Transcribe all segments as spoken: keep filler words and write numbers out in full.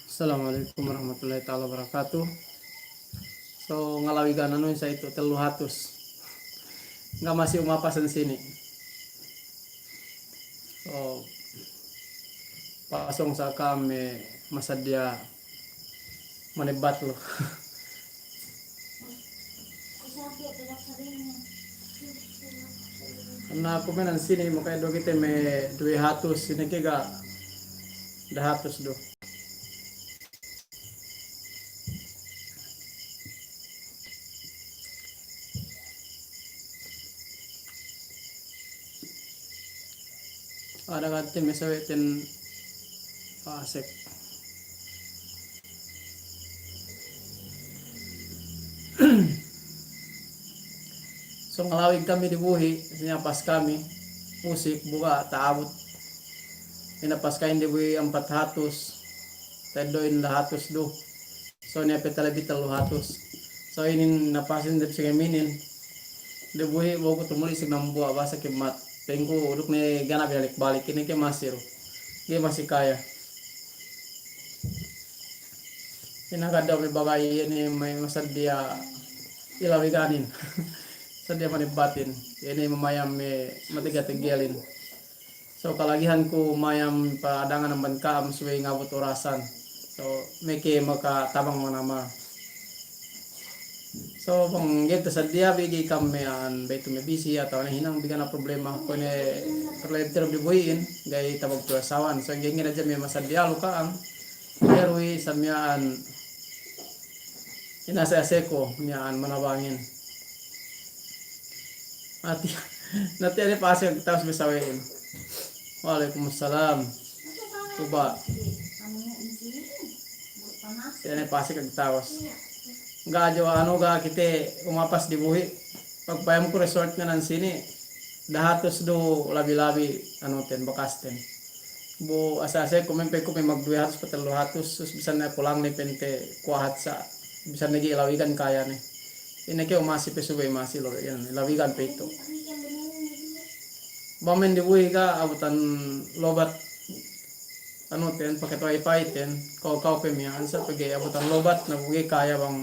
Assalamu alaikum warahmatullahi ta'ala wabarakatuh. So, ngalawigan anu sa itu tellu hatus. Ga' masi umapas sini. So, pasōng sa ka'am me' masaddiya manebbat lu. Na kumenan sini, maka'eddo' kite me' duwe hatus, sine ke ga' dahatus du. Ada kate me' sawe'ten pasek. So ngalawig kami dibuhi', sinapas kami, usik, bu ga' ta'abut. Inapas kami dibuhi' ampat hatus, ta'eddo'in dahatus du. So niya' pe talabi tellu hatus. So inin napasin dep sangem inin. Dibuhi' bu ku tumuli' si dambuwa' bahasa kimat. Pengku duk ne ga' ne balik-balik, ine ke masi du. Ga'i masi kaya. Ina kadda' me' bagay inin me' masaddiya ilawiganin. Saddiya manebbatin. Inin mamayam me' mategga-teggelin. So kalagihan ku mayam pa'adangan amban ka'am subey ngabut orasan. So meke makatabang manamal. So bang ga'i tasaddiya bi ga'i ka'am miya'an bey tu me' bisi atawa ne hinang bi ga' ne problema. Kuwe' ne terlebih terlebih dibuhi'in ga'i tabang tuwe sawan. So ga'i ngena hadja me' masaddiya lu ka'am. Iye ruwi sa miya'an inase-aseko miya'an manabangin. Nati, nati ane pasek tawas bi sawe'in. Wa'alaikumussalam. Kuba'. Ane pasek tawas. Ga' jo anu ga' kite umapas dibuhi'. Pagpayam ku resort ne nan sini. Dahatus du labi-labi anu ten, bakas ten. Bu asa-asa ku me' pe ku me' magduwe hatus pa tellu hatus, sus bisan ne pulang ne pente kuwahat sa', bisan ne ga'i lawigan kaya ne. Ine ke umasi pe subey masi lo, iyan, lawigan pe itu. Bang men dibuhi' ga' abutan lobat, anu ten, paket wifi ten, kau-kau pe miya'an sa' pegge' abutan lobat na bu ga'i kaya bang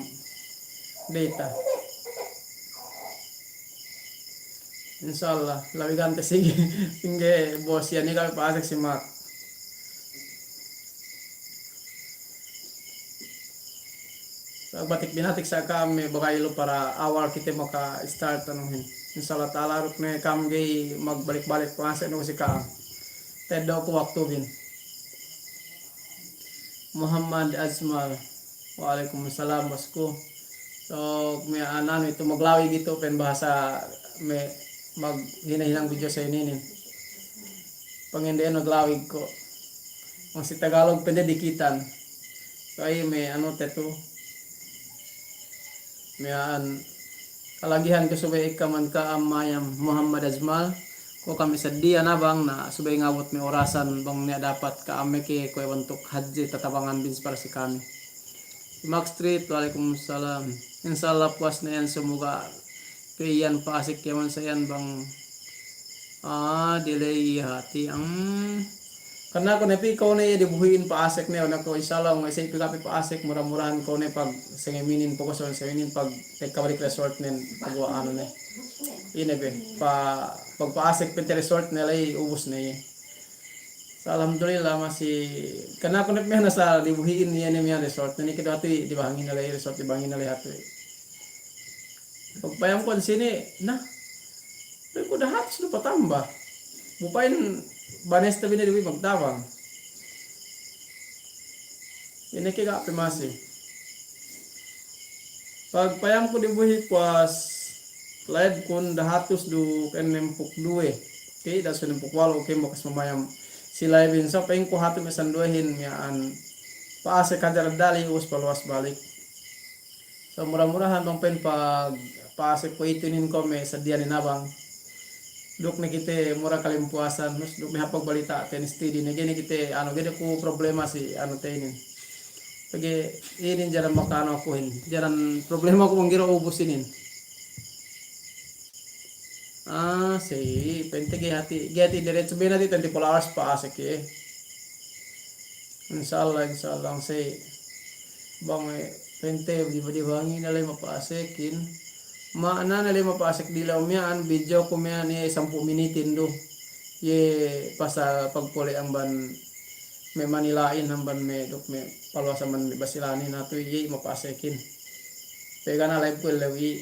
data. Insya Allah, lawigan te sigi, singge bos iyan ne kami pasek si Mak. Batik binatik sa' kami bagay lu para awal kite maka-start anuhin. Insya Allah ta'ala duk ne kami ga'i magbalik-balik pasek nu si ka'am. Teddo' ku waktu bin. Muhammad Ajmal. Wa'alaikumussalam, bosku. So, me' anu itu maglawig itu pen bahasa me' maghina-hinang video sa ininin. Pangende'en maglawig ko'. Masi Tagalog pendedikitan. So, iye me' anu te tu. Miya'an kalagihan ke subey ikka man ka'am mayam Muhammad Ajmal, ko' kami saddiya nabang na subey ngabut me' orasan bang niya' dapat ka'am meke kuwe' bantuk hadje tatabangan bin para si kami. Max Street, wa'alaikumussalam. Insya Allah puwas ne iyan, semoga pe iyan pasek iyan man sa iyan bang Ah, delay hati'. Hmm. Karna ku ne pi ka'u ne iye dibuhi'in pasek ne, anu ku insya Allah, ngai' sa iye pi ka'u pi pasek, mura-murahan ka'u ne pag sangem inin, pokok sangem inin pag tekka balik resort nen, pag wa anu ne. Ine pe, pa, pag pasek pe te resort ne ley, ubus ne iye. Sa alhamdulillah masi, karna ku ne pi miya'an asal dibuhi'in iye ne miya'an resort ne, ni kedu hati' dibahangin ne ley, resort dibahangin ne ley hati'. Pagpayam ku sini, na, Pegge' ku dahatus du patamba. Bu pa'in banesta bi ne dibuhi' magtabang. Ine ke ga' pe masi. Pagpayam ku dibuhi' puwas live kun dahatus du enempū' duwe. Ke da' su enempū' walu' ke bakas mamayam si live in. So pa'in ku hatu' me' sanduwehin miya'an. Pa'asek hadja dali ubus paluwas balik. So, mura-murahan bang pa'in pag, pa'asek kuwe'itu inin ko' me' sadiya ne nabang. Duk ne kite mura kalimpuwasan, terus duk ne hap pagbalita' te inin steady ne, ga'i ne kite, anu, ga'i ne ku problema si, anu, te inin. Pegge' inin jaran maka'anu akuhin, jaran problema ku bang ga'i du ubus inin. Ah, Sey, pa'inte ga'i hati', ga'i hati' diretso bi ne hati' twenty-four hours pa'asek iye. Insya Allah, insya Allah, sey. Bang, eh, pa'inte di, di bang ine la'i mapa'asekin. Ma'ana ne la'i mapa'asek dilew miya'an, video ku miya'an iye sampū' minitin du. Iye pasal pagpole' amban me' Manila'in amban me' duk me' paluwas amban me' Basilanin, atu iye mapa'asekin. Pegge' ga' ne live ku ellew i.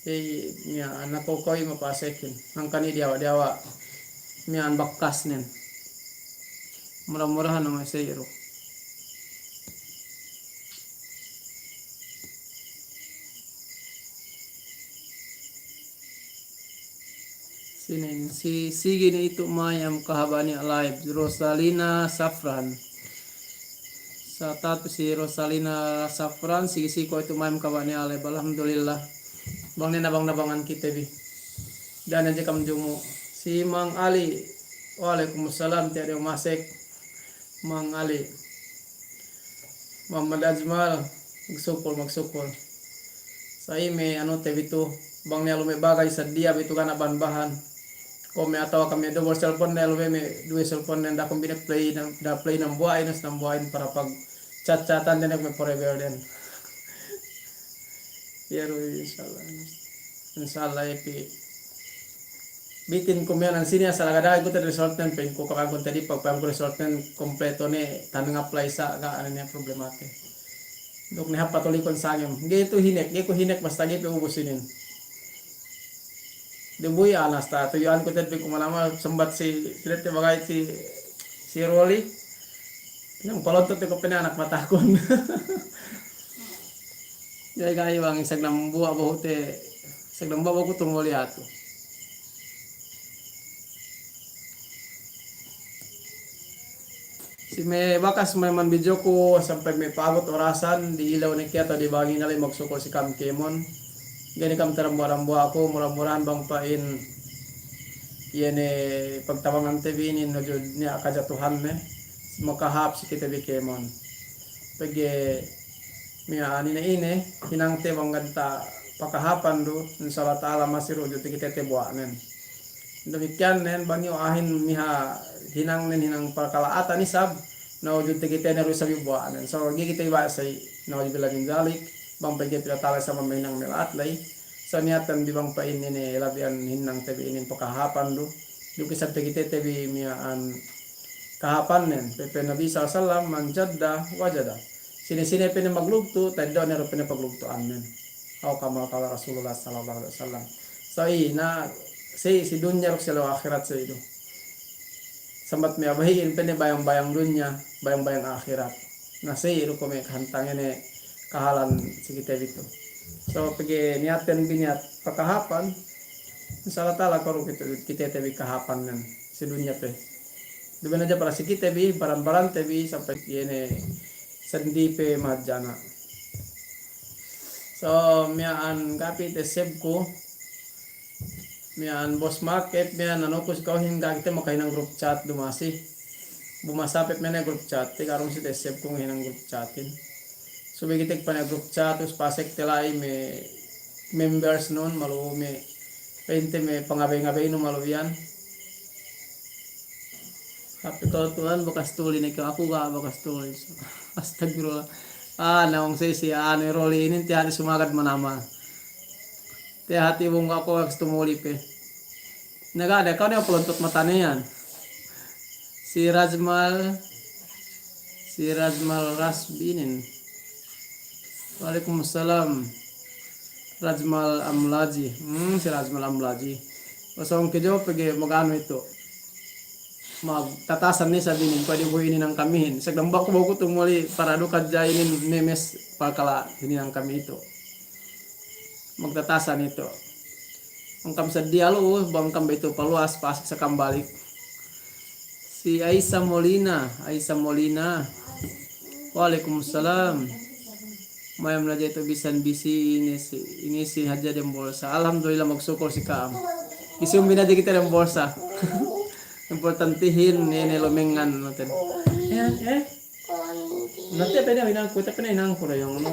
Iye miya'an aku ko' i mapa'asekin. Hangkan i diyawa'-diyawa'. Miya'an bakkasnen. Mura-murahan ne me' sey du. Sine, si, sigi ne itu mayam kahaba' niya' live, Rosalina Safran. Sa tatu si Rosalina Safran, sigi si ko' itu mayam kahaba' niya' live, alhamdulillah. Bang ne nabang-nabangan kite bi. Da'a ne hadja kam jumu'. Si Mang Ali, wa'alaikumussalam, tiya' du masek. Mang Ali. Muhammad Ajmal, magsukul, magsukul. Sa' iye me' anu te bi tu, bang niya' lu me' bagay sadiya bi tu ga' ne bahan-bahan. Ko' me' atawa kami double cellphone ne lu me' me' duwe cellphone ne da'a ku bi ne play, da'a play dambuwa'in, dambuwa'in para pag-chat-chatan den me' forever den. Iye du, insya Allah. Insya Allah, iye pi. Bitin ku miya'an sini asal agad-agad ku te resultnen, pa'inku ka'am ku te di pag-, pa'inku resultnen kompleto ne, tanang apply sa' ga' anu ne problemate. Duk ne hap patulikun sangem. Ga'i tu hinek, ga'i ku hinek basta ga'i pe ubus inin. Dubuyi' anas ta, tuyu'an ku te pa'inku malamal sambat si, si dete bagay si, si Roli. Nang palontot te ku pene anak matakun. Ga'i, ga'i bang, isab dambuwa' behu te, isab dambuwa' behu ku tumuli atu. Si me' bakas me' man video ku sampay me' pa'abut orasan, diilew ne ke atawa dibangin ne la'i, magsukul si ka'am kēmon. Ga'i ne ka'am tarambuwa'-rambuwa' aku, mura-murahan bang pa'in iye ne pagtabangante bi inin, nujud niya' kajatuhanne, makahāp si kite bi kēmon. Pegge' miya'an ine-ine, hinangte bang ganta' pakahapan du, insya Allah ta'ala masi du ujud takite te buwa'nen. Damikkiyan nen, bang iyu a'ahin miha hinangnen hinang pakala'atan isab, na ujud takite ne du isab iyu buwa'nen. So, ga'i kite iba' sa'i, na'udzubillah min dzalik, bang pegge' pila tala sama mahinang me' la'at la'i. So, niyatan bi bang pa'in ine labihan hinangte bi inin pakahapan du. Duk isab takite te bi miya'an kahapannen, pa'in Nabi sallallahu alaihi wasallam, "Man jadda wajada." Sine-sine pa'inne maglugtu', ta'eddo' ne du pa'inne paglugtu'annen. Aw kama qala Rasulullah sallallahu alaihi wasallam. So, ina, si, si dunya duk si ellew ahirat si du. Sambat me' a'a bahi'in pa'inne bayang-bayang dunya, bayang-bayang ahirat. Na si du kuwe' me' kahantang ine kahalan si kite bi tu. So, pegge' niyaten bi niyat pakahapan, insya Allah ta'ala kuwe' du kite, kite te bi kahapannen si dunya pe. Duma'in hadja para si kite bi, baran-barante bi, sampay iye ne sendi pe mahadjana'. So, miya'an ga' pe te save ku, miya'an Boss Market, miya'an anu ku si ka'uhin ga' kite makahinang group chat du masi. Bu masa pe mene group chat, te ga' du masi te save ku ngahinang group chatin. Subey kite pa'in group chat, terus pasek te la'i me' members nun, malu me', pa'inte me' pangabey-ngabey nun malu iyan. Tapi kalau Tuhan bakas tuli ne ke, aku ga' bakas tuli. Astagfirullah. Ah, nawang si, si anu Roli inin tiya' hati' sumagad manamal. Tiya' hati' bung aku bakas tumuli pe. Na ga' de, ka'u ne pelontot matane iyan. Si Rajmal, si Rajmal Rasbinin. Wa'alaikumussalam. Rajmal Amlaji. Hmm, si Rajmal Amlaji. Pasōng ke jo pegge' maganu itu. Magtatasan ne isab inin, kuwe' di bu hininang kamihin. Sagdamba' ku bahu ku tumuli para du kadja inin memes palkala' hininang kami itu. Magtatasan itu. Angkam sadiya lu, bang kam be itu paluwas, pasek sa kam balik. Si Aisa Molina, Aisa Molina. Wa'alaikumussalam. Mayam ne hadja itu bisan bisi ini si, ini si hadja dem bolsa. Alhamdulillah, magsukul si ka'am. Isi umbin hadja kite dem bolsa. Importantihin, ne, ne lumengngan natin. Eh, eh. Nate pene hinang ku, te pene hinang ku dayong, no.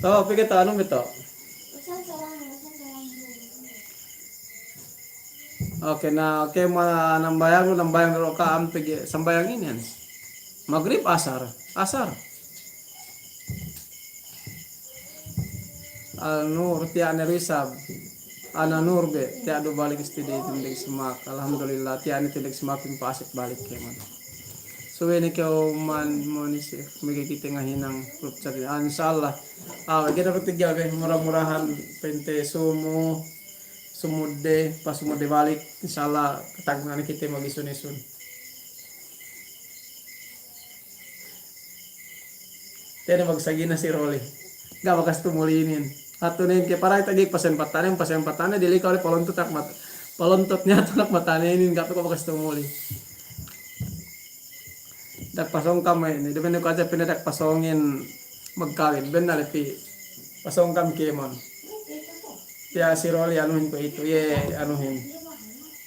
To, pegge' to, anu be to. Oke, na, oke, ma-, nambahayang lu, nambahayang lu ka'am pegge' sambahayang inin. Magrib, asar, asar. Al-Nur, tiya' ne du isab. Ana Nur be, tiya' du balik istidi tindeg semak. Alhamdulillah, tiya' ne tindeg semak pin pasek balik kēmon. Subey ne kew man, moni si, mege kite ngahinang grup chat. Ah, insya Allah. Ah, mege dapet tiga be, mura-murahan pente sumu, sumudde, pas sumudde balik. Insya Allah, katagna' ne kite magisun-isun. Tiya' ne magsagina si Roli. Ga' bakas tumuli inin. Hatu ne ke parai tagi pasen patane, pasen patane, dili kawli palontot anak mat-, palontot niya' tu anak matane inin, ga' pe ko' bakas tumuli. Dak pasōng kam inin, duma'in ku hadja pinadak pasōngin magkawin, bennal pi pasōng kam kēmon. Tiya' si Roli anuhin kuwe'itu, iye anuhin.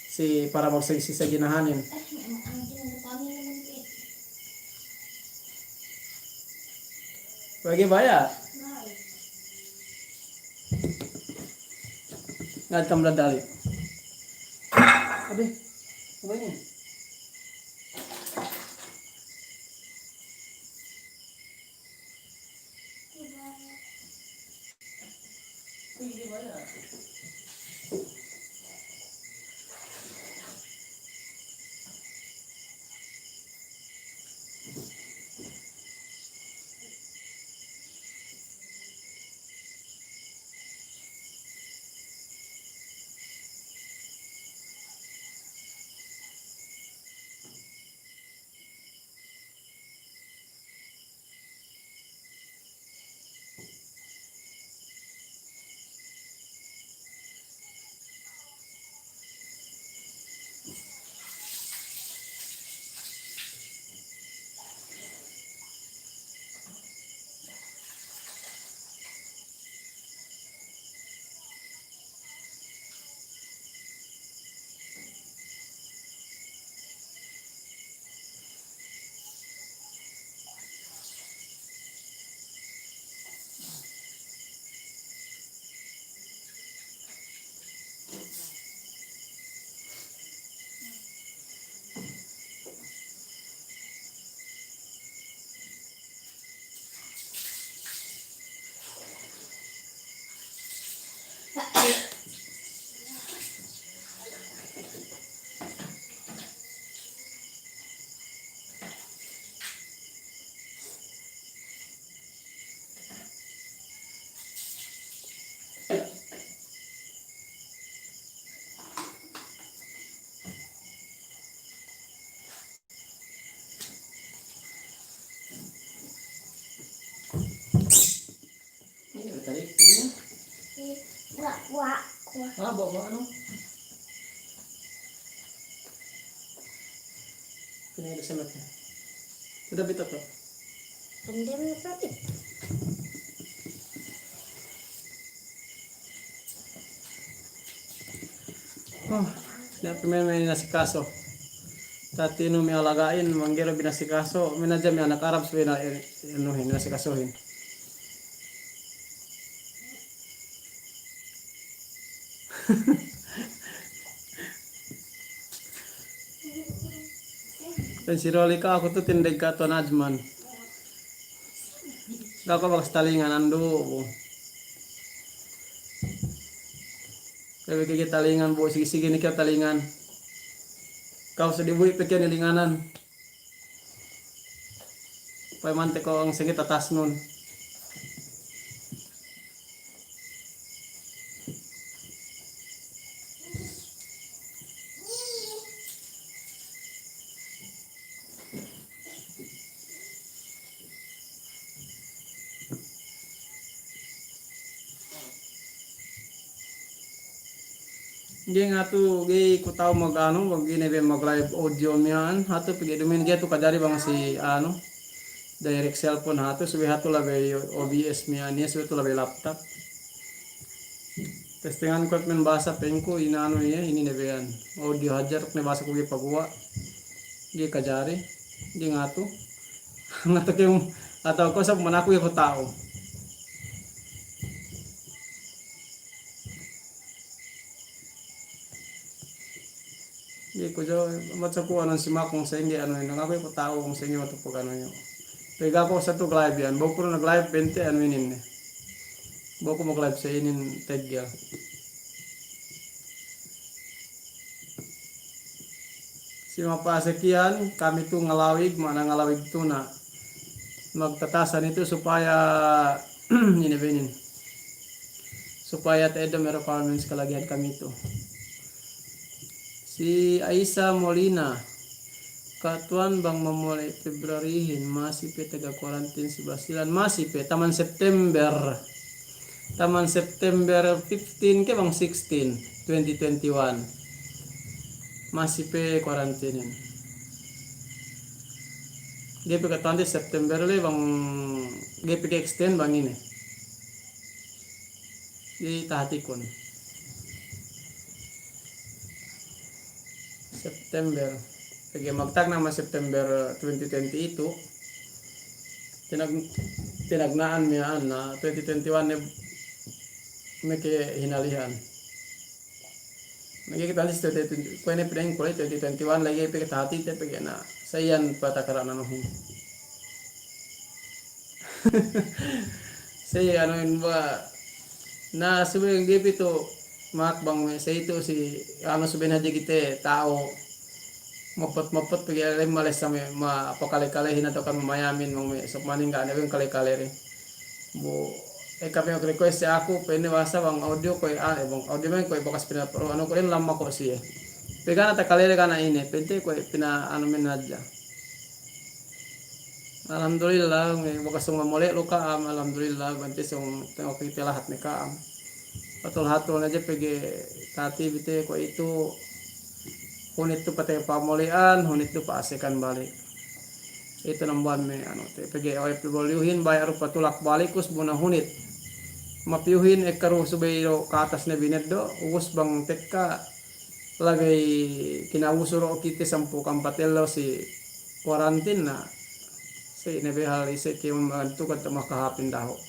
Si para magsagi-, si saginahanin. Bagi baya'. Ngad kam dadali. Abe, apa ini? Ini tadi punya. Buah, buah, buah. Ah, buah, buah, anu. Ini ada semetnya. Udah, bito, tuh. Pandemi berarti. Oh, niya' pe me' inasikaso. Tatinu me' alaga'in, manggero binasikaso, me' hadja me' anak Arab subey na, eh, anuhin, inasikasuhin. Pa'in si Roli, ka aku tu tindeg ka Tuwan Ajman. Ga' ku bakas talingan, andu'. Kaya kite talingan, bu, sigi-sigi ne kite talingan. Ka'u sadibu' pe kite nilinganan. Pa'in mante ko' ang sigi tatasnun. Ga'i ngatu, ga'i ku ta'u mag-anu, mag-ine be mag-live audio miya'an, hatu pegge' duma'in ga'i tu kajari bang si anu, direct cellphone hatu, subey hatu labey O B S miya'an iye, subey tu labey laptop. Testingan ku men basa pengku, inanu iye, inin ne beyan. Audio hadja duk ne basa ku ga'i paguwa'. Ga'i kajari, ga'i ngatu. Ngatu kew, atawa ko' sab manaku iye ku ta'u. Iku jo, maca ku anu si Mak bang sa'ingge anu inin, ngaku iku ta'u bang sa'ingge matu'u pag anu inin. Pegge' aku satu nag-live iyan, bang ku nag-live pa'inte anu inin ne. Bang ku mag-live sa inin teggel. Si mapasek iyan, kami tu ngalawig, ma'ana ngalawig tu na magtatasan itu supaya inin be inin. Supaya ta'eddo' me' requirements kalagihan kami tu. Si Aisa Molina, "Ka' Tuwan, bang mamole' February hin, masi pe taga quarantine si Basilan?" Masi pe, taman September. Taman September fifteen ke bang sixteen, twenty twenty-one. Masi pe quarantine hin. Ga'i pe kata'uhante September le bang, ga'i pe ke-extend bang ine. Ga'i tahatikun. September. Pegge' magtagna' me' September twenty twenty itu. Tinag-, tinagna'an miya'an na twenty twenty-one ne me' kehinalihan. Lagi' kite si twenty twenty, kuwe' ne pina'in kuwe' twenty twenty-one lagi' pe kite hatite pegge' na sa iyan patakara'an anuhin. Sa iyan anuhin ba, na subey ga'i pe tu Mak bang me' sa itu si anu subey hadja kite ta'u mopot-mopot pegge' lem males sa me' mapakale-kalehin atawa kan mayamin bang me' sōk maningga' ne bang kale-kale re. Bu, ekka pe mag-request si aku, pa'inne bahasa bang audio kuwe', ah, bang audio bang kuwe' bakas pina-, anu kuwe' lamma ko' siye. Pe ga' ne takalele ga' ne ine, pa'inte kuwe' pina-, anu men hadja. Alhamdulillah, me' bakas sōng mamole' lu ka'am, alhamdulillah, bang te sōng tengok kite lahat ne ka'am. Hatul-hatul ne hadja pegge' tati bite kuwe' itu hunit tu pate pamole'an, hunit tu pa'asekan balik. Itu nambuwan me' anu te, pegge' O F W hin baya' du patulak balik, ubus bu na hunit. Mapiyuhin ekka du subey du ka'atas ne bineddo', ubus bang tekka lagey kina'usu du kite sampū' ampat ellew si quarantine na, si ne behal ise kēmon bantukan tu makahāpin dahu'.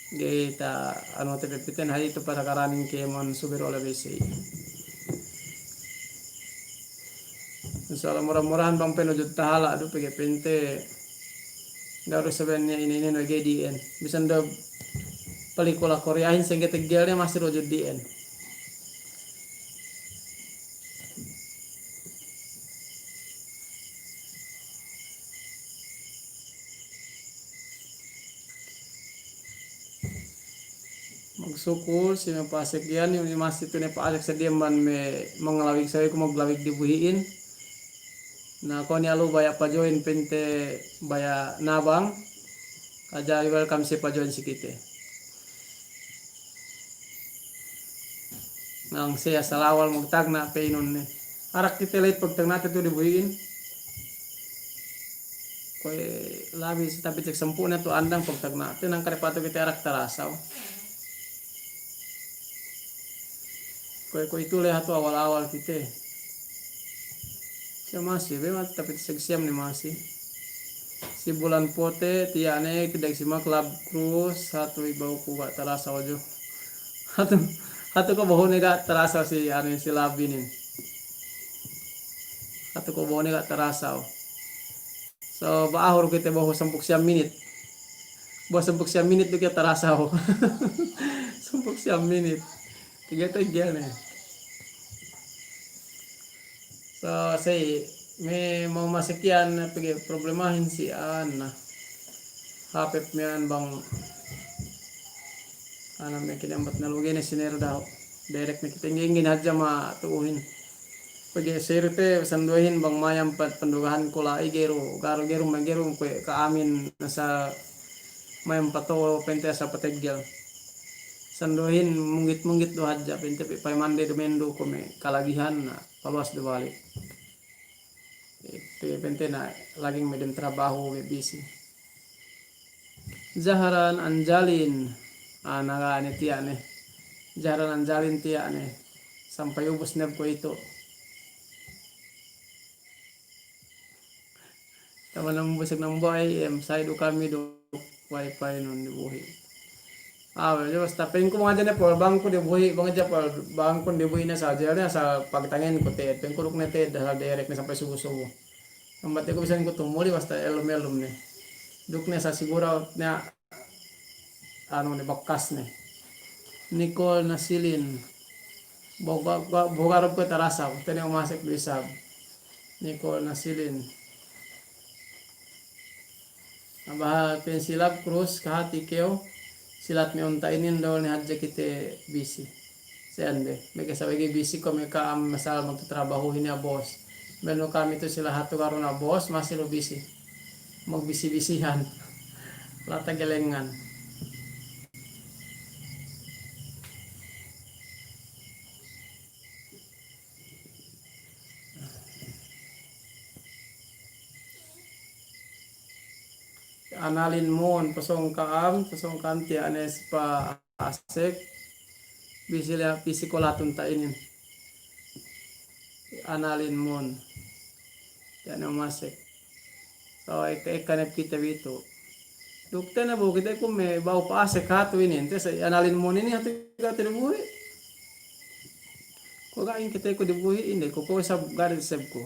Ga'i ta anu te pepiten hadi tu patakaranin kēmon subey du lebe si. Insya Allah mura-murahan bang pe nujud tahala' du pegge' pa'inte daru saben ne ine-ine nu ga'i di'en. Bisan du pelikula Koreahin sa'ingge teggel ne masi nujud di'en. Magsukul si me' pa'asek iyan, masi tu ne pa'asek seddili amban me' mangalawig sawe'ku maglawig dibuhi'in. Na, kuwe' ne alu baya' pa-join pa'inte baya' nabang. Hadja welcome si pa-join si kite. Nang siye asal awal magtagna' pa'inun ne. Arak kite ley pagtagna'te tu dibuhi'in. Kuwe' labi si tapit seg sampū' ne tu andang pagtagna'te, nang kare patu kite arak tarasaw. Kuwe', kuwe' itu ley hatu awal-awal kite. Siye masi, be masi tapit seg siyam ne masi. Si Bulan Pote, tiya' ne, kideg si Maklab Cruz, hatu ibaw ku ga' tarasaw ju. Hatu, hatu ko' bahu ne ga' tarasaw si, anu, si Labinin. Hatu ko' bahu ne ga' tarasaw. So, ba'ahu du kite bahu sampū' siyam minit. Bahu sampū' siyam minit du kite tarasaw. Sampū' siyam minit. Tiga-tiga ne. So, say, me' mau masek iyan pegge' problemahin si anu. Hapep me' anu bang. Anu me' kinambat na luge ne sinero dahu'. Direct me' kite ingge-ingge hadja matu'uhin. Pegge' sirte sanduhin bang mayam pa-, pandugahan kula'i geru, garu, geru, mageru kuwe' ka'amin asal mayam pato'o pa'inte asal pateggel. Sanduhin munggit-munggit du hadja pa'inte pe pa'in mande du mendu kuwe' me' kalagihan na paluwas du balik. Pa'inte na laging me' dem trabahu me' bisi. Zahran Anjalin. Ah, na ga' ne tiya' ne. Zahran Anjalin tiya' ne. Sampay ubus ne kuwe' itu. Taman nambusek nambuway, em, say du kami du wifi nun dibuhi'. Awe', jadi basta pa'inku bang hadja ne pol bangku dibuhi', bang hadja pol bangku dibuhi' ne asal jel ne asal pagtangin ku te'ed. Pa'inku duk ne te'ed asal derek ne sampay subu-subu. Ambat te'ed ku bisan ku tumuli basta elum-elum ne. Duk ne asal sigura ne anu ne bakas ne. Nicole Nasilin. Boga, boga, boga rub kuwe' tarasa, tene umasek du isab. Nicole Nasilin. Bahal pensilab krus kahati kew, silat me' unta' inin dol ne hadja kite bisi. Sende, meke sabagi bisi ko' meka am masal magtatrabahu hini a bos. Benu kami tu sila hatu karuna bos, masi lu bisi. Magbisi-bisihan. Lata gelengan. Analin mun, pasōng ka'am, pasōng ka'am tiya' ne si pa asek, bisi liya, bisi kolatun ta' inin. Analin mun. Tiya' ne umasek. So, eka, eka ne kite bitu. Duk tene bu kite ku me' ba'u pa asek hatu inin. Te sa analin mun inin hatu ga' te dibuhi'. Ko' ga' in kite ku dibuhi' inde, ko', ko' isab ga' de isab ku.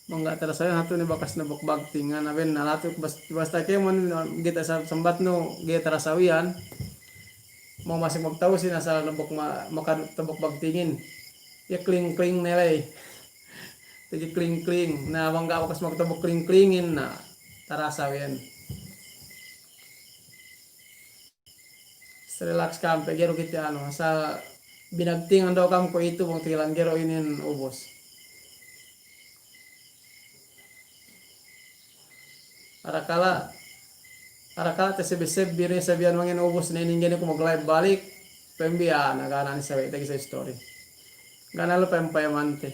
Bang ga' tarasawiyan hatu ne bakas nabok bagting, ana ben na latu bas-, basta kēmon ga'i ta-, sa-, sambatnu ga'i tarasawiyan. Mau masek magtawusin asal nabok ma-, makadu tabok bagtingin. Iye kling-kling ne ley. Tegi kling-kling. Na, bang ga' bakas magtabok kling-klingin, na, tarasawiyan. Relax ka'am pe, ga'i du kite anu, asal binagtingan daw ka'am kuwe'itu bang tilan ga'i du inin ubus. Arakala', arakala' tasebbi-sebbi ne sabiyan mangin ubus ne inin ga'i ne ku mag-live balik, pembiya' na ga' ne sawe' tagi sa istori. Ga' ne lu pem-, payamante.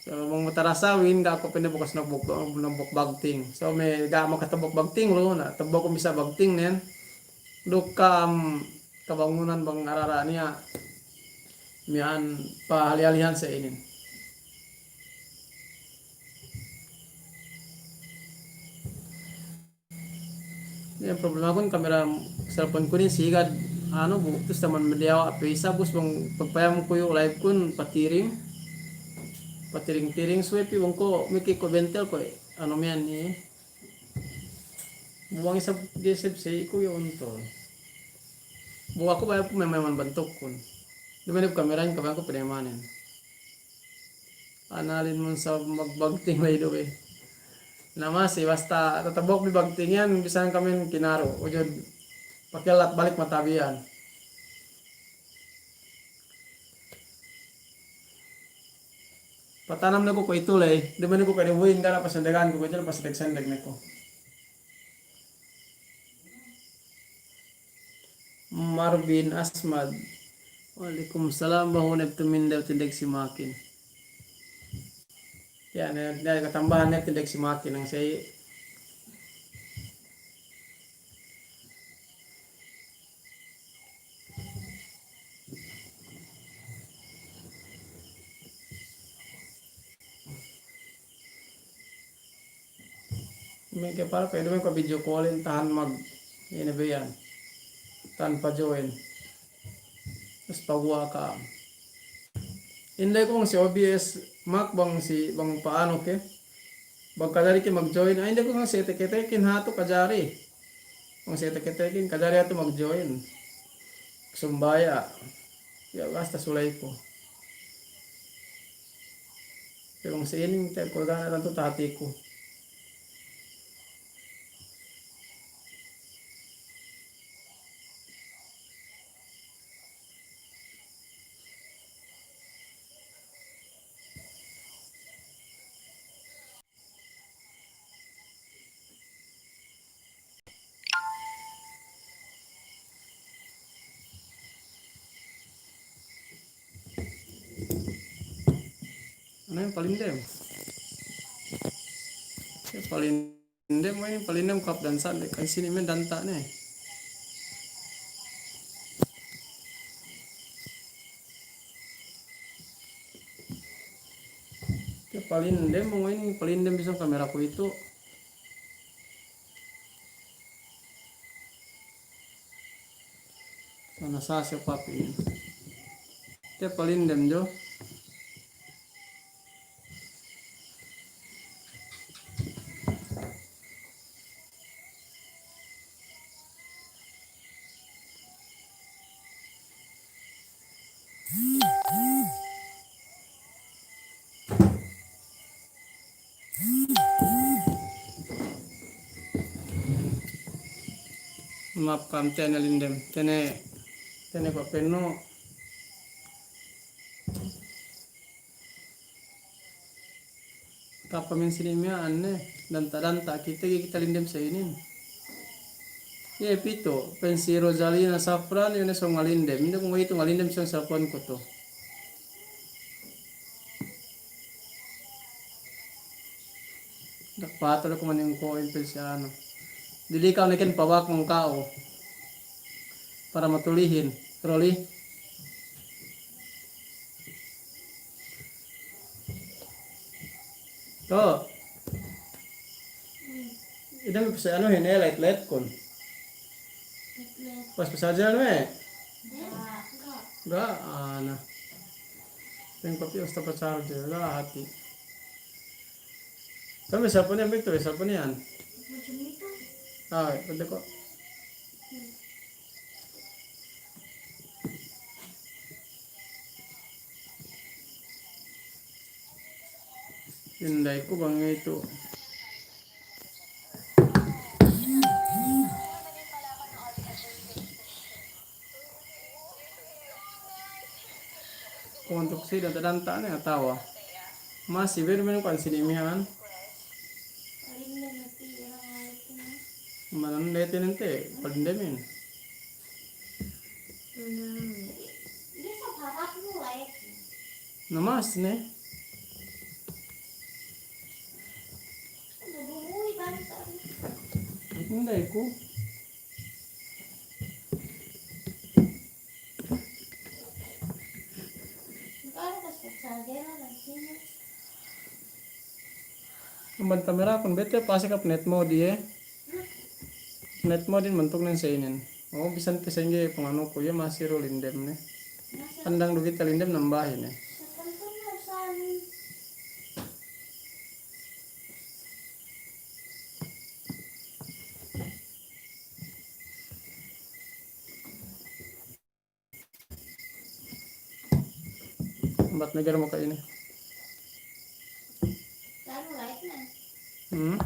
So, bang matarasawin, ga' ku pa'in bakas nabok, nabok bagting. So, me' ga' makatabok bagting lu, na, tabok ku bisa bagting nen. Duk ka'am kabangunan bang ara-ara niya', miya'an pahali-halihan sa inin. Iye, problemakun kamera cellphone ku inin sigad, anu, bu, terus taman mediyawa' pe isab, bus bang pagpayam ku iyu' live kun patiring, patiring-tiring suwe pi bang ko' miki ko' bentel ko', anu, miya'an iye. Bu bang isab, isab si ku iyu' untol. Bu aku bayar ku memaman bantukkun. Duma'in kamerahin kabaya'an ku pinemanin. Analin mun sa magbagting ley du be. Na masi, basta tatabok bi bagting iyan, bisan kami kinaru, ujud pakellat balik matabi iyan. Patanam ne ku kuwe'itu ley, duma'in ku kuwe' dibuhi'in, ga' ne pasendegan ku kuwe'itu, pasendeg-sendeg ne ku. Marvin Asmad. Wa'alaikum salam, bahu ne tumindew tindeg si makin. Iye ne, ne katambahan ne tindeg si makin nang sey. Me' ke para pe, duma'in ko' video call-in tahan mag, ine be iyan. Tahan pa-join. Terus paguwa' ka'am. Inday ku bang si O B S Max bang si, bang pa'anu ke. Bang kajari ke mag-join. Ay, inday ku bang si etek-etekin hatu kajari. Bang si etek-etekin kajari hatu mag-join. Sumbaya'. Ya, basta suley ku. Bang si inin te' ku ga' ne tantu tahatiku. Anu, palindem. Iye, palindem, we', palindem kap dan sande, kan sini men danta' ne. Palindem, mo inin palindem bisan kamera ku itu. Mana sa siya papi ini. Te palindem jo. Ma'ap kam, tene lindem, tene, tene ko penu. Tapa min sini miya'an ne, danta'-danta' kite, kite lindem sa inin. Iye pitu, pensi Rosalina Safran, iye ne sōng ngalindem. Inda' ku nga'itu ngalindem sōng sapuan ku tu. Dak pato le kumanin ko impel si anu. Dili ka'u neken pabak mangka'u. Para matulihin. Roli. To. Ida mi pasa anu hine light-light kun. Pas pasajal me. Ga, ana. Peng papi usta pasajal, ga hati. Kami sapu niyan, betul sapu niyan. Ah, pwede ko. Inday ku bang itu. Untuk si danta'-danta' ne atawa masi beru menu kan sini mihan. Manan lete nente palindemin. Na mas ne. Inday ku. Amban kamera kun bete pasi kap net mode iye. Net mode in mantuk nen sa inin. O, bisan te sengge panganu ku iye masi ru lindem ne. Andang du kite lindem nambahin ne. Ambat neger maka ini. Hmm?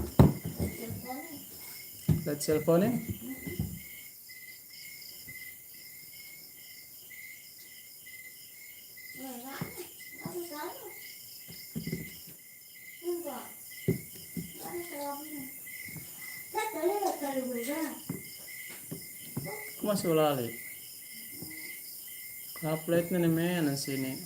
Light cellphone in? Kumas ulali. Kaplet ne ne menan sini.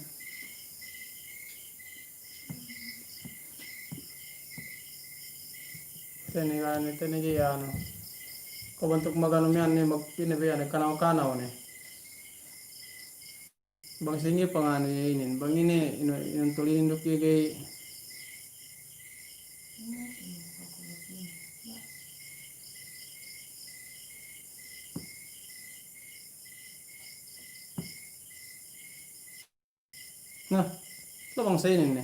Tene gani, tene gi anu. Ko bantuk maganu miyan ne, mag-, ine be anu, kanaw-kanaw ne. Bang sengge panganu iye inin, bang ine, inu, inun tulinin duk iye ga'i. Na, lubang sa inin ne.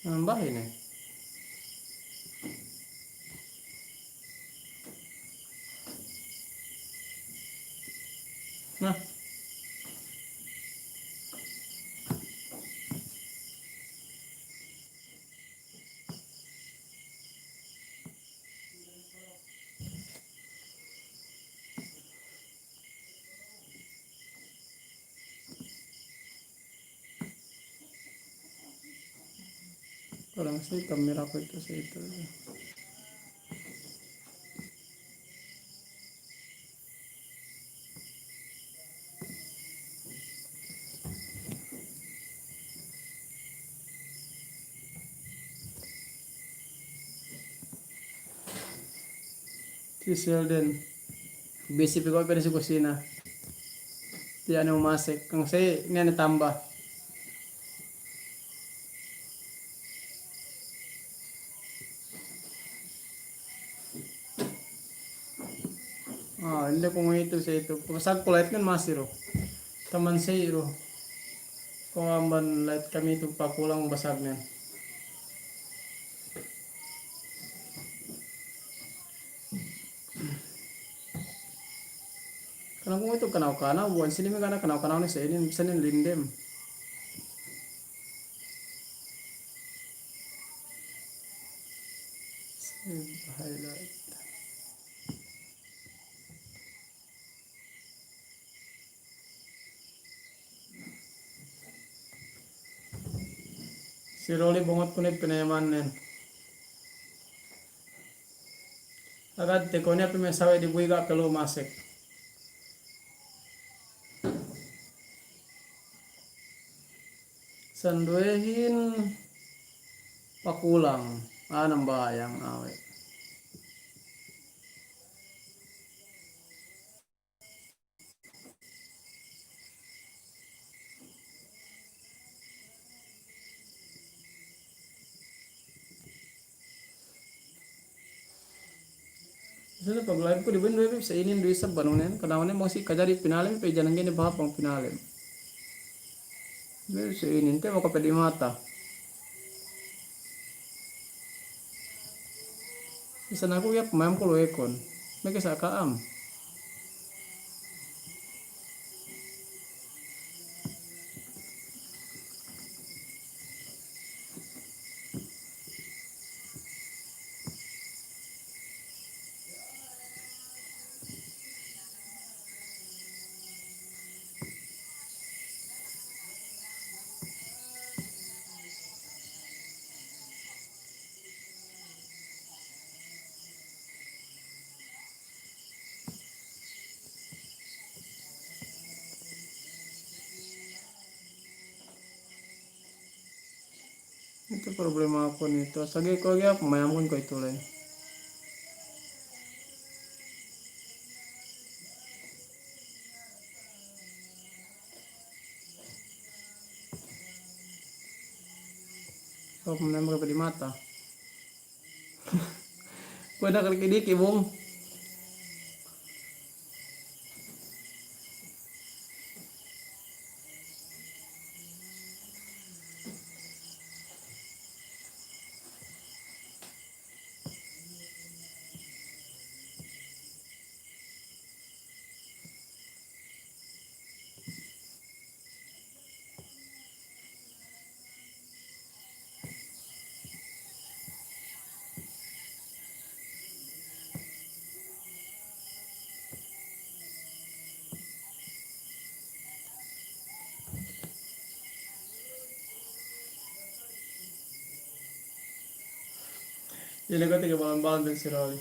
Nambahin ne. Na. Kurang si kamera ku itu, si itu. Si Selden. Bisi pe ko' pede si kusina. Iye ne umasek, kang se' ne ne tamba. Ah, inde ku ngitu se' itu. Basag ku lait nen masi du. Taman se' du. Ko' amban lait kami itu pakulang basag nen. Kana' ku itu kanaw-kanaw, buwan sini me' kana' kanaw-kanaw ne sa' inin, bisan inin lindem. Save highlight. Si Roli bungut ku ne pinayamannen. Agad te ko' niya' pe me' sawe' di buwiga' pe lu masek. Sanduwehin pakulang, anam bayang awe'. Sine pag-live ku di bendo, sa' inin du isab banunen, kanawanen bang si kajari pinalem pe, janan gene bahapang pinalem. Sa' inin te maka pedi mata. Bisan aku iye' pamayam ku luwekun. Meke sa' ka'am. Itu problema aku nitu. Sagi ko' ga'i pamayamkun ko' itu le. Ko' pamayam ko' pedi mata. Kuwe' nakariki-diki, Bung. Ine ko' te ke balon-balon ben si Roli.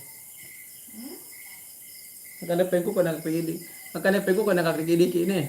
Makane pengku ko' nakariki-diki. Makane pengku ko' nakariki-diki ne.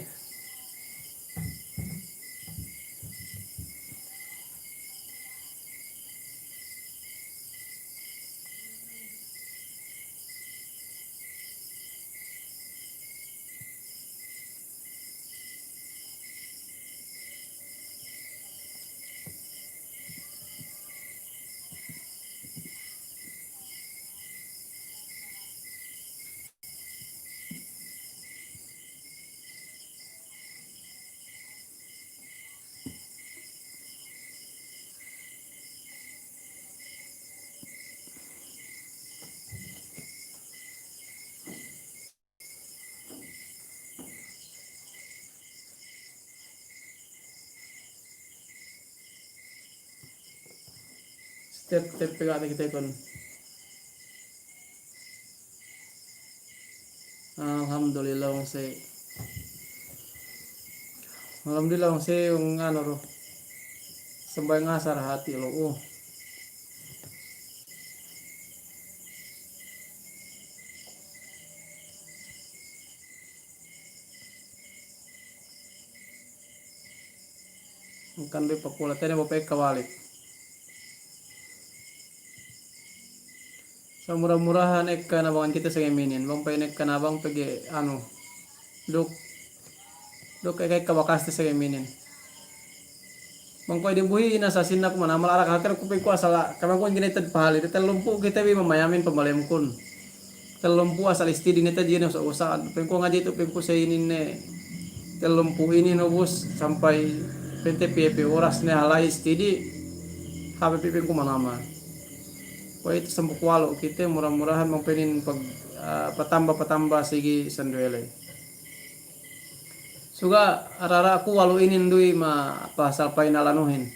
Step-step pe ga' takite kun. Alhamdulillah, bang si. Alhamdulillah, bang si, bang anu ru. Sambahayang asar hati' lu, uh. Hangkan du pakula, tene bo pe kabalik. Sa' mura-murahan ekka nabangan kite sa' geminin, bang pe ekka nabang pegge' anu, duk Duk ekka-ekka bakaste sangem inin. Bang kuwe' dibuhi'in asal sinna ku manamal, arak haker ku pa'inku asal, kami ku ingge ne ted pahali, tellumpū' kite bi mamayamin pamalemkun. Tellumpū' asal istidi ne ted iye ne usa'-usa'an. Pa'inku ngadji tu pa'inku sa inin ne tellumpū' inin ubus sampay pente piye-piye oras ne halay istidi. Hape pa'inku manamal. Kuwe' itu sampū' walu' kite, mura-murahan bang pa'inin pag-, ah, patamba-patamba sigi sanduwele. Suga' arara' ku walu' inin duwe ma pasal pa'inal anuhin.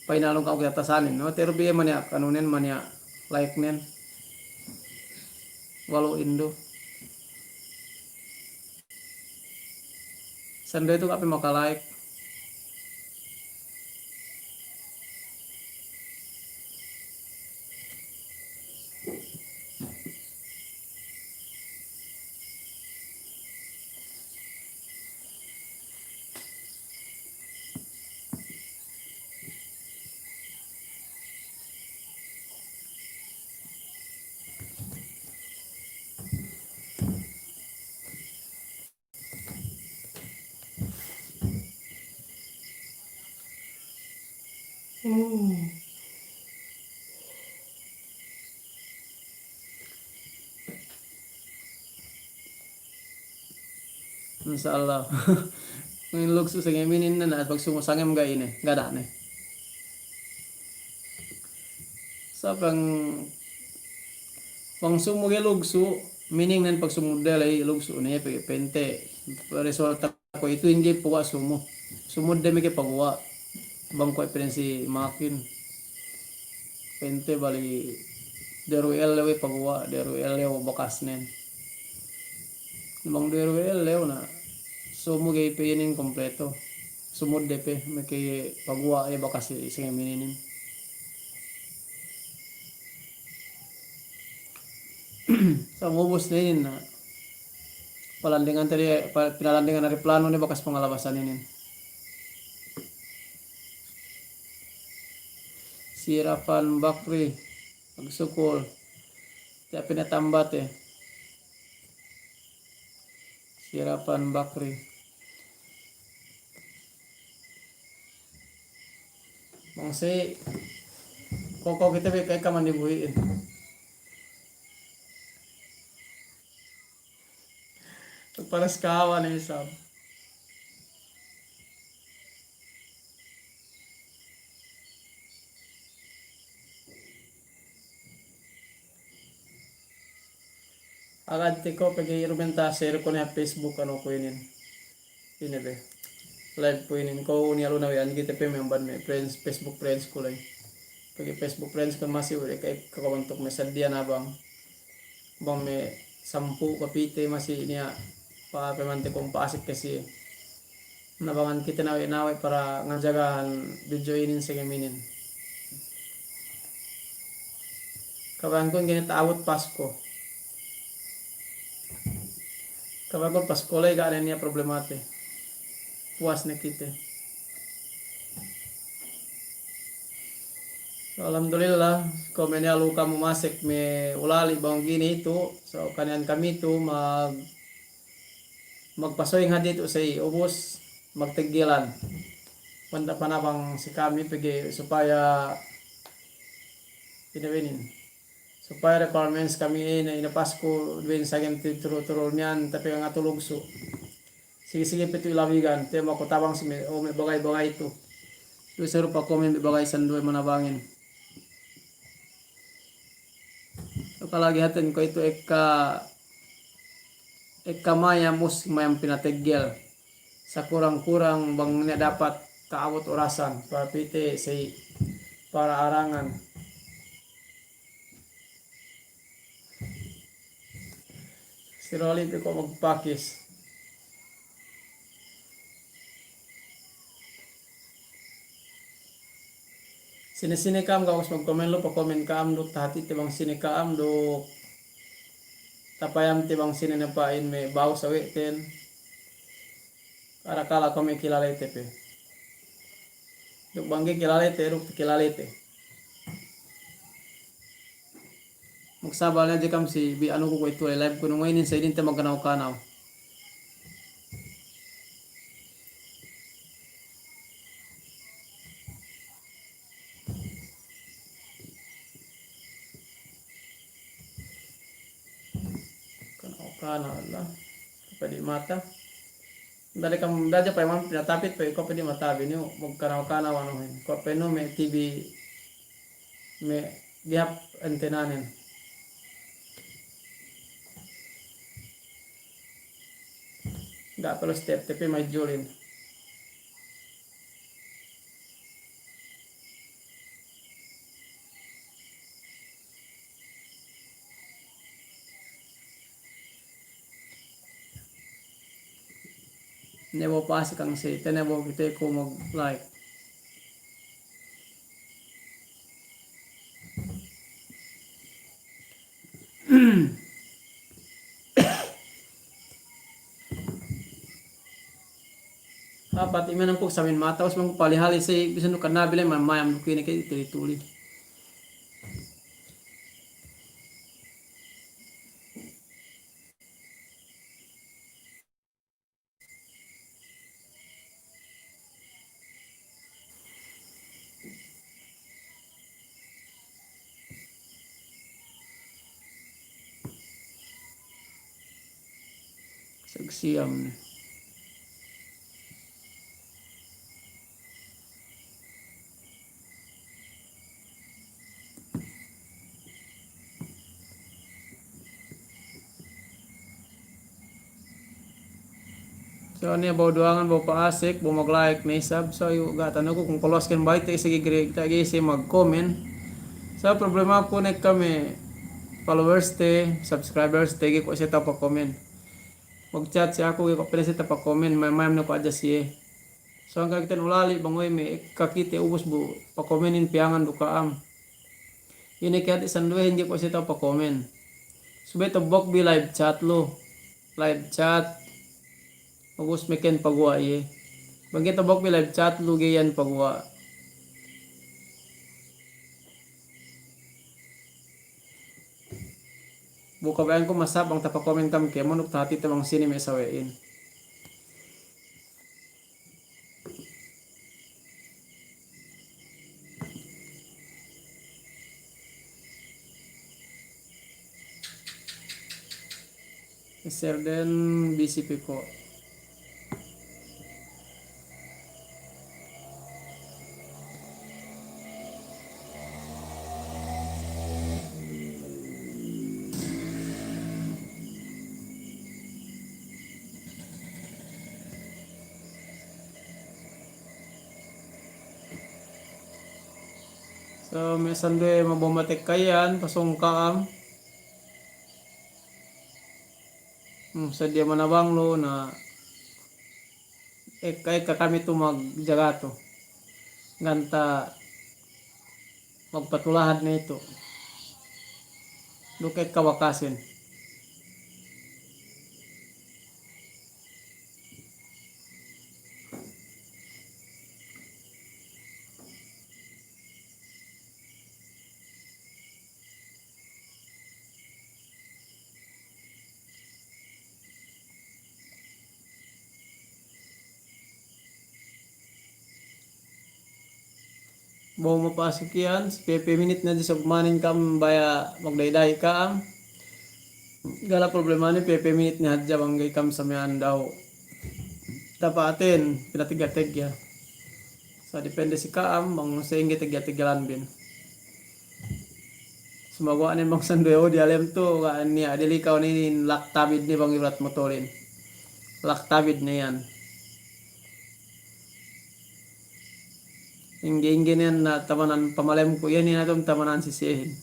Pa'inal nung ka'u kiyatasanin, no? Teru biye maniya' anunen, maniya' like-nen. Walu' indu. Sande tu kape maka-like. Hmm. Insya Allah. Ngin lugsu' sangem inin ne, na pagsumu sangem ga' ine, ga' da' ne. Sa' bang, bang sumu ga'i lugsu', meaning nen pagsumudde ley lugsu' ne, pe-, pente. Resulta kuwe' itu ingge paguwa' sumu. Sumudde meke paguwa'. Bang kuwe' pa'in si makin. Pente bali duwe ellew we' paguwa', duwe ellew bakas nen. Bang duwe ellew na, sumu ga'i pe inin kompleto. Sumudde pe, meke paguwa' iye bakas sangem inin. Sa' mubus ne inin na. Palandingan tadi, pa-, pinalandingan dari plano ne bakas pangalabasan inin. Si Rapan Bakri, magsukul. Tiya' pinatamba te. Si Rapan Bakri. Bang si koko kite bi ka'ekka man dibuhi'in. Paras kawan isab. Agad tiko pegge' irumen ta share ku ne Facebook anu ku inin. Ine be. Live ku inin ko' niya' lu nawe'an kite pe me' amban me' friends, Facebook friends ku ley. Pegge' Facebook friends ku masi we' ka, ka kabantuk me' sadiya na bang. Bang me' sampū' kapite masi niya' pa, pe mante kong pa'asek ke siye. Nabangan kite nawe'-nawe' para ngajagahan video inin sangem inin. Kabaya'ankun ga'i ne ta'abut Pasko. Kabaya'ankun Pasko ley ga' ne niya' problemate. Puwas ne kite. Alhamdulillah, ko' me' niya' lu kamu masek me' ulali' bang gini itu, so kaniyan kami itu mag- magpasoying hadja itu sa'i, ubus magteggelan. Panta panabang si kami pegge' supaya ine be inin, supaya requirements kami ine, ine Pasku duwe sangem ti turul-turul miyan, tapi ngatu lugsu'. Sigi-sigi pe tu ilawigan, te maku tabang si me', o me' bagay-bagay tu. Duwe sarupa kami me' bagay sinduwe manabangin. Apalagi hātin ko' itu ekka, ekka mayam, us mayam pinateggel. Sakurang-kurang bang niya' dapat ta'abut orasan, para pite sa'i, para arangan. Si Roli pe ko' magpakis. Sine-sine ka'am ga' us magkomen, lu pakomen ka'am duk tahati te bang sine ka'am duk tapayam te bang sine ne pa'in me' bahu sawe'ten. Arakala' kami kilale te pe. Duk bang ga'i kilale te, duk kilale te. Magsabal ne hadja kam si bi anu ku kuwe'itu, live ku nung inin sa inin te magkanaw-kanaw. Kana Allah. Pedi mata. Dali kam daja pa iman pinatapit pe ko pedi mata bini, magkana-kana wanuhin. Ko penu me' T V, me' gihap antenanen. Ga' pelu step, tapi majulin. Ne bo pasi kang si, tene bo kite ku mag-like. Hapat imenan ku samin mata, us mangku palihali si, bisan du kanabi le mamayam du kine ke tuli-tuli. Sagsiyam ne. So, niya' ba'u duwangan, ba'u pa'asek, ba'u mag-like ne isab. So, iyu' ga' tanuku kung kolosken balik te' ise gigre, te' ise mag-comment. So, problemaku ne kami followers te, subscribers te, ga'i kuwe' siye tapa-comment. Mag-chat si aku, ga'i kuwe' pa'in siye tapa-comment, mayam-mayam ne ku hadja siye. So hangkan kite ulali' bang we' me' ekka kite ubus bu pa-commentin piyangan du ka'am. Ine ke hati' sinduwehin ga'i kuwe' siye tapa-comment. Subey tobok bi live chat lu. Live chat. Ubus meken paguwa' iye. Bang ga'i tobok bi live chat lu ga'i iyan paguwa'. Bu kabaya'anku masab bang tapa-comment kam kēmon duk tahātite bang sine me' sawe'in. Iserden bisi pe ko'. So, me' sinduwe mabo'o matekka iyan, pasōng ka'am. Hmm, sadiya manabang lu na ekka-ekka kami tu magjaga tu. Ganta' magpatulahad ne itu. Duk ekka bakasin. Ba'u mapasek iyan, si pe pe minit ne hadja sōg manin kam baya' magda'i-da'i ka'am. Gala problema ne pe pe minit ne hadja bang ga'i kam samiyan dahu'. Tapa'aten, pinategga-tegga. Sa' depende si ka'am, bang sa'ingge tegga-teggalan bin. Sumaguwa' ne bang sinduwe o diyalem tu, ga' niya' dili kaw ne inin laktabid ne bang ibarat motolin. Laktabid ne iyan. Ingge-ingge ne iyan na tamanan pamalem ku, iyan ne iyan atum tamanan si siyehin.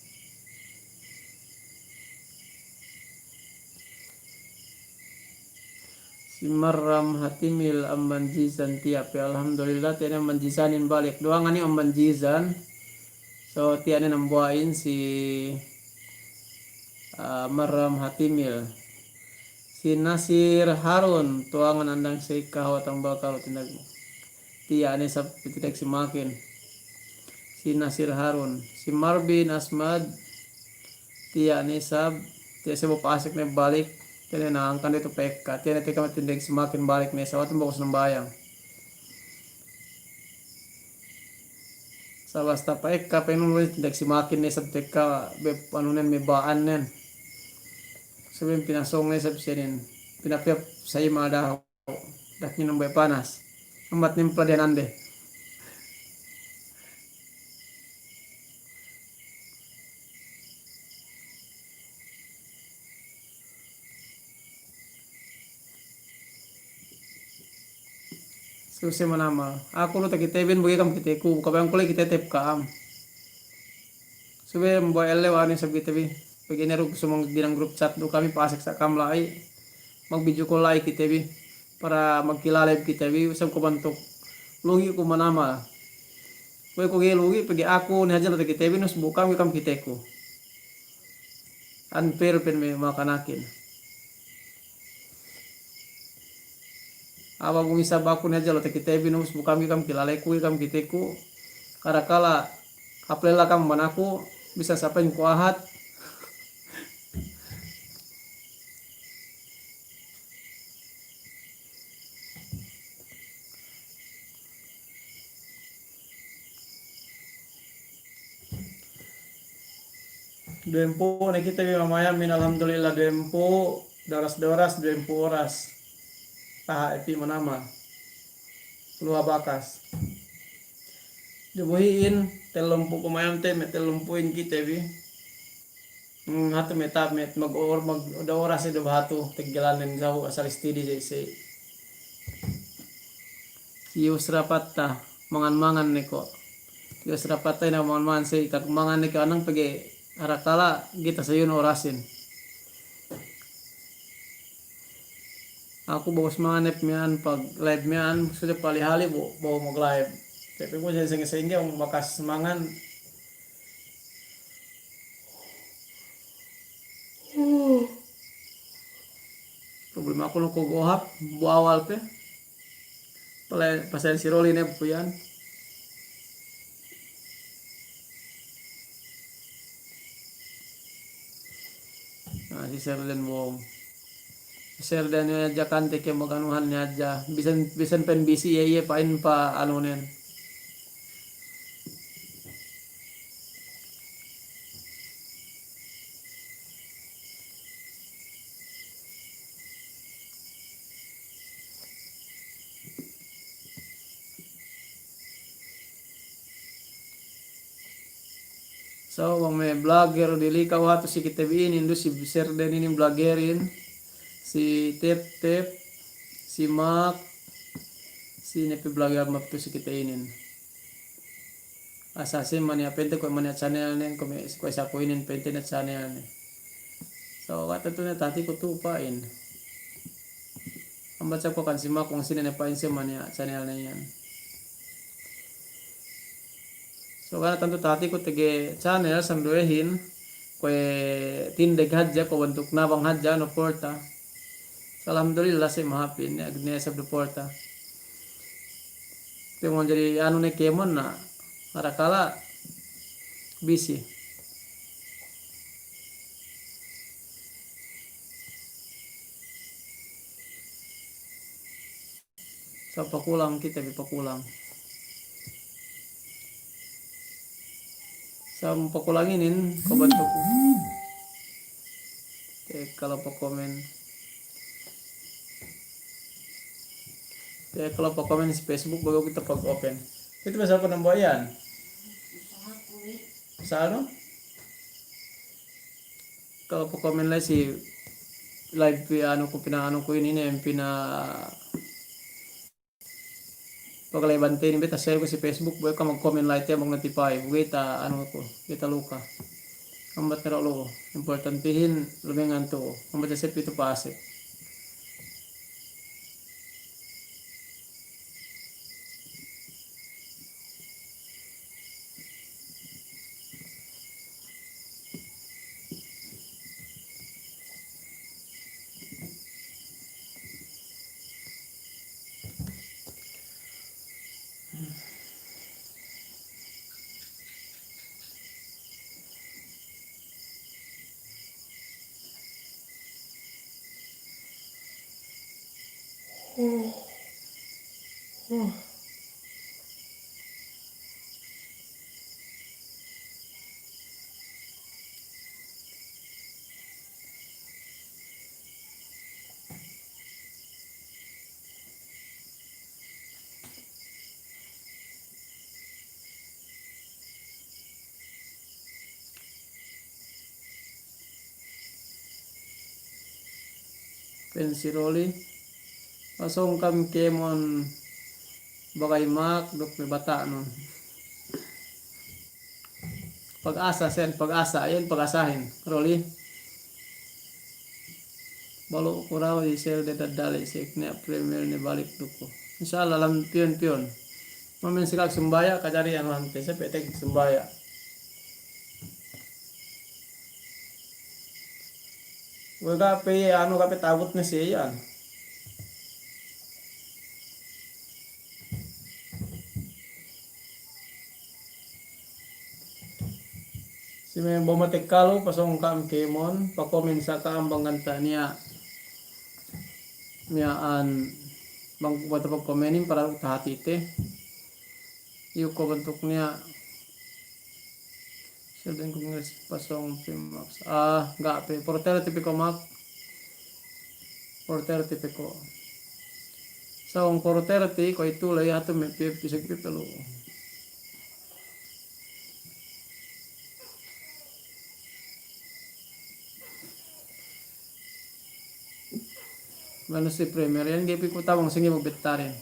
Si Marram Hatimil amban Jizan tiya' pe, alhamdulillah, tiya' ne amban Jizanin balik. Duwangan iyu' amban Jizan. So, tiya' ne nambuwa'in si, ah, Marram Hatimil. Si Nasir Harun, tuwangan andang si kahawatan bakal tindag. Tiya' ne isab tindag si Makin. Si Nasir Harun. Si Marbin Asmad, tiya' ne isab, tiya' isab bu pa'asek ne balik, tiya' ne nangkan ditu pekka, tiya' ne tiya' kami tindag si Makin balik ne isab, atun bagus nambayang. Sa' basta pa'ekka, pa'inun we' tindag si Makin ne isab tekka, be, anunen, me' ba'annen. Subey pinasōng ne isab siyenin. Pinapiyap sa'i ma dahu'. Dak minum bay panas. Ambat nimpla diyanande. Suse manamal. Aku lu takitebin bu ga'i kam kiteku, kabaya'an ku la'i kite tep ka'am. Subey mbuwa' ellew anu isab kite bi. Pegge' ne du sumang binang grup chat du kami pasek sa' kam la'i. Mag-video call la'i kite bi. Para magkilale kite bi, isab ku bantuk lugi' ku manamal. Kuwe' ku ga'i lugi', pegge' aku ne hadja lu takitebin, ubus bu kam, kam kiteku. Unfair pen me' makanakin. Aba' bu isab aku ne hadja lu takitebin, ubus bu kam, kam kilaleku, kam kiteku. Arakala' hāp lella kam amban aku, bisan sa' pa'in ku ahat. Duwempū' ne kite bi mamayamin, alhamdulillah, duwempū', doras-doras, duwempū' oras. Taha' epi manamal. Luha bakas. Dubuhi'in, tellumpū' pamayamte, me' tellumpū'in kite bi. Hmm, hatu me' tap me' mag-or-, mag-, da oras iye du bahatu, teggelanen sabu asal istidi si, si, si Yusra Patta, mangan-mangan ne ko'. Si Yusra Patta ina mangan-mangan si, kak mangan ne ko' anang pegge' arakala' ga'i tasayun orasin. Aku bagus mangan ne pe miya'an pag-live miya'an, sudah pahali-hali bu, bu mag-live. Tapi bu sengge-sengge bakas mangan. Problema aku lu ko' gohap, bu awal pe. Pale, pasal si Roli ne bu yan. Na, si Serden bong. Serden ne hadja kante ke maganuhan ne hadja. Bisan, bisan pen bisi iye, iye pa'in pa anunen. So, bang me' blogger dili kaw hatu si kite bi inin du si Serden inin bloggerin, si Tep-Tep, si Mak, sine pe blogger map tu si kite inin. Asal si maniya' pente kuwe' maniya' channel nen, kuwe' me', kuwe' saku inin pente ne channel ne. So, kata tu ne tahatiku tu pa'in. Ambat sa' ku kan si Mak bang sine ne pa'in si maniya' channel ne iyan. So, ga' ne tantu tahatiku tege channel, sinduwehin, kuwe' tindeg hadja, kuwe' bantuk nabang hadja, anu, porta. So, alhamdulillah, si mahāpin, ne, ne isab du porta. Pe manjari anu ne kēmon na, arakala' bisi. Sa' pakulang kite bi pakulang. Sa' pakulang inin, ko' bantuk. Te kalau pakomen. Te kalau pakomen si Facebook baru kite pag-open. Itu biasa aku nambah iyan. Sa' anu? Kalau pakomen la'i si live pi-, anu ku pina-, anu ku inin, ne pina-, pagla'i bante inin beta share ku si Facebook, bu ekka magkomen la'i te mag-notify, bu ga'i ta-, anu ku, ga'i taluka. Ambat ne du lu, importantihin lumengngan tu'u, ambat ne sepi tu pasek. Pen si Roli. Pasōng kam kēmon bagay mak duk me' bata'nun. Pag-asa sen, pag-asa, iyan pag-asahin, Roli. Balu' ku raw di sel de dadali' si ekne' premier ne balik duku. Insya Allah lam piyon-piyon. Mamin si kak sumbaya' kajari anu hante, sepe tek sumbaya'. We' ga' pe iye anu, ga' pe ta'abut ne si iyan. Si me' bo'o matekkalu, pasōng ka'am kēmon, pakomen sa ka'am bang ganta' niya', miya'an bang bata' pakomenin para tahati te. Iyu ko bantuk niya'. Sel den ko ngres pasōng pe mak. Ah, ga' pe. Porter tipe ko mak. Porter tipe ko. Sa' bang porter ti ko itu ley hatu me' piyep isek piyep lu. Manu si premier iyan, ga'i pe ku tabang singi magbettarin.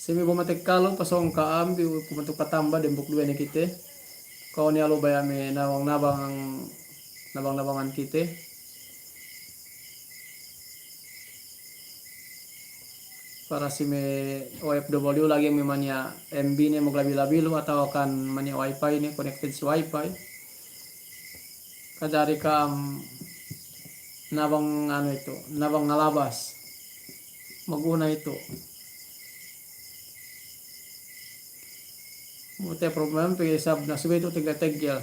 Si me' bo'o matekkalu, pasōng ka'am, bi ku bantuk patamba, dembuk duwe ne kite. Ka'u niya' lu baya' me' nabang-nabang, nabang-nabangan kite. Para si me' O F W lagi' me' maniya' M B ne maglabi-labi lu atawa kan maniya' wifi ne connected si wifi. Kajari ka'am nabang anu itu, nabang ngalabas. Maguna itu. Mute problem pe isab na subey itu teggel-teggel.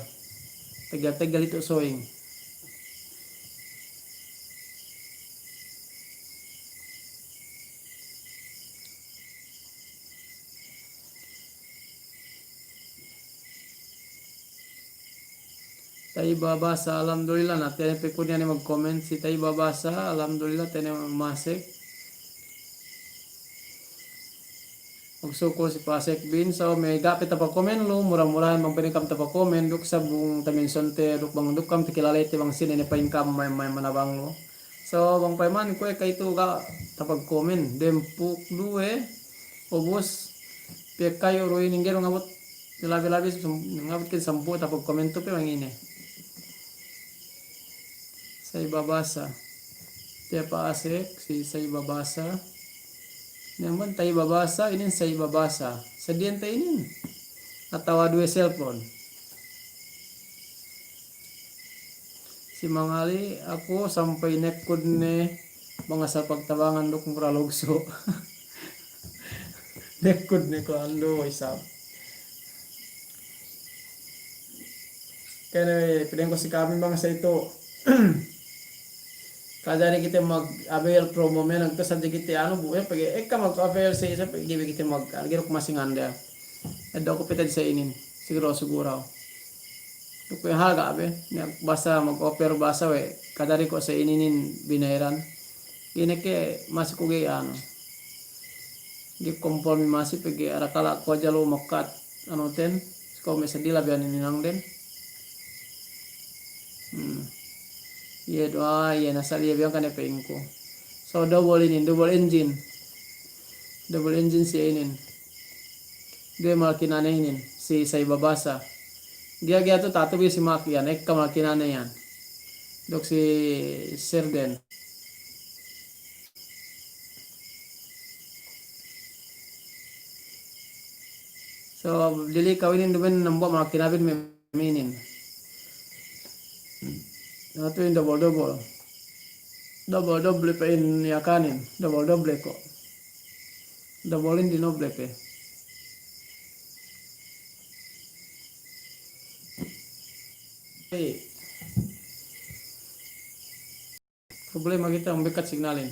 Teggel-teggel itu sewing. Tayyiba Basa, alhamdulillah, na tiya' ne pe ku niya' ne magkomen si Tayyiba Basa, alhamdulillah, tiya' ne masek. Magsukul si pasek bin, so me' ga' pe tapakomen lu, mura-murahan bang pa'in kam tapakomen, duk sab bang tamention te, duk bang duk kam takilalete bang sine ne pa'in kam me', me' manabang lu. So bang payaman kuwe' ka itu ga' tapagkomen, dempuk duwe, ubus, piyek kayu' du inin ga'i du ngabut, labi-labi sam-, ngabut ke sampū' tapagkomen tu pe bang ine. Sa'i Babasa. Tiya' pa'asek si Sa'i Babasa. Inin amban Ta'i Babasa, inin Sa'i Babasa. Sadiyan te inin. Atawa duwe cellphone. Si Mangali, aku sampay nekkud ne bang asal pagtabangan duk mura lugsu'. Nekkud ne ku andu' isab. Kene pideng ku si kami bang sa itu. Kajari kite mag-avail promo me' nagtu sadja kite anu bu, eh, pegge' ekka mag-avail sa isa pegge' kite mag-, anu, giruk masing ande. Eddo' ku pete sa inin, siguro, siguro. Duk we' hal ga' be, niya' basa mag-offer basa we', kajari ko' sa ininin binayaran. Ine ke masi ku ga'i anu. Ga'i kompol mi masi pegge' arakala' ku hadja lu makat anu ten, siko me' sadila biyan inin nang den. Hmm. Iye du'a, iye nasal iye biyan kane pa'inku. So double inin, double engine. Double engine si inin. Duwe makinane inin, si Sa'i Babasa. Giya-giya tu tatu bi si mak iyan, ekka makinane iyan. Duk si Serden. So, dili kawinin dumen nambuwa' makinabin me' minin. Atu in double-double. Double-double pa'in Yakanin. Double-double ko'. Double in dinoble pe. Hey. Problema kite, umbekat signalin.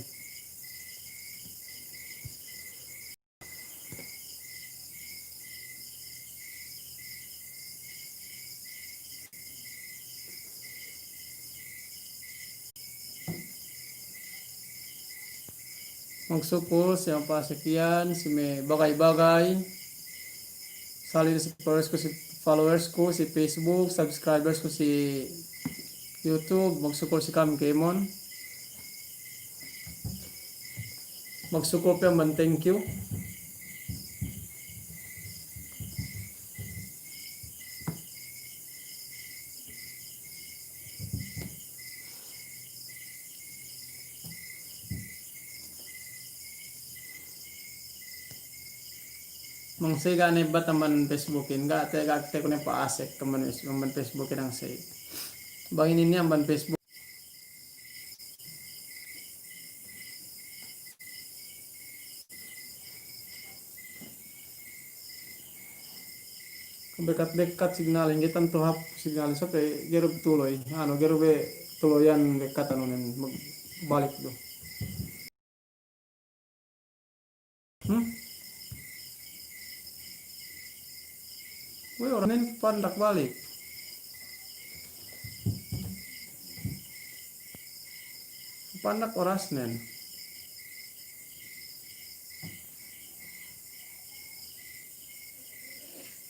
Magsukul si ampa sekian, si me' bagay-bagay. Salin si followers ku, si followers ku si Facebook, subscribers ku si YouTube, magsukul si ka'am kēmon. Magsukul pe amban thank you. Bang sey ga' ne bat amban Facebookin, ga' te, ga' te ku ne pa'asek amban, amban Facebookin bang sey. Bang inin ne amban Facebook. Bekkat-bekkat signalin, ga'i tantu hāp signalin, sape ga'i du tuloy, anu, ga'i du be tuloyan bekkat anunen, magbalik du. Hmm? Weh, orasnen pandak balik. Pandak orasnen.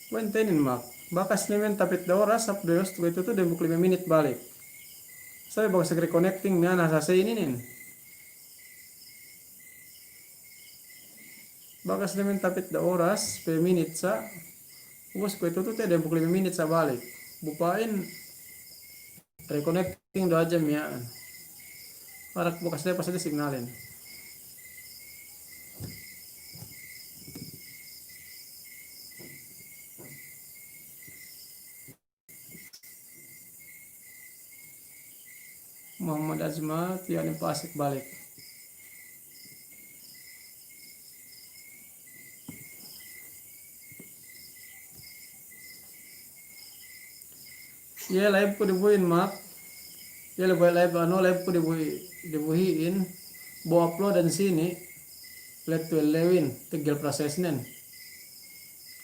Weh, inin mak. Bakas ne men tapit da oras, hap da oras, kuwe'itu tu'u dembuwak lime minit balik. Sabi bakas reconnecting ne, ana sase inin. Bakas ne men tapit da oras, pe minit sa'. Ubus kuwe'itu tu'u te dembuwak lime minit sa' balik. Bu pa'in reconnecting du hadja miya'an. Barak bakas lepas hadja signalin. Muhammad Azma, tiya' ne pa'asek balik. Iye, live ku dibuhi'in, mak. Iye, live, live, anu, live ku dibuhi', dibuhi'in. Behu upload dan sini. Let tu ellewin, teggel prosesnen.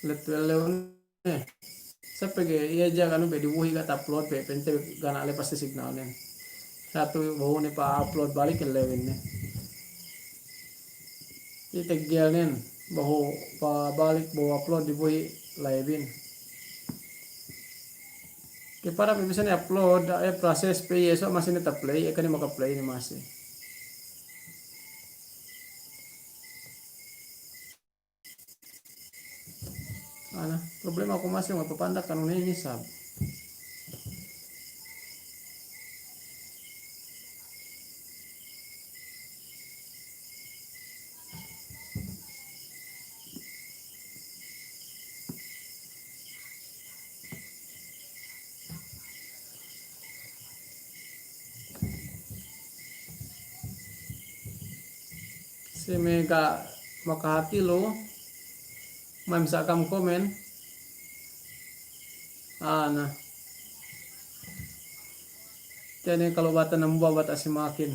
Let tu ellewin. Eh, sape ga'i, iye ja' anu be dibuhi' ga' ta-upload be, pa'inte ga' ne lepas signalnen. Satu behu ne pa-upload balik ellewin ne. Iye teggelnen, behu pabalik, behu upload dibuhi' live-in. Ke para pe bisa ne upload, eh, proses pe iye, so masi ne ta-play, eh, kan ne maka-play ne masi. Ana, problema ku masi magpapandak anu ne isab. Si me' ga' makahati lu, ma'in sa' kam komen. Ana. Tiya' ne kalu bata' nambuwa' bata' si makin.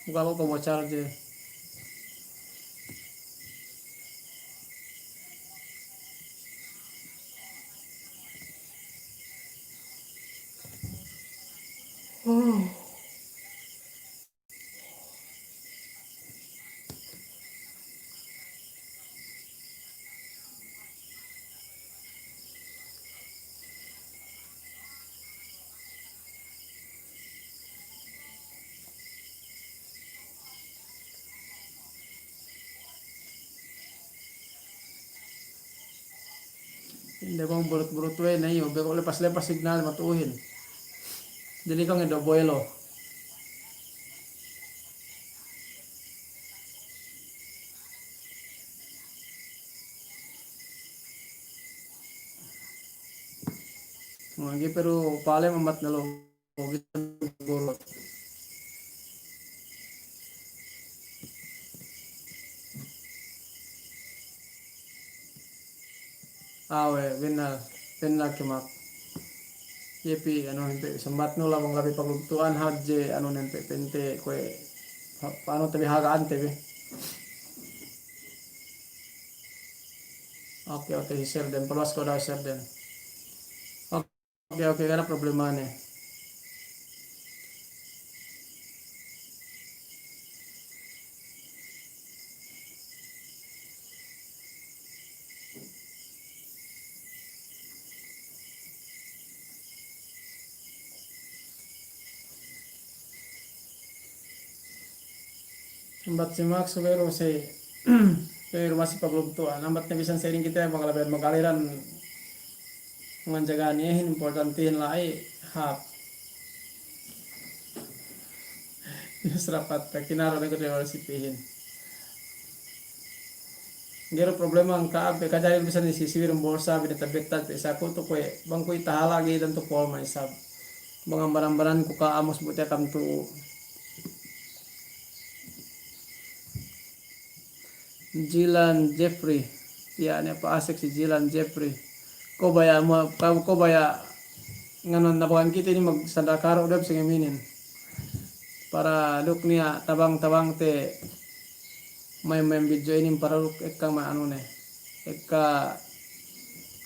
Buka' ko' bocal je. Inde bang burut-burut we' ne iyu, beko' lepas-lepas signal matu'uhin. Jadi kang edo buwelo. Magi peru pale mamat nelo. Awe', bennal, bennal ke mak. Iye pi, anu, hempe' sambatnu labang labi paglugtu'an hadje, anu, hempe' pente, kuwe', ha-, anu, tabi haga ante bi. Oke, oke, si Serden, paluwas ko' da'a Serden. Oke. Oke, oke, ga' ne problemane. Ambat si Max, subey du si, subey du masi paglugtu'an. Ambat ne bisan sering kite magalabehan magaliran manjagahan iyehin, importantihin la'i hāp. Yus rapat, takinaro ne ko' te wal sipihin. Ga'i du problema ngka ampe kajari bisan si siwir bolsa bine tabettat pe saku tu kuwe' bang kuwe' tahala' ga'i tantu kuwal may sab. Bang ambaran-ambaran ku ka amus bute kam tu. Jilan Jeffrey. Tiya' ne pa'asek si Jilan Jeffrey. Ko' baya' ma-, ko', ko' baya' nganu nabakan kite inin magsandal karu' dep sengem inin. Para duk niya' tabang-tabang te main-main video inin para duk ekka ma anu ne. Ekka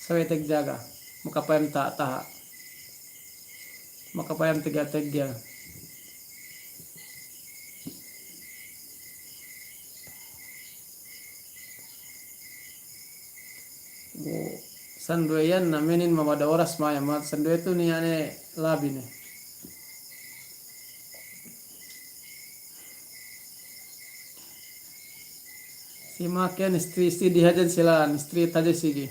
sawe' tegjaga. Makapayam taha'-taha'. Makapayam tegga-tegga. Bu, sinduwe iyan na menin mabada oras mayam, ma sinduwe tu niya' ne labi ne. Si maken istri, istri di hadja silan, istri hadja sigi.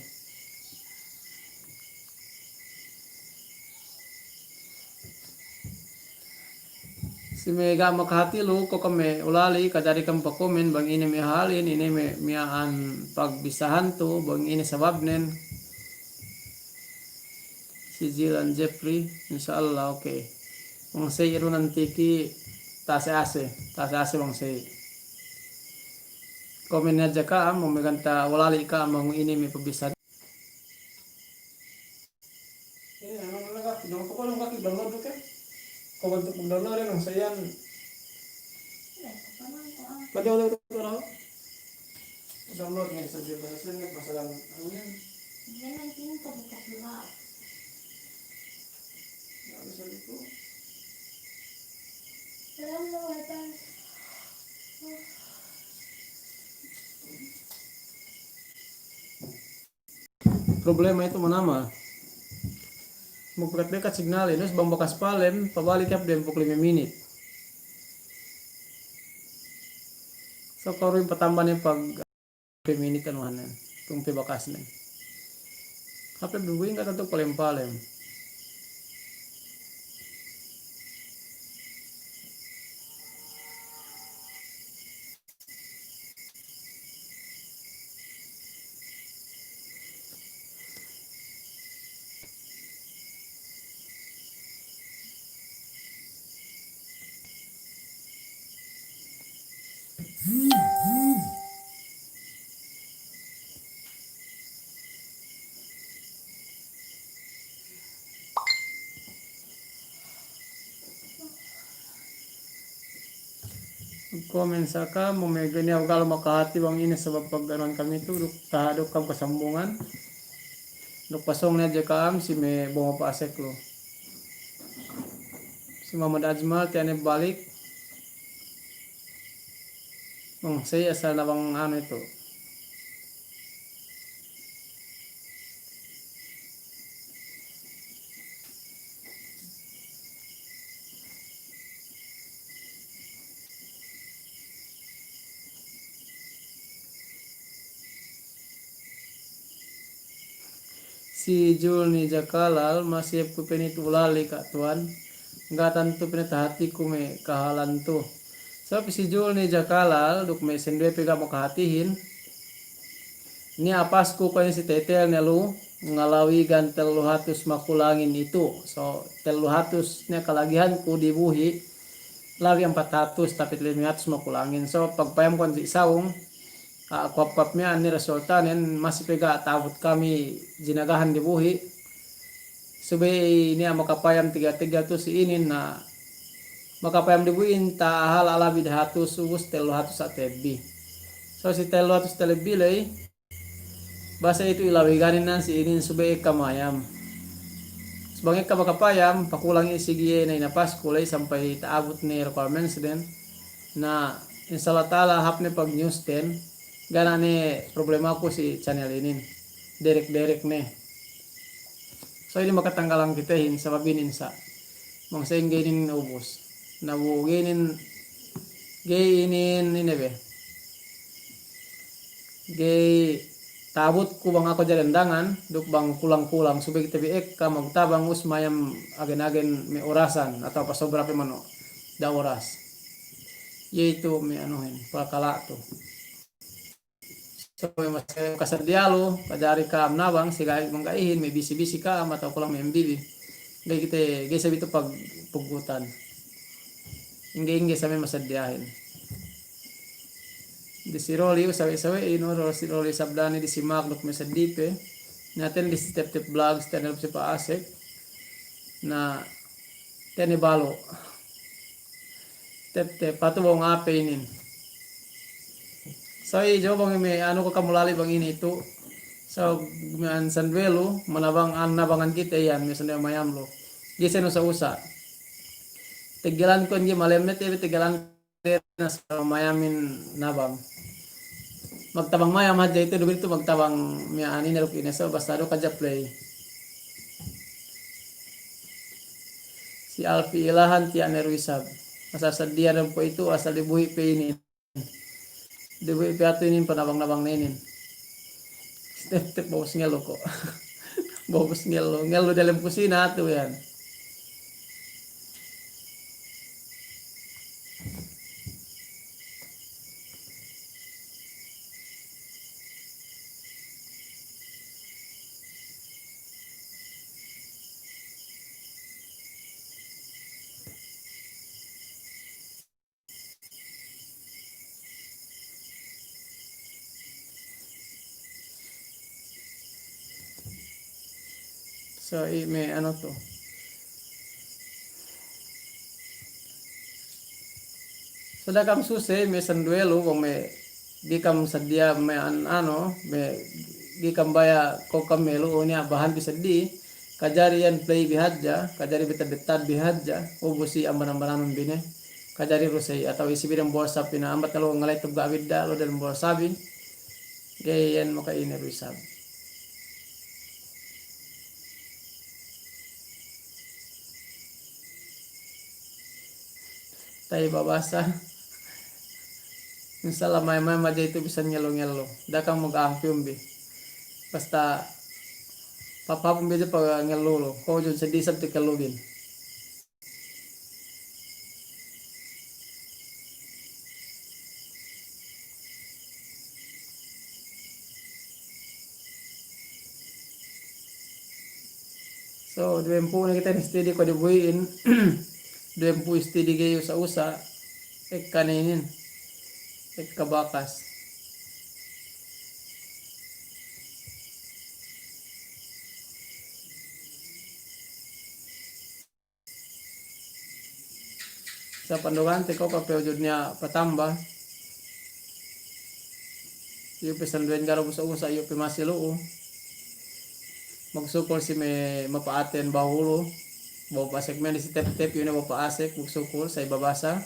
Si me' ga' makahati lu, ko' ka'am me' ulali', kajari ka'am pakomen bang ine me' halin, ine me' miya'an pagbisahan tu, bang ine sababnen. Si Jilan Jeffrey, insya Allah, oke. Bang sey iru nanti ki tase-ase, tase-ase bang sey. Komen hadja ka'am, bang me' ganta' ulali' ka'am bang ine me' pagbisahan. Ini, anu, anu, kaki, jangan pokoknya kaki download, oke? Kau bantu download, ya, nang sayan. Baca, baca, baca, baca. Download nih, saja bahasa ini, bahasa dalam, anu, ini. Ini nanti ini terbuka juga. Nggak bisa gitu. Dalam lo, apa? Problema itu manamal. Magbekat-bekat signal, inus bang bakas palem, pabalik hap dempuk lime minit. So, karu patamba ne pag lime minit anu hanen, tumpe bakas ne. Hape bubuin kata tu palem-palem. Komen sa ka'am, me' giniya ga'i lu makahati bang ine sabab pag-anuhan kami tu, duk tahaduk ka'am kasambungan. Duk pasōng ne hadja ka'am si me' bong pasek lu. Si Muhammad Ajmal, tiya' ne balik. Bang, sey asal na bang anu itu. Si Julni Jakalal, masi hep ku penit ulali ka' tuwan, ga' tantu penit hatiku me' kahalan tu. Sabab si Julni Jakalal, duk me' sinduwe pe ga' makahatihin, niya' apasku kuwe' si tetel ne lu, ngalawigan tellu hatus makulangin itu. So, tellu hatus niya' kalagihanku dibuhi', labi ampat hatus, tapi lime hatus makulangin. So, pagpayam kuwe' si sawung, a, kuwap-kuwap miya'an ni resultanen, masi pe ga' ta'abut kami jinagahan dibuhi'. Subey niya' makapayam tiga-tiga tu si inin na makapayam dibuhi'in tahala' labi dahatus, ubus tellu hatus sa' telebbi. So si tellu hatus telebbi ley, basa itu ilawiganin nan si inin subey ekka mayam. Subey bang ekka makapayam, pakulang isi giye ne inapasku ley sampay ta'abut ne requirements den. Na, insya Allah ta'ala hap ne pag-news ten, ga' ne problemaku si channel inin. Derek-derek ne. So, inin makatanggalan kitehin, sabab inin sa'. Bang sa'ingge inin ubus. Na bu ga'i inin Ga'i inin, ine be. Ga'i ta'abutku bang aku hadja dendangan, duk bang kulang-kulang, subey kite bi ekka magtabang us mayam agen-agen me' orasan, atawa pasobra pe manu, da'a oras. Iye itu me' anuhin, palkala' tu. So, me' masa kasaddiya lu, kajari ka'am nabang, si ga'i bang ga'ihin, me' bisi-bisi ka'am, atawa kulang me' M B B. Ga'i kite, ga'i sabi tu pagpuggutan. Ingge-ingge sa me' masaddiyahin. Disi Roli, sawe'-sawe'in, o, Roli, si Roli Sabdani, disi Mak, duk me' saddi pe. Naten disi Tep-Tep Vlogs, channel si Pa'asek. Na, tene balu. Tep-tep, patu bang ape inin. So, i' jo bang me' anu ko' kamulali bang ini tu. So, me' an sanduwe lu, manabang an nabangan kite iyan, me' sanduwe mayam lu. Ga'i sen usa'-usa'. Tegelan ko' ngi malemmet, iye tegelan ko' na sa mayamin nabang. Magtabang mayam hadja itu, dubil tu magtabang me' an ine duk ine, so, basta du kaja play. Si Alfi Ilahan tiya' ne du isab. Asal saddiya dem ko' itu, asal dibuhi' pe inin. Dibuhi' pe atu inin panabang-nabang ne inin. Step-step bawas ngellu ko'. Bawas ngellu. Ngellu dalem kusina atu iyan. So, i' me' anu tu. So, da'a kam suse, me' sanduwe lu, bang me' ga'i kam saddiya me' an-, anu, me' ga'i kam baya' ko' kam me' lu, niya' bahan bi saddi, kajari iyan play bi hadja, kajari beta-beta bi hadja, ubus i' amban-ambananun bi ne, kajari du sey, atawa isi bi dem bolsa pina, ambat kalu ngalay tubga' bidda', lu dem bolsa bi, ga'i iyan maka ine du isab. Ta'i babasa. Insya Allah, mayam-mayam hadja itu bisan ngellu-ngellu. Da'a kam maga'ang piyum bi. Basta papahapun bi hadja pagellu lu. Ko' jun seddi isab tekellubin. So, duwempū' ne kite ne steady ko' dibuhi'in. Duwempū' steady ga'i usa'-usa'. Ekka ne inin. Ekka bakas. Sa pandugante ko' pe ujud niya' patamba. Iyu' pe sanduwen garu busa'-busa' iyu' pe masi lu'u. Magsukul si me' mapa'aten bahulu. Bawa pa'asek me' di si tep-tep iyu' ne bawa pa'asek, magsukul sa' ibabasa.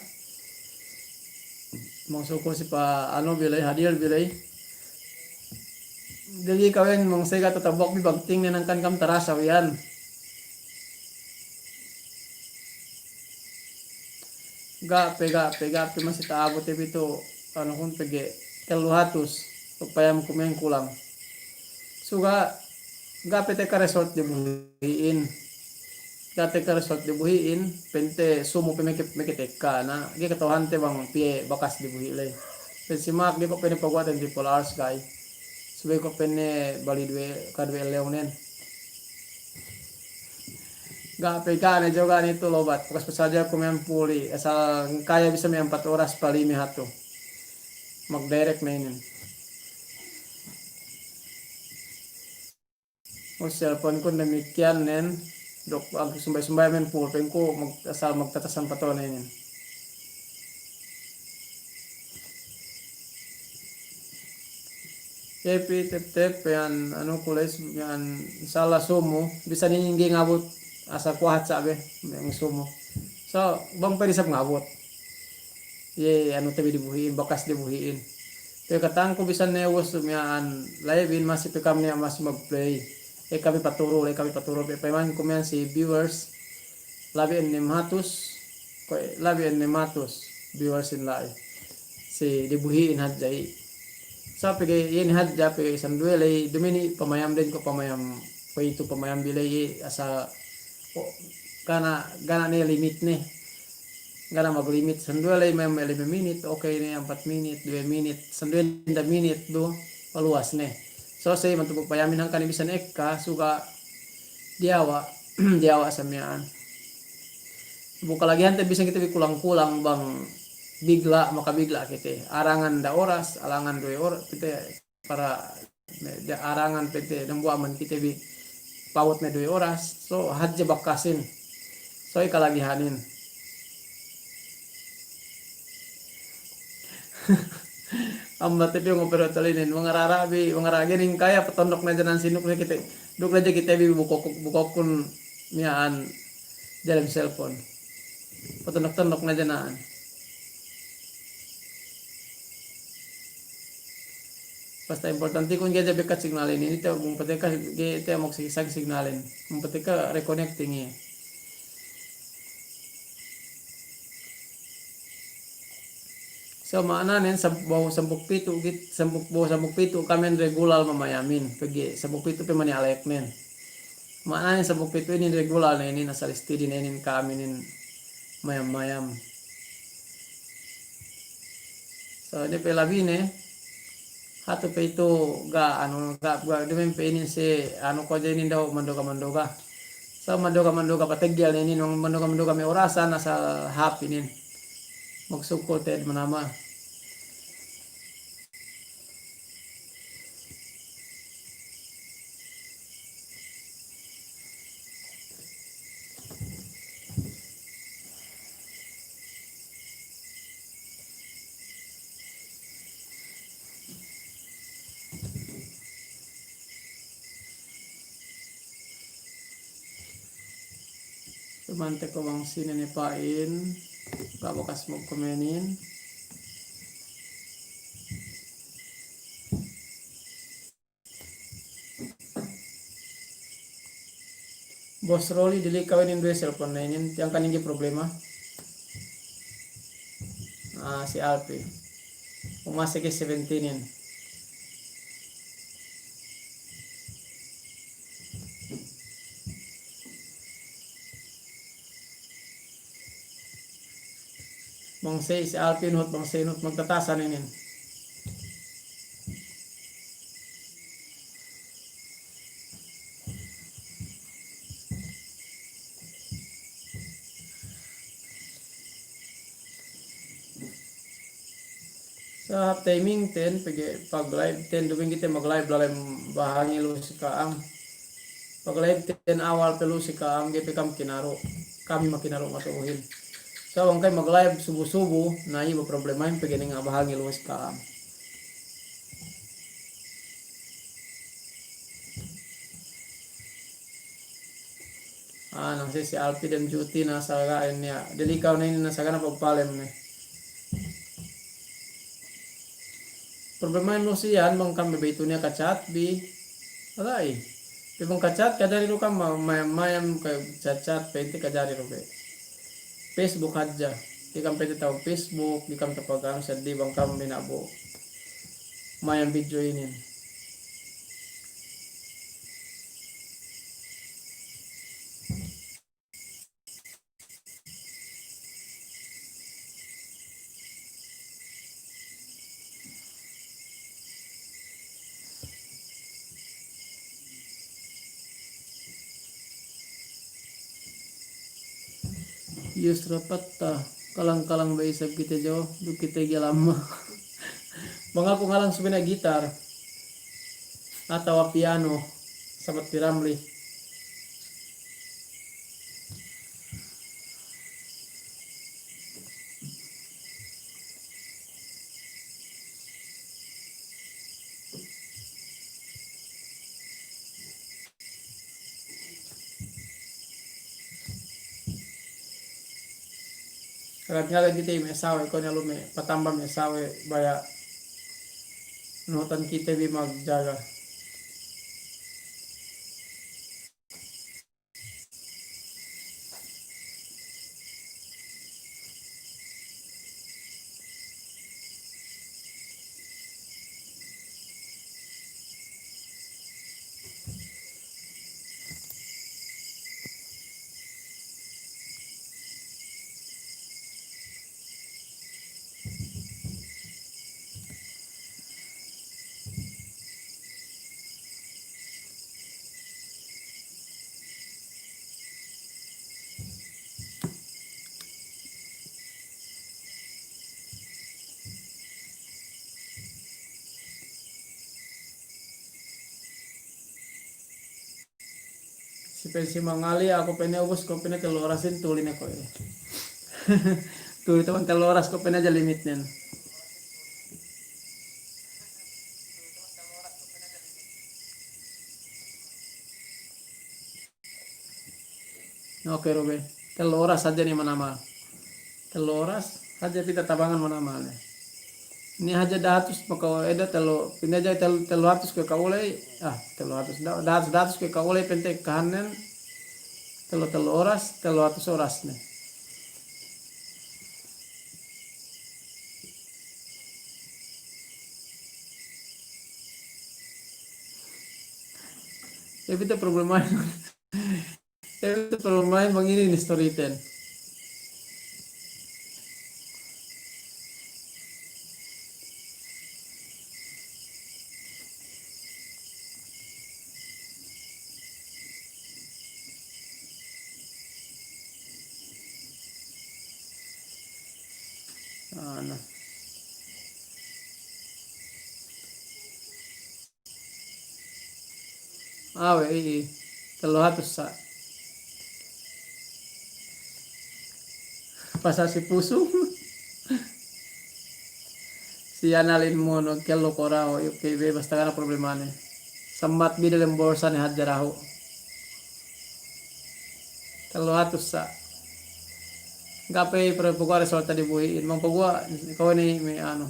Magsukul si pa anu biley, hadil biley. Jadi kawen mangse ga' tatabok bi bagting ne nangkan kam tarasa wiyan. Ga' pe, ga' pe, ga' pe masi ta'abut te bi tu, anu kun pegge' tellu hatus, payam kumen kulang. Suga' ga' pe tekka result dibuhi'in. Ga' tekka result dibuhi'in, pente sumu pe meke, meke tekka. Na, ga'i kata'uhante bang piye bakas dibuhi' ley. Pen si Mak ga'i ko' pene paguwa'ten triple R's, guys. Subey ko' pene bali duwe, kaduwe lewnen. Ga' pe, ga' ne jo, ga' ne itu lobat. Bakas pasadja kumen puli. Asal kaya bisa me' ampat oras pa lime hatu. Magdirect ne inin. O, cellphone kun damikiyan nen, duk ag sumbay-sumbay men pulpen ku mag-, asal magtatasan patone nen. Epi tep-tep yan anu kules yan insya Allah sumu, bisan inin ga'i ngabut asal kuwahat sa' be, yang sumu. So, bang pe di sab ngabut. Iye, anu te bi dibuhi'in, bakas dibuhi'in. Te kata'uhanku bisan ne ubus miya'an live-in masi pe kam niya' masi mag-play. E, kami paturu, e, kami paturu, pe, payamanku miya'an si viewers. Labi ennem hatus, ko', labi ennem hatus. viewers in la'i. Si dibuhi'in hadja i. Sa' pegge' iyan hadja pegge' sinduwe ley duma'in pamayamden ko' pamayam, kuwe'itu pamayam bi ley i asal, o, ga' ne, ga' ne limit ne. Ga' ne maglimit, sinduwe ley mayam lime minit, okey ne, ampat minit, duwe minit, sinduwe nda minit du, paluwas ne. So, sa' iye mantubuk payamin hangkan ne bisan ekka, suga' diyawa', diyawa' sa miya'an. Bu kalagihan te bisan kite bi kulang-kulang bang bigla', makabigla' kite. Arangan da oras, arangan duwe or-, kite para, arangan pente dambuwa' man kite bi pa'abut ne duwe oras. So, hadje bakkasin. So, i kalagihanin. Ambat te bi ngoperator inin, mangarara bi, mangarara gening kaya patondok ne janan sinuk ne kite. Duk ne ja kite bi bukok-, bukokun miya'an dalem cellphone. Patondok-tondok ne janan. Basta importante kun ga'i ja bekkat signalin inin, te bang pateka ga'i te mok si-, sag signalin. Bang pateka reconnecting iye. So, ma'ananen sab-, behu sampū' pitu' kit-, sampū', behu sampū' pitu' ka'amin regular mamayamin. Pegge' sampū' pitu' pe maniya' aleknen. Ma'ananen sampū' pitu' inin regular ne inin, asal steady ne inin ka'am inin mayam-mayam. So, ine pe labine, hatu pe itu ga', anu, ga', ga', duma'in pe inin si, anu, ko' ja inin dahu' mandoga-mandoga. So, mandoga-mandoga pateggel ne inin, mandoga-mandoga me' orasan asal hāp inin. Magsukul te'ed manamal. Pemante ko' bang sine ne pa'in, ga' bakas magkomenin. Boss Rolly, dili' kaw inin duwe cellphone ne inin, tiya' kan ingge problema. Ah, si Alpi. Umasek ke seventeen in. Bang si, si Alpi nuhut, bang si nuhut magtatasan inin. Sa' hāp timing ten, pegge' pag-live ten, duma'in kite mag-live lalem bahangi lu'u si ka'am. Pag-live ten awal pe lu'u si ka'am, ga'i pe ka'am kinaru'. Kami makinaru' matu'uhin. Sa' bang ka'am mag-live subu-subu, na iye problemahin pegge' niya' bahangi lu'u si ka'am. Ah, nang si, si Alpi dem juti na saga'in niya'. Delikaw ne inin na saga' na pagpalem ne. Problemahin lu'u si iyan bang ka'am bebe itu niya' ka-chat bi. Alai. Pe bang ka-chat kajari du ka'am ma-, ma-, mayam ka-chat-chat pa'inte kajari du be. Facebook hadja. Ga'i ka'am pa'inte ta'u Facebook, ga'i ka'am tapaganu seddi bang ka'am binabu. Mayam video inin. Yusra Patta, kalang-kalang be isab kite jo, duk kite ga'i lamma. Bang aku ngalang subey ne gitar, atawa piano, sabat Piramli. Ngagad-ngagad kite me' sawe', ko' ne lu me' patamba me' sawe' baya' nuhutan kite bi magjaga. Pa'in si Mangali, aku pa'inne ubus ko' pa'inne tellu orasin, tuli ne ko' iye. Tuli taman tellu oras ko' pa'inne hadja limitnen. Oke, Rube. Tellu oras hadja ne manamal. Tellu oras hadja pī tatabangan manamal ne. Ine hadja dahatus maka edda tellu, pa'inne hadja tellu, tellu hatus kuwe' ka'u ley, ah, tellu hatus, da-, dahatus, dahatus kuwe' ka'u ley pa'inte kahannen, tellu, tellu oras, tellu hatus oras ne. Iye pa'inte problemahin. Iye pa'inte problemahin bang inin istoriten. Anu. Awe', iye. Tellu hatus sa'. Pasa' si Pusung. Si Analin Mono, kellu ko' dahu', iye ke bebas, taga ne problemane. Sambat bi dalem bolsane hadja dahu'. Tellu hatus sa'. Ga' pe, pre, paguwa' resulta dibuhi'in. Bang paguwa', kawe' ne me' anu.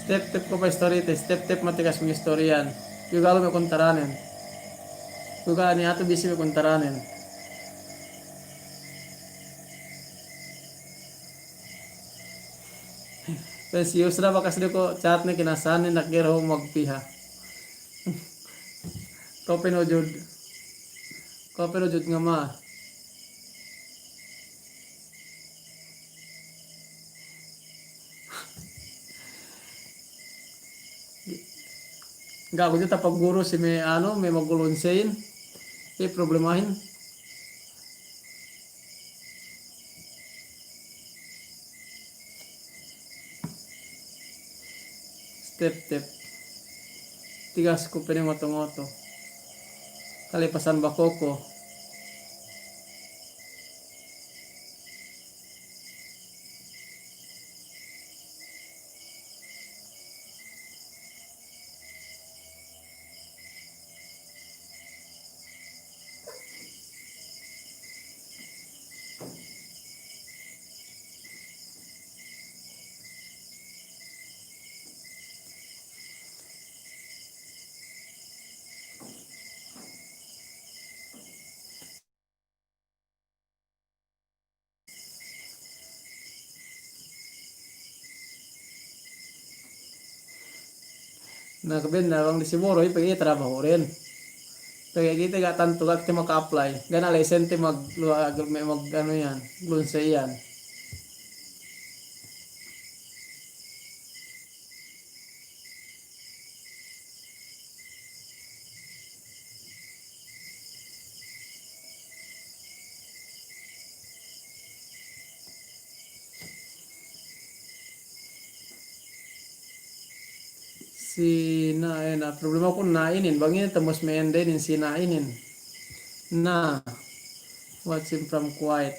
Step-step ko' pa'istorite, step-step matigas mangistoriyan. Juga lu me' kuntaranen. Juga ni atu bisi me' kuntaranen. Pa'in si Yusra bakas de ko' chat ne kinasahan ne nak gero magpiha. Ko' pinujud. Ko' pinujud ngama. Ga' ku ju' tapaguru si me' anu, me' magulunseyin. Iye problemahin. Step-step. Tigas ku pene ngoto-ngoto. Kalipasan bakoko. Na, kabenna bang disi Boro, iye pegge' iye trabahuren. Pegge' kite ga' tantu ga' kite maka-apply. Ga' ne lesente mag-, luwa-, me-, mag-, anu iyan, lunse iyan. Si na, eh, na, problemakun na inin, bang inin tembus me' ende inin, si na inin. Na, watching from Kuwait.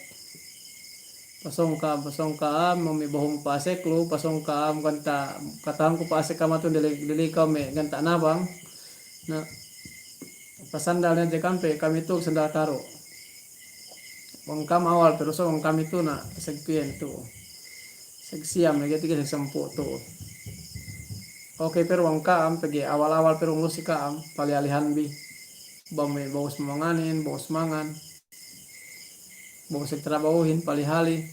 Pasōng ka'am, pasōng ka'am, mami bahu mu pasek lu, pasōng ka'am, ganta' kata'uhanku pasek ka'am atun dili-, dili ka'am me' ganta' nabang. Na, pasandal ne hadja ka'am pe, kami tu sandal taru'. Bang ka'am awal terus, bang kami tu na, seg piyen tu. Seg siyam, lagi' tiga seg sampū' tu. Oke, pero bang ka'am, pegge' awal-awal pero ngulu si ka'am, palihalihan bi. Bang me' bawus manganin, bawus mangan. Bawus seg trabahuhin, palihali.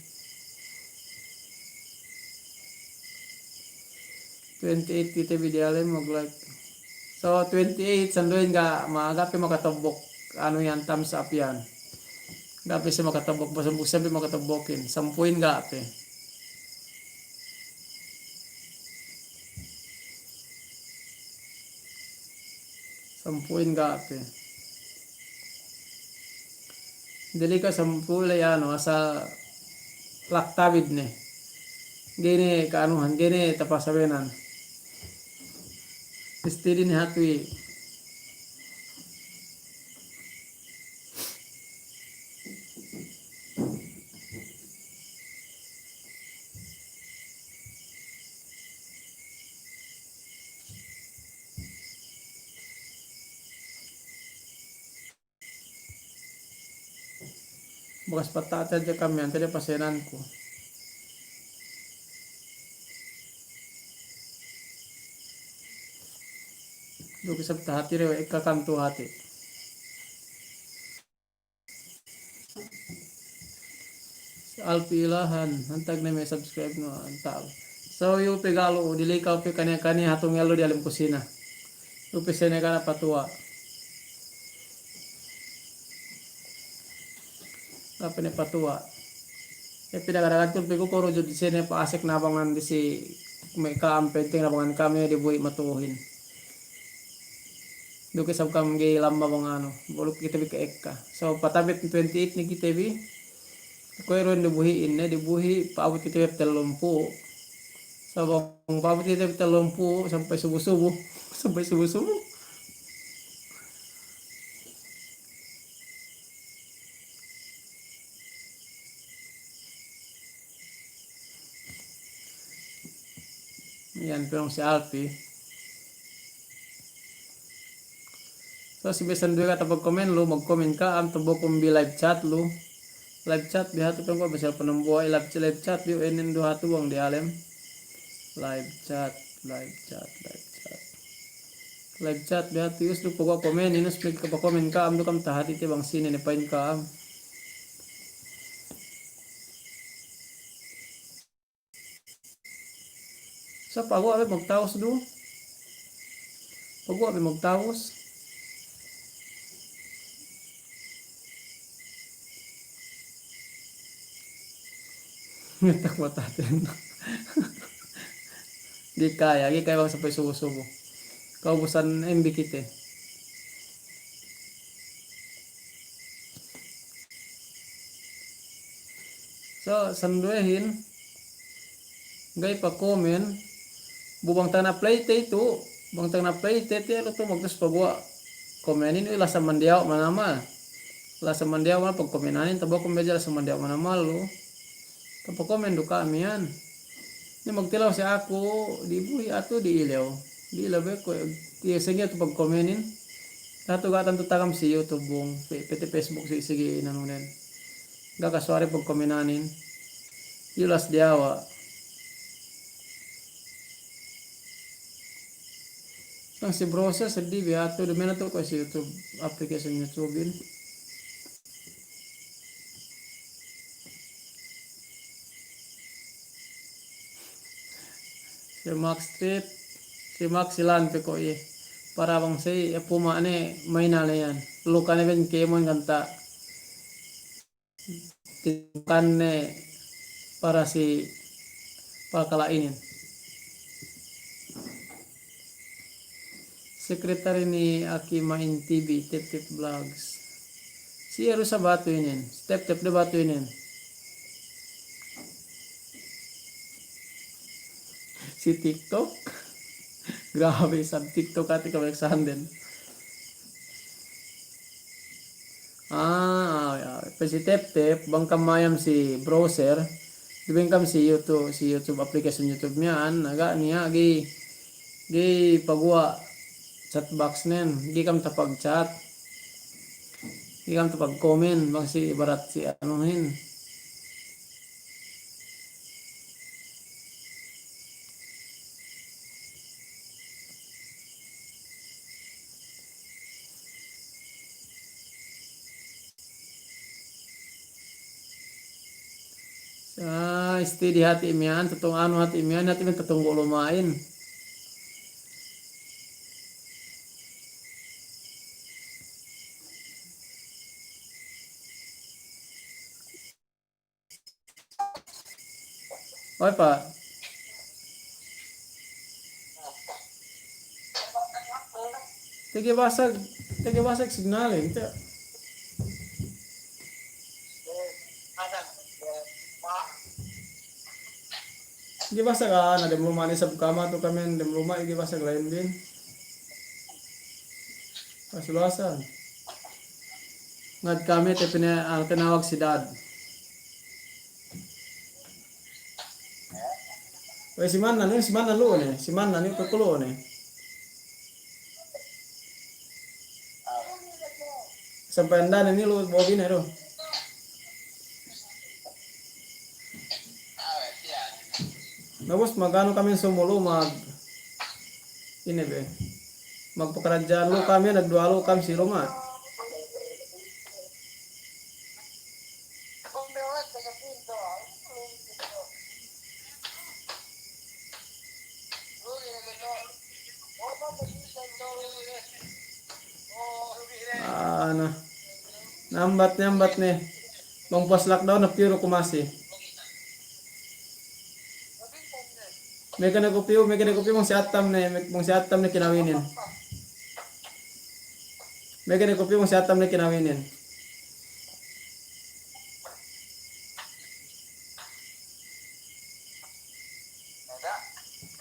Twenty-eight kite bi diyalem mag-like. So, twenty-eight, sinduwehin ga' ma-, ga' pe makatobok, anu iyan, thumbs up iyan. Ga' pe siye makatobok, bang sampū' siye pe makatobokin. Sampū'in ga' pe. Sampu'in ga' pe. Dili ka sampu' le anu, asal laktabid ne. Ga'i ne ka'anuhan, ga'i ne tapasabenan. Istidi ne hatu i. Bakas pata'at hadja kami, ante de pasenanku. Duk isab tahati de we' ekka kam tu hati. Si Alpi Ilahan, hantag ne me' subscribe nu, antag. So, iyu pe ga' lu, dili ka pe kaniya-kaniya hatu ngelu diyalem kusina. Iyu pe sene kana patuwa'. Ga' pe ne patuwa'. Iye pe daga-daga tu pe ku koru jud sene pa'asek nabangan disi me' ka'am, penting nabangan kami dibuhi' matu'uhin. Duk isab kam ga'i lamba bang anu, bolu kite bi ke ekka. So, patabit twenty-eight ne kite bi. Kuwe' du dibuhi'in ne, dibuhi' pa'abut kite bi tellumpū'. So, bang pa'abut kite bi tellumpū', sampay subu-subu. Sampay subu-subu. Iyan pe dong si Alpi. So, si bisan duwe kata pagkomen lu, magkomen ka'am, tabokum bi live chat lu. Live chat bi hatu pe ko' misal panambuwa' live, live chat bi, inin du hatu bang diyalem. Live chat, live chat, live chat. Live chat bi hatu, us du paguwa' komenin, us miki pakomen ka'am, du kam tahati te bang sine ne pa'in ka'am. Sa' paguwa' be magtawus du. Paguwa' be magtawus. Ngetak mataten. Ga'i kaya, ga'i kaya bang sampay subu-subu. Kaubusan M B kite. So, sinduwehin, ga'i pakomen, bu bang tagna' play te itu, bang tagna' play te, te lu tu magtus paguwa' komenin, uy, lasa mandiyawa' manamal. Lasa mandiyawa' manamal pagkomenanin, tabokum bi hadja lasa mandiyawa' manamal lu. Tapakomen du ka'am iyan. Ni magtilew si aku, dibuhi' atu di'ilew. Di'ilew be ko', tiya' segi atu pagkomenin. Hatu ga' tantu tagam si YouTube bung, pe-, pete Facebook si, segi inanu den. Ga' kasuwari pagkomenanin. Iyu las diyawa'. Bang si browser seddi bi atu, duma'in atu ko' si YouTube, application YouTube in. Si Max Street, si Max Silan pe ko' iye. Para bang si, iye puma' ne, maina ne iyan. Luka ne ben kēmon ganta'. Tintukan ne para si pakala' inin. Sekretari ni Aki Main T V, Tep-Tep Vlogs. Si iye du sa batu inin, si Tep-Tep du batu inin. Si TikTok. Grabe, sa TikTok ati kabeksahan den. Ah, ya. Pe si Tep-Tep, bang kam mayam si browser, duma'in kam si YouTube, si YouTube, application YouTube miya'an, na ga' niya', ga'i, ga'i paguwa' chat box nen, ga'i kam tapag-chat, ga'i kam tapag-comment, bang si ibarat si anuhin. Sa' steady hati' miya'an, tatung anu hati' miya'an, hati' miya'an tatunggu' luma'in. Oy, Pa'. Tege basag, tege basag signalin, te. Tege basag, ah, na dem luma' ne isab kama tu kamen, dem luma' tege basag lain bin. Pas luwasan. Ngad kami te pina, ah, tinawag si Dad. We', si Manna, ne, si Manna lu'u ne, si Manna ne, kuwe' ku lu'u ne. Sampay andane ne lu'u bobi ne du. Na ubus maganu kami sumulu mag, ine be. Magpakaradja'an lu'u kami, nagduwa lu'u kami si luma'. Ah, na. Nambat, nambat ne. Bang puwas lockdown, na piyu du ku masi. Meke ne ku piyu, meke ne ku piyu bang si Atam ne, me-, bang si Atam ne kinawinin. Meke ne ku piyu bang si Atam ne kinawinin.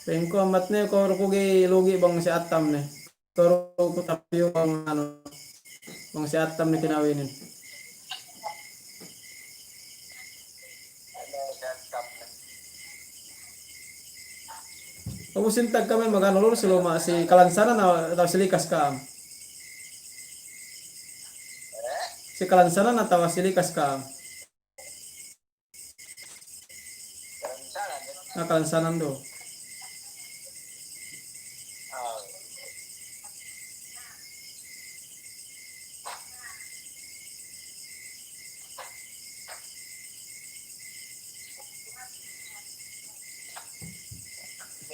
Pa'inku ambat ne, ko' du ku ga'i lugi' bang si Atam ne. Toro' ku tapiyu bang anu, bang si Atam ne kinawinin. Ubus intag kami maganu lu'u si luma', si kalansanan atawa si likas ka'am? Si kalansanan atawa si likas ka'am? Na kalansanan du.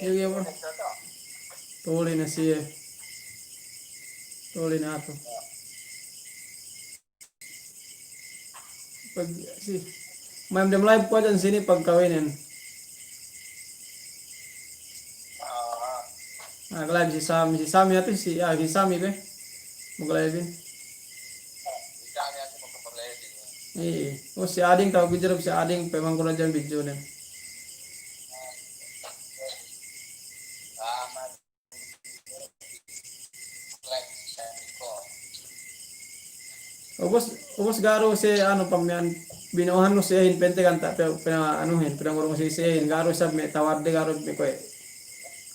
Iye, iye, bang. Tuli ne siye. Tuli ne atu. Pag, si, mayam dem live ku hadja sini pagkawinin. Ah, live si Sami, si Sami atu si, ah, si Sami be. Mag-live-in. Iye. O, si Ading, tawag bidjo si Ading, pemang ku hadja bidjonen. Ubus, ubus ga' du si anu pamiyan binuhan nu si Ehin pente kan ta' pe, pina anuhin, pinangurung si, si Ehin, ga' du isab me' tawar de, ga' du me' kuwe'.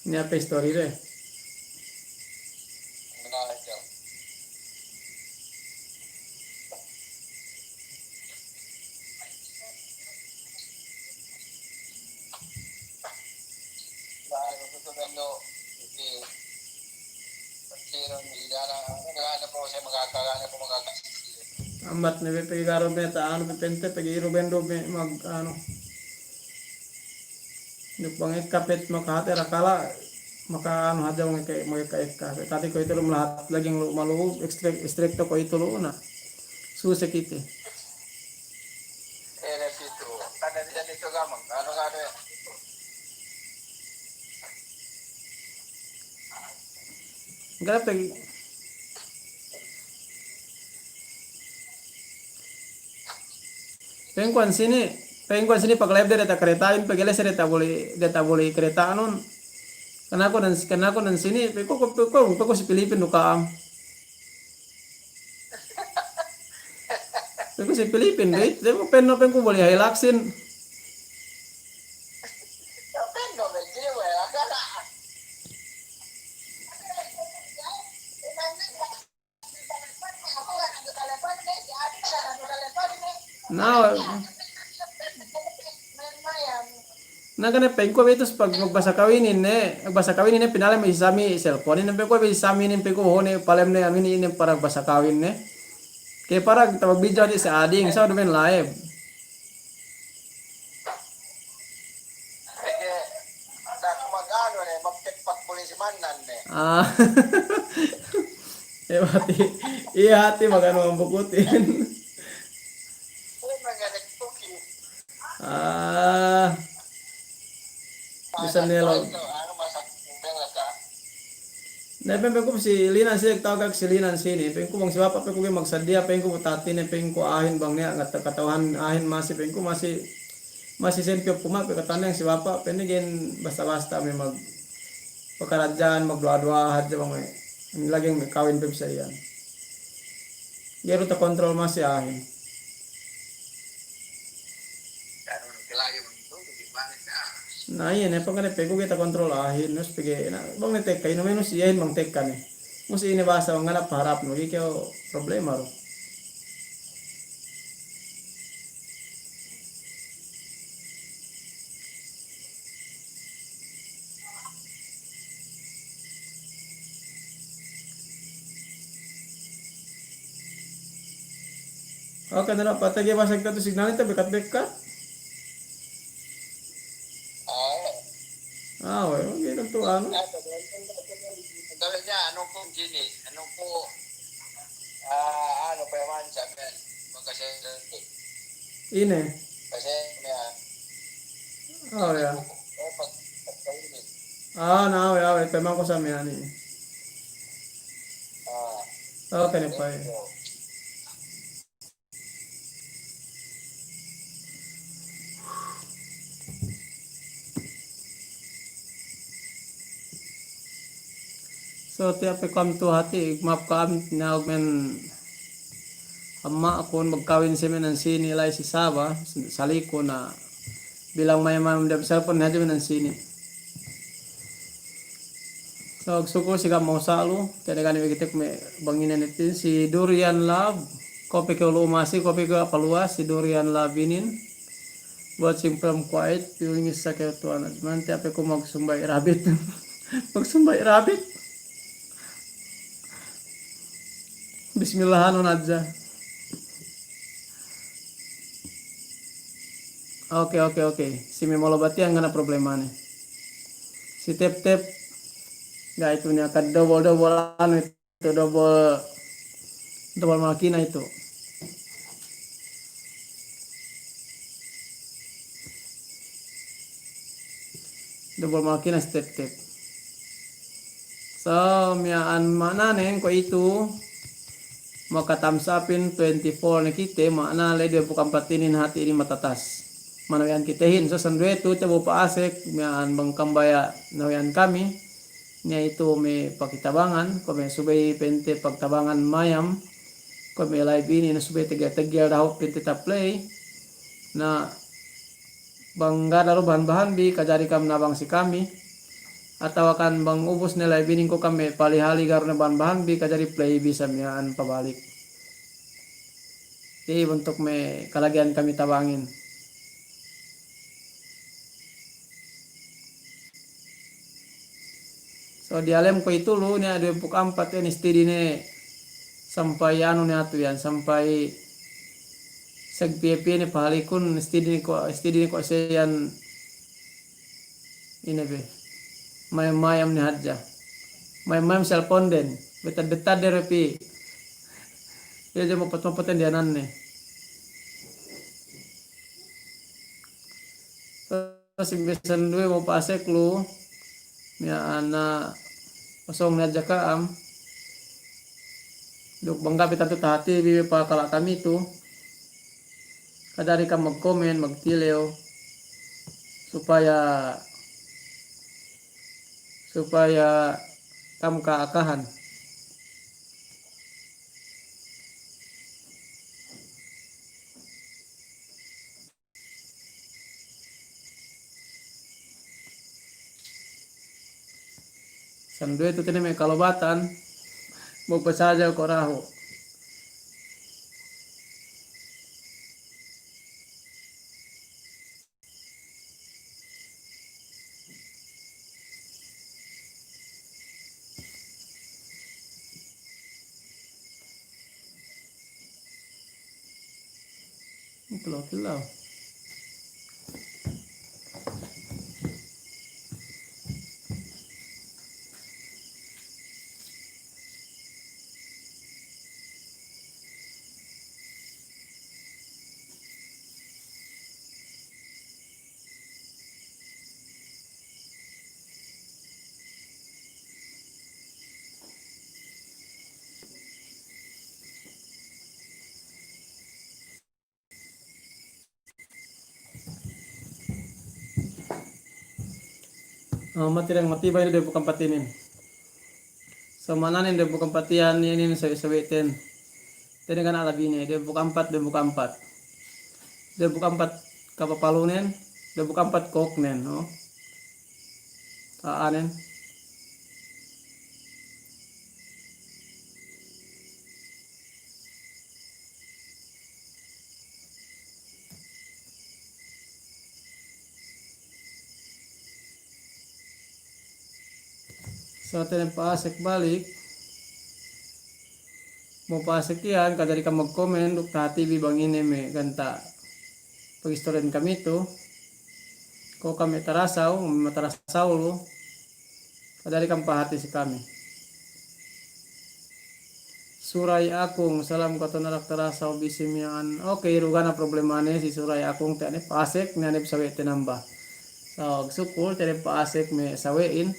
Niya' pe istori de. Ambat ne be pegge' ga' du me' ta'anu pe pente pegge' iru bendu me' mag-anu. Duk bang ekka pet makahati rakala', maka anu hadja bang ekka, bang ekka-ekka. Tati kuwe'itu lu malahat lagi' lu malu, ekstrek, ekstrek to kuwe'itu lu na. Suse kite. Ga' pe. Pa'inku sini, pa'inku sini pag-live de diyata' kareta'in, pegge' le si diyata' buli, diyata' buli kareta'nun. Kanaku nan, kanaku nan sini, pa'inku, pa'inku, pa'inku si Pilipin du ka'am. Pa'inku si Pilipin du, pa'inku penno', pa'inku buli Hiluxin. Na, na kane pa'inku we' itus pag-, magbasa kawinin ne, magbasa kawinin ne pinalem si Sami selponin, pa'inku we' si Sami inin pa'inku hone palem ne aminin inin para basa kawin ne. Ke para tabidjo di si Ading, sa' duma'in live. Pegge' da'a ku maganu ne, magtekpak buli si Mannan ne. Ah. Iye hati, iye hati maganu ambukutin. Iye maganu ambukutin. Ah. Bisan ne lo. Anu, masak udang lah, Kak. Na, pa'inku si Linan, si tawag si Linan sini. Pa'inku bang si bapa', pa'inku ga'i magsadiya, pa'inku bu tahati ne, pa'inku a'ahin bang niya' ngata kata'uhan a'ahin masi, pa'inku masi, masi sempiyop puma, pe katanya si bapa', pa'inne ga'i basta-basta me' magpakaradja'an, magduwa-duwa hadja bang me', lagi' me' kawin pe bisan iyan. Ga'i du takontrol masi a'ahin. Na, iye ne, pangkane pegge' ga'i takontrol a'ahin, nus pegge', na, bang ne tekka, inu menus iyehin bang tekka ne. Mus ine bahasa bang ngana paharapnu, ga'i kew problema du. Oke, na, pa'in ga'i bahasa kite tu signal ne bekkat-bekkat. Ah, we', oke, tentu anu. Anu ku, ah, anu, payaman sa' men. Ine? Oh, ya. Ah, na, awe', awe', pemangku sa' miya'an inin. Oke ne, pa'in. So, tiya' pe kuwe' tu hati', ma'ap ka'am, na men amma' kun magkawin si me' nan sini la'i si Sabah, saliku na bilang mayam-mayam dem cellphone hadja me' nan sini. So, sukul si ka'am mau salu, tiya' ne gani me' kite kuwe' me' bang ine ne tin, si Durian Love, kuwe' pe kew lu'u masi, kuwe' pe kew paluwas, si Durian Love inin. Watching from Kuwait, viewing is sa kew tuwan. Mante ape ku magsumbay' rabbit. Magsumbay' rabbit. Bismillahanun hadja. Oke, oke, oke. Si me' molo batiyan ga' ne problemane. Si tep-tep. Ga' itu niya' kad double-double anu itu. Itu double, double makina itu. Double makina step-step. So, miya'an ma'nane kuwe'itu, maka thumbs up-in twenty-four ne kite, ma'na le duwempū' ampat inin hati' inin matatas. Manawi'an kitehin, so, sinduwe tu, te bu pa'asek, miya'an bang kambaya nawi'an kami, niya' itu me' pakitabangan, kuwe' me' subey pa'inte pagtabangan mayam, kuwe' me' live inin subey tegel-tegel dahu' pa'inte ta-play. Na, bang ga' daru bahan-bahan bi, kajari kam nabang si kami, atawa kan bang ubus ne live inin ko' kam me' pahali-hali ga' daru ne bahan-bahan bi, kajari play bi sa miya'an pabalik. Iye bantuk me' kalagihan kami tabangin. So, diyalem kuwe'itu lu, niya' duwempū' ampat iyan, steady ne sampay anu ne atu iyan, sampay seg piye-piye ne pahalikun, steady ne kuwe', steady ne kuwe' siye iyan. Ine be. Mayam-mayam ne hadja. Mayam-mayam cellphone den. Betad-betad de repi. Iye je mopot-mopoten diyanan ne. Terus bisan duwe mau pasek lu. Miya'an na kosong ne hadja ka'am. Duk bang ga' pe tantu tahati bi pakala' kami tu. Kajari kam magkomen, magtilew, supaya, supaya kam ka'akahan. Sinduwe tu tine me' kalobatan, magpasaja ko' dahu'. Kilaw-kilaw. Ah, matey diyang matibay ne duwe duk ampat inin. So, ma'ananen duwe duk ampat iyan, iyan inin sawe'-sawe'ten. Tene kan ala bine, duwe duk ampat, duwe duk ampat. Duwe duk ampat kapapalunen, duwe duk ampat koknen, no? Ta'anen. So, tene pa'asek balik. Mo pa'asek iyan, kadari kam magkomen, duk tahatibi bang ine me' ganta' pagistoryahin kami tu. Ko' kami tarasaw, matarasaw lu. Kadari kam pahati si kami. Suray Akung, salam katunarak tarasaw bisi miya'an. Okey, du ga' ne problemane si Suray Akung, tiya' ne pa'asek, niya' ne sawe' tinamba. So, sukul, tiya' ne pa'asek me' sawe'in.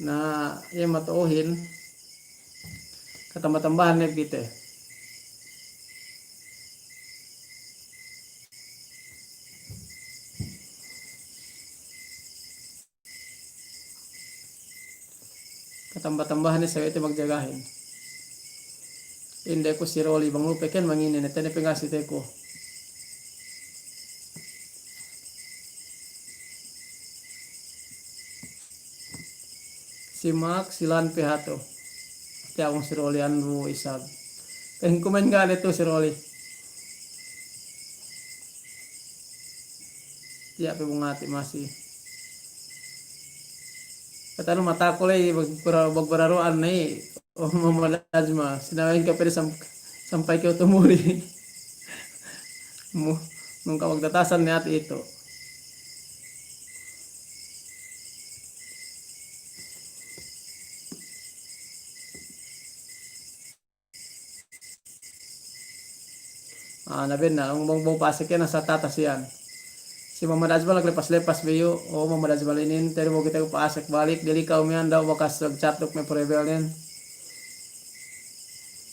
Na, iye mato'ohin. Katamba-tambahan ne kite. Katamba-tambahan ne sawe'te magjagahin. Inde ku si Roli bang lupe ken mangine ne tene pengasi teku. Si Mak, si Lan pe hatu. Tiya' bang si Roli andu isab. Pengkumen ga' ne tu si Roli. Tiya' pe bungati masi. Katanu mataku ley, bag-, bara-, bagbararu'an ne, o, Muhammad Ajmal. Sinawe'in ka pede sam-, sampay kew tumuli. Mu-, nung ka magtatasan ne ati itu. Ah, na bennal, bang, bang, bang pa'asek iyan asal tatas iyan. Si Muhammad Ajmal naglepas-lepas be iyu', o Muhammad Ajmal inin, teri bang kite pa'asek balik, dili ka'u miya'an daw bakas nagchat duk me' forever nen.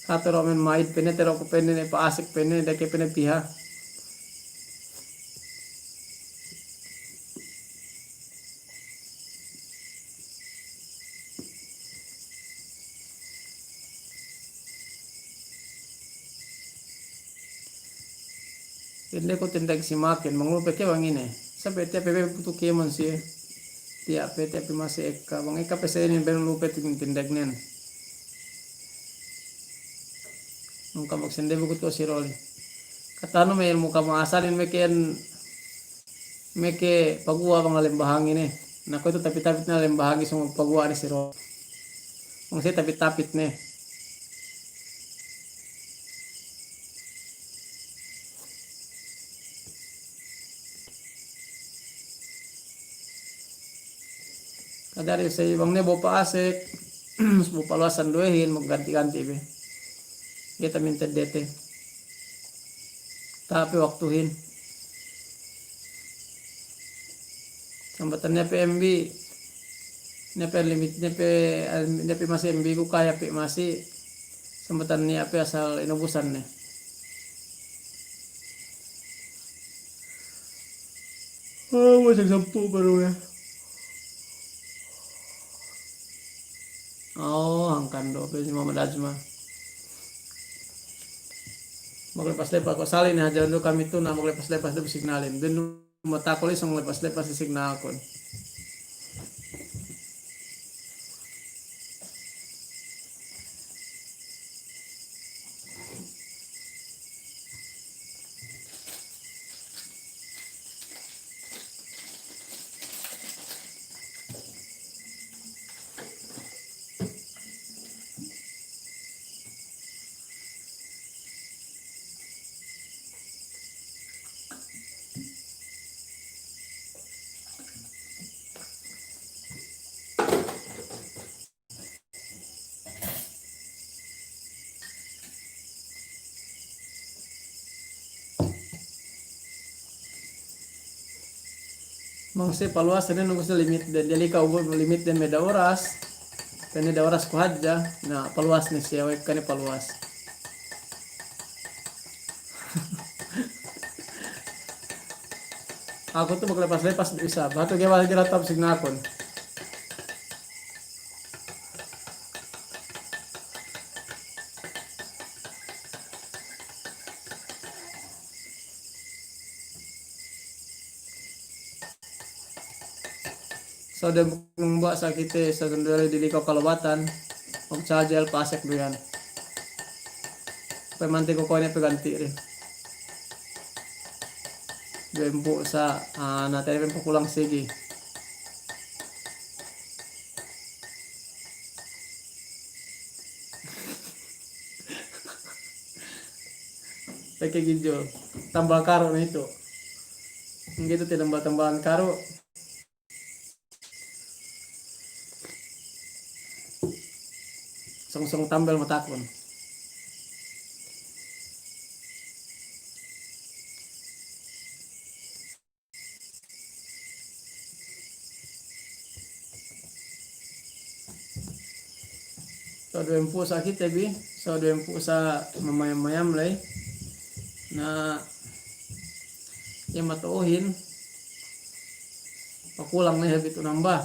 Katero men maid pene, tero ku pene ne pa'asek pene, dake pene piha. Tindeg ku tindeg si Makin, bang lupe ke bang ine. Sape tiya' pe be butu kēmon siye. Tiya' pe, tiya' pe masi ekka. Bang ekka pe sa inin ben lupe tin-, tindegnen. Nung ka magsende bukut ko si Roli. Katanu me' ilmu' kamu asalin me' ken, me' ke paguwa' bang lalem bahangi ne. Na kuwe'itu tapit-tapit ne lalem bahangi sōng paguwa' ne si Roli. Bang siye tapit-tapit ne. Kadari sa bang ne bu pa'asek, bu paluwasan duwehin, magganti-ganti be. Ga'i ta mintedde te. Tape waktuhin. Sambatan ne pe M B, ne pe limit, ne pe, ne pe masi M B ku kaya pe masi. Sambatan ne pe asal inubusan ne. O, masih sampū' baru ya. O, hangkan du pe si Muhammad Ajmal. Maglepas-lepas ko' sali' ne hadja du kami tu na maglepas-lepas du signalin. Dun du matakole sōng lepas-lepas si signalkun. Bang siye paluwas ne nunggu siye limit den, jadi ka'u limit den me' da oras, pene da oras ku hadja, na paluwas ne siye, we' kane paluwas. Aku tu maglepas-lepas du isab. Hatu ga'i bang ga'i tatap signalkun. So, duwempū' namba sa' kite, sa' sundali dili ko' kalobatan, magcharger, pasek du iyan. Pe manti' ko' kuwe' ne pe ganti' rin. Duwempū' sa', ah, na te'ed pe pakulang sigi. Pegge' gidjo, tambal karu' ne itu. Ga'i itu tinambal-tambalan karu'. Sōng-sōng tambel matakun. So, duwempū' sa' kite bi, so, duwempū' sa' mamayam-mayam ley. Na, iye mato'ohin, pakulang ne hep itu namba.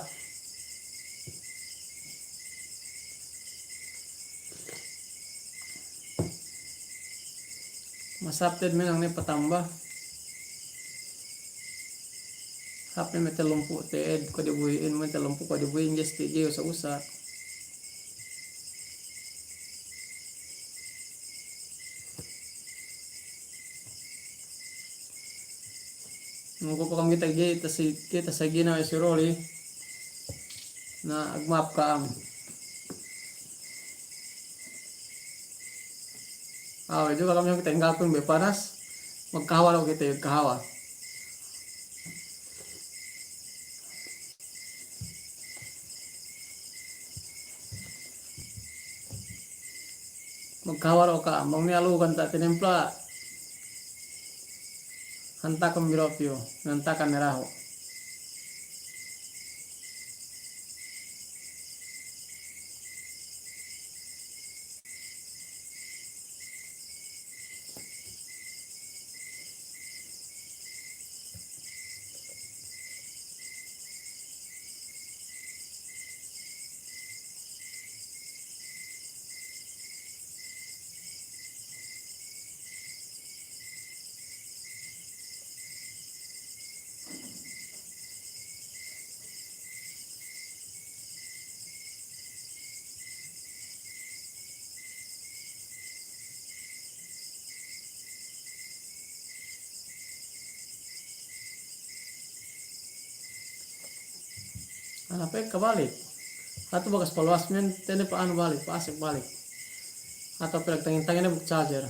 Masapted menang ne patamba. Hap ne me' tellumpū' te'ed ko' dibuhi'in, me' tellumpū' ko' dibuhi'in, ga'i stige usa-usa. Nunggu pa kam kite ga'i tasi-, ga'i tasagina we' si Roli. Na, agma'ap ka'am. Awe' juga kami kite nggalkun be panas. Magkahawa du kite, magkahawa. Magkahawa du ka'am, bang niya' lu'u kan ta' tinempla'. Hantakan bi du piyu, hantakan ne dahu'. Ana' pe kabalik. Hatu bakas paluwas men, tene pa anu balik, pasek balik. Hatu pe tangin-tangin ne buk charger.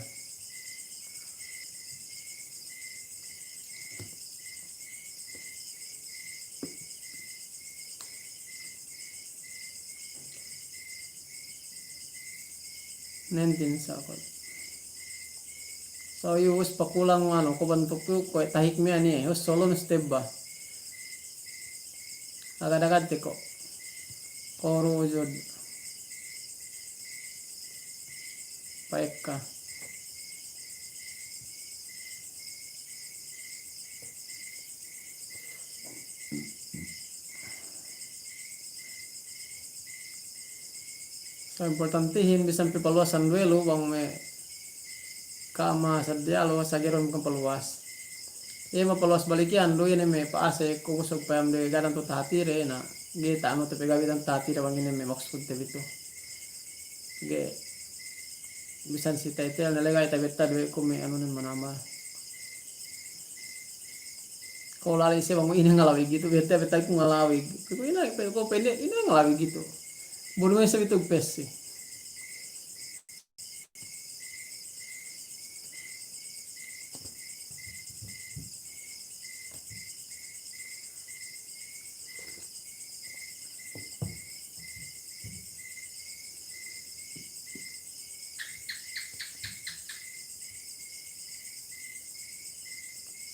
Nineteen sa' ko'. So, iyu us pakulang anu, ko' bantuk tu, ko' tahik me' ani, us solon step ba. Agad-agad te ko'. Ko' rujud. Pa'ekka. So, importantihin bisan pe paluwasan duwe lu bang me' ka'am masaddiya lu, sageron bang paluwas. Iye mapaluwas balik iyan du, iye ne me' pa'ase' ku usug payam de gadan tu tahatire na. Ga'i ta'anu te pe ga'i dan tahatire bang ine me' maksudte bi tu. Ga'i. Bisan si title ne le ga'i tabettad we' ku me' anunen manamal. Ko' lale' siye bang ine ngalawig itu, bete-bete ku ngalawig. Ku ine, pe-, ko' pende, ine ngalawig itu. Bulu me' sabitu pesi.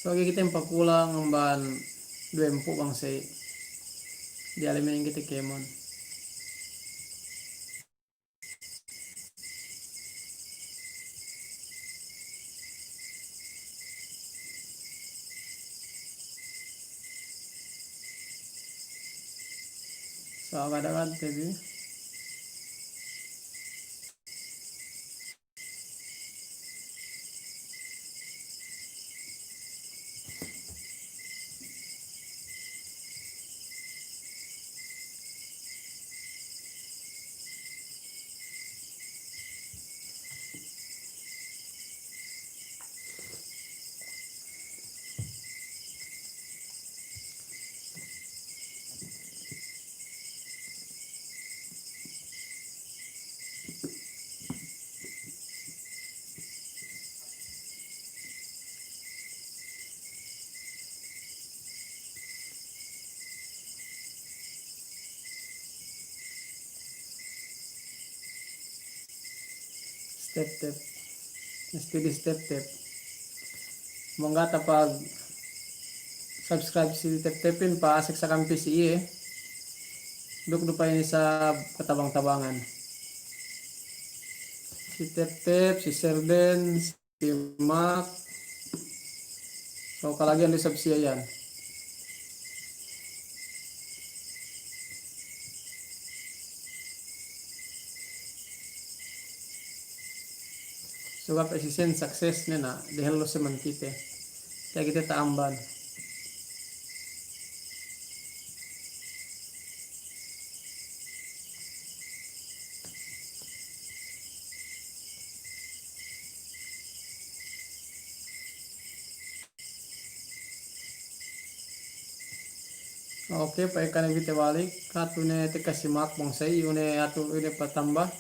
So, ga'i kite pakulang amban duwempū' bang sa'i. Diyalemin kite kēmon. So, agad-agad te bi. Tep-tep. Mesti di si Tep-tep. Mangga' tapag-subscribe si Tep-tepin, pa'asek sakampi si iye. Duk du pa'in isab katabang-tabangan. Si Tep-tep, si Serden, si Mak. So, kalagihan du isab siye iyan. Sugap esisen sukses ne na, dehellu siye man kite. Tiya' kite ta'amban. Oke, pa'ekka ne kite balik. Hatu ne tekka si Mak bang sa iyu ne hatu ine patamba.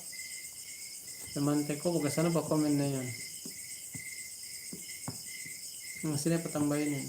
Pemante ko, bakas anu, pakomen ne iyan. Bang sine patamba inin.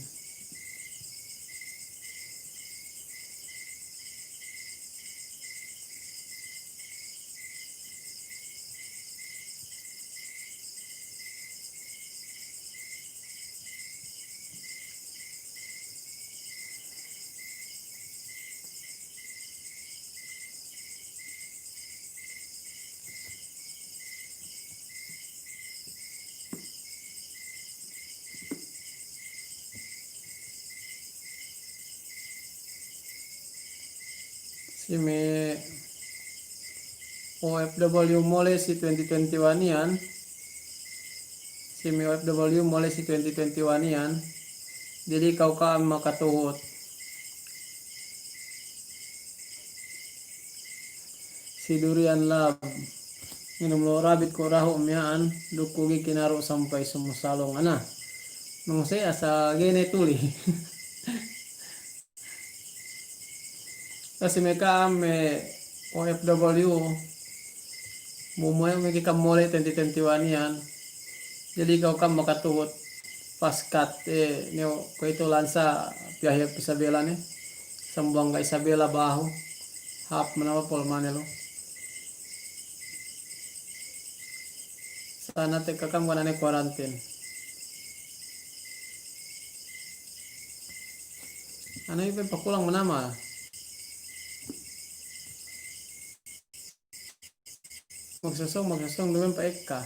Si me' O F W mole' si twenty twenty-one iyan. Si me' O F W mole' si twenty twenty-one iyan. Jadi kaw ka'am makatuhut si Durian Lab. Nginum lo' rabit ko' dahu' miya'an, duk ko' ga'i kinaru' sampay sumusalung ana. Nung sa asal ga'i ne tuli. Kasi me' ka'am me' O F W, mumuwe' me' ka'am mole' twenty twenty-one iyan. Jadi kaw ka'am makatuhut paskat, eh, ne, kuwe'itu lansa piyahe' Isabela ne. Sambuwangga Isabela bahu. Hap manawa pol mane lu. Sana tekka ka'am kana ne kuwarantin. Anu ipe pakulang manamal. Magsosong, magsosong, duma'in pa'ekka.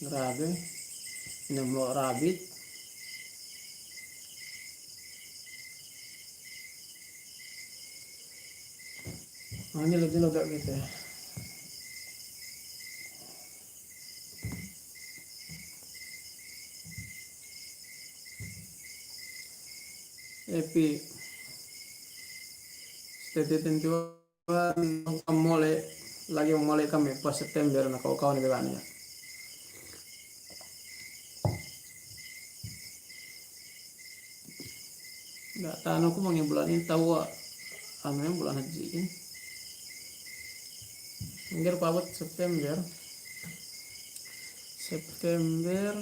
Grabe. Nginum lo' rabit. Ang nilog-nilog ga' kite. Epi, stay tuned ko'. Mole', lagi' mole' kami pas September na kaw-kaw ne bela' niya'. Ga' tanu ku bang iye bulan inin, tawwa anu iye bulan hadji'in. Mangga'i du pa'abut September. September.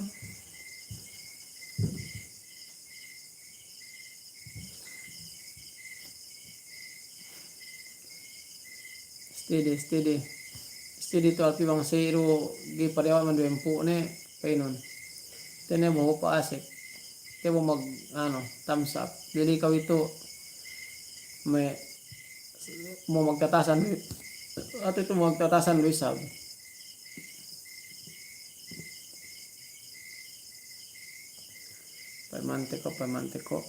Steady, steady. Steady tu alpi bang sa iye du ga'i padewa' man duwempū' ne, pa'inun. Te ne mo pa'asek. Te mo mag, anu, thumbs up. Jadi kaw itu me' mo magtatasan du, atu itu mo magtatasan du isab. Pa'imante ko', pa'imante ko'.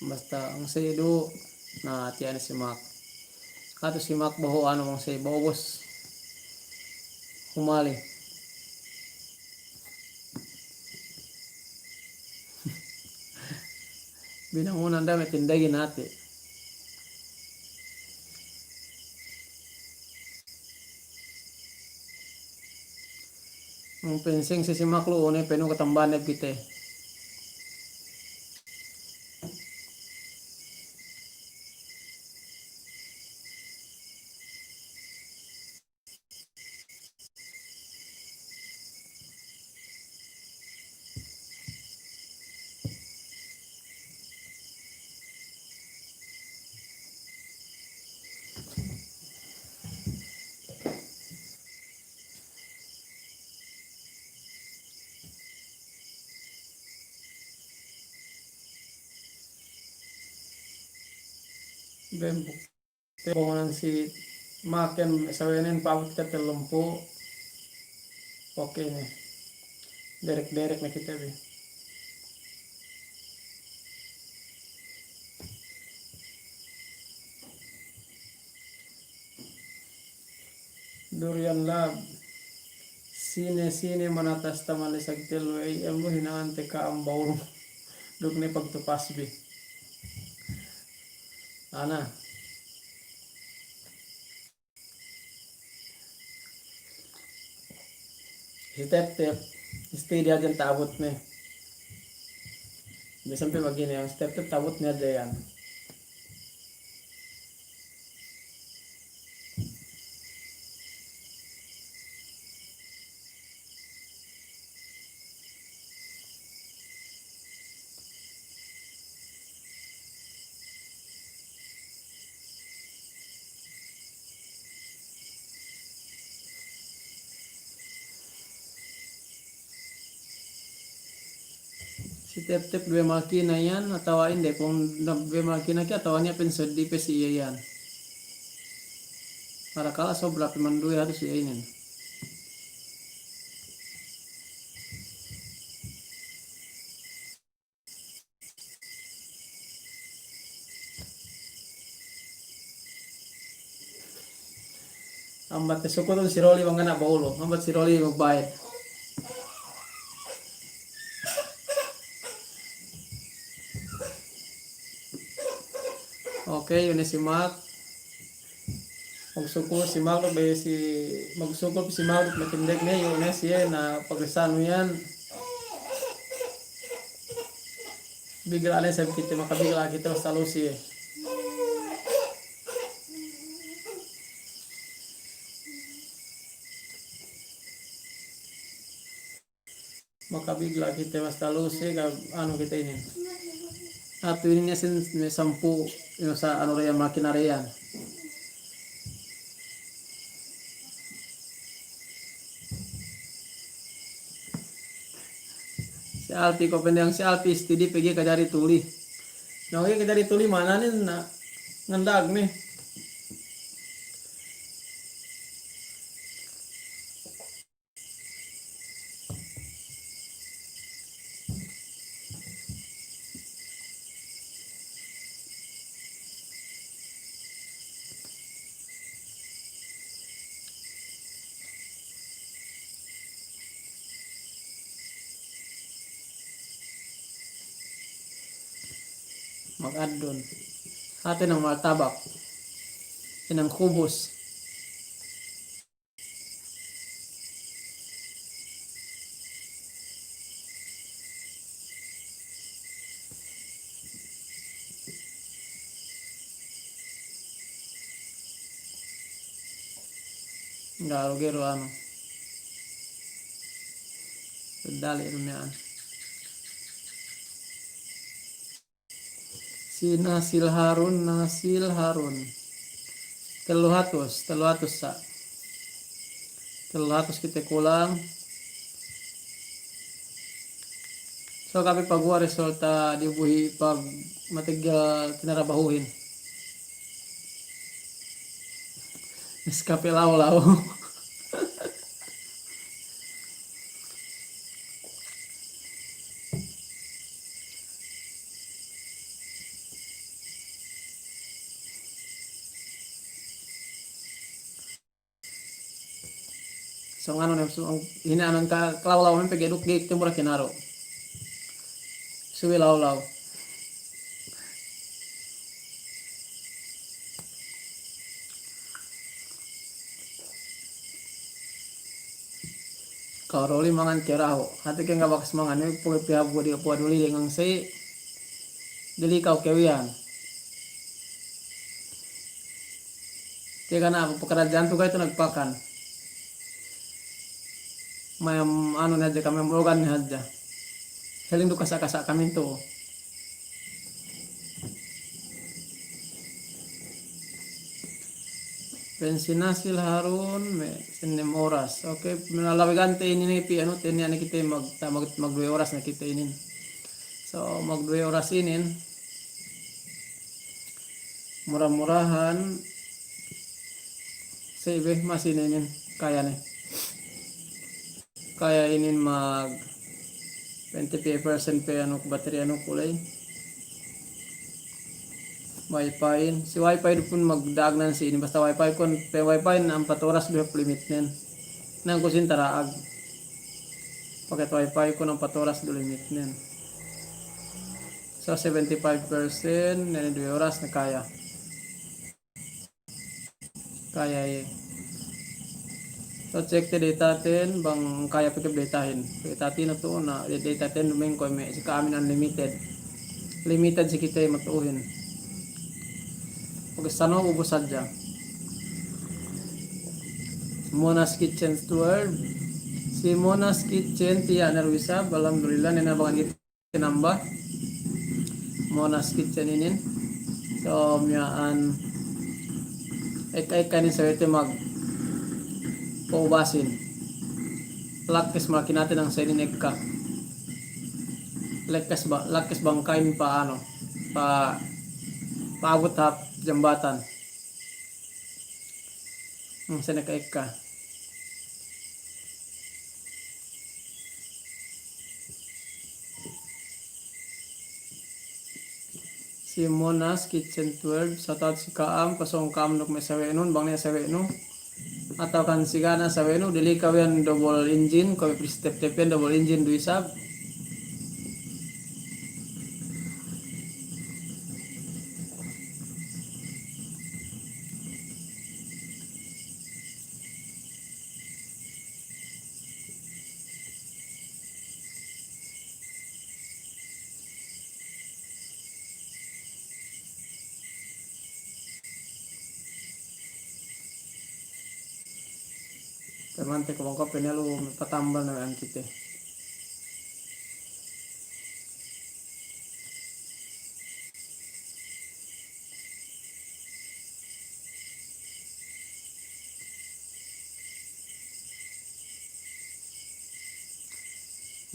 Basta bang siye du, na tiya' ne si Mak. Katu si Mak behu anu bang siye behu bus. Humali. Binangunan da me' tindegi nati. Bang penseng si si Mak lu, ne penu katambane kite. Bembuk. Te bongonan si Mak iyan sawenen pa'abut kite tellumpū'. Oke ne. Derek-derek ne kite bi. Durian Lab. Sine-sine manatas taman lisag tellu, ey, embu hinangante ka'am bawul. Duk ne pagtupas bi. Ana. Si Tep-Tep, isti diyajen ta'abut ne. Bisan pe magine, si Tep-Tep ta'abut ne hadja iyan. Si Tep-Tep duwe makina iyan, atawa inde, kung duwe makina ke, atawa niya' pe seddili pe si iye iyan. Parakala' sobra pe man duwe hatus iye inin. Ambat te sukutun si Roli bang anak bawulu. Ambat si Roli magbayad. Oke, iyu ne si Mak. Magsukul si Mak duk be si, magsukul si Mak duk me' tindeg ne, iyu ne siye na pagrisanu iyan. Bigla' ne sab kite, makabigla' kite basta lu siye. Makabigla' kite basta lu siye, ka anu kite inin. Atu inin ne sin, ne sampū', inu sa anu reyan, makina reyan. Si Alpi, ko' pendeng si Alpi, stidi pegge' kajari tuli. Na, pegge' kajari tuli, mana nin na ngendag ne. Mag-addun. Hāti nang martabak. Inang kubus. Garu-garu anu. Pedali anu miya'an. Si Nasil Harun, Nasil Harun. Tellu hatus, tellu hatus sa'. Tellu hatus kite kulang. So, kape paguwa' resulta dibuhi' pag mategel tinarabahuhin. Nescafe law-law. Sōng anu ne, sōng hina anu ka, kalaw-law men pegge' duk gi' timur kinaru. Suwi law-law. Ka'u duli mangan ke rahu. Hati ke ga' bakas mangan, ne puwe piha buwe di puwe duli dengan si duli ka'u kewiyan. Tiya' ga' ne apa, pekerjaan tu ga'i tu nagpakan. Mayam anu ne hadja kami, mayam ugan ne hadja. Saling du kasa'-kasa' kami tu. Bensin asil harun me' senem oras. Oke, me' lawe gante inin ne pi anu, tenya ne kite mag-, ta-, mag-, magduwe oras ne kite inin. So, magduwe oras inin. Mura-murahan si ibe masi ne inin kaya ne. Kaya inin mag twenty percent pe anu, bateri anu ku ley. Wifi in, si wifi du pun magdagnan si inin, basta wifi kun, pe wifi in ampat oras du hep limit nen. Nang ku sin tara'ag. Paket wifi kun ampat oras du limit nen. So, seventy-five percent, nene duwe oras ne kaya. Kaya iye. So, check te data ten, bang kaya pe ke datahin. Data ten tu na, data ten duma'in kuwe' me' si ka'amin unlimited. Limited si kite matu'uhin. Oke, sano ubus hadja. Mona's Kitchen Tour. Si Mona's Kitchen, tiya' ne du isab, alhamdulillah, ne na bang tinamba. Mona's Kitchen inin. So, miya'an ekka-ekka inin sawe'te magpa'ubasin. Lakkes makinate nang sa inin ekka. Lakkes ba-, lakkes bangkahin pa anu, pa, pa'abut hap jambatan. Hmm, sine ka ekka. Si Mona's Kitchen Tour, shout out si ka'am, pasōng ka'am duk me' sawe'nun, bang niya' sawe'nu. Atawa kan si ga' niya' sawe'nu, dili kawiyan double engine, kuwe' me' pristep-tepen double engine du isab. Pemante ko bang ko penelu patambal na an kite.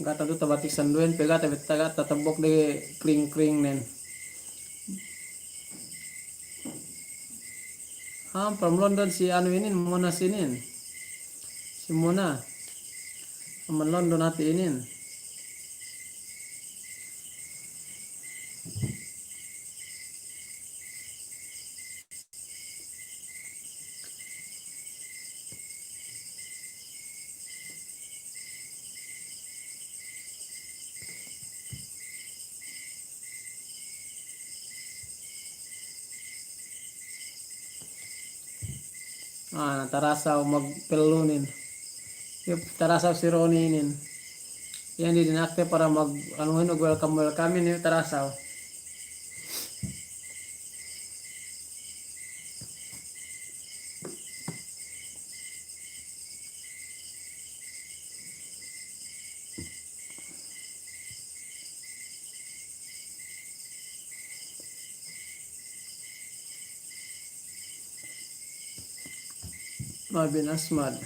Ga' tadu tabatik sanduwen, pe ga' tabetta, ga' tatabok de kring-kring nen. Ha, from London si anu inin, Mona's inin. Si Mona. Amban London hati inin. Ah, tarasaw magpellunin. Yup, tarasaw si Ronnie inin. Iyan di dinakte para mag, anu, inu, welcome, welcome inin, tarasaw. Mabin Asmad.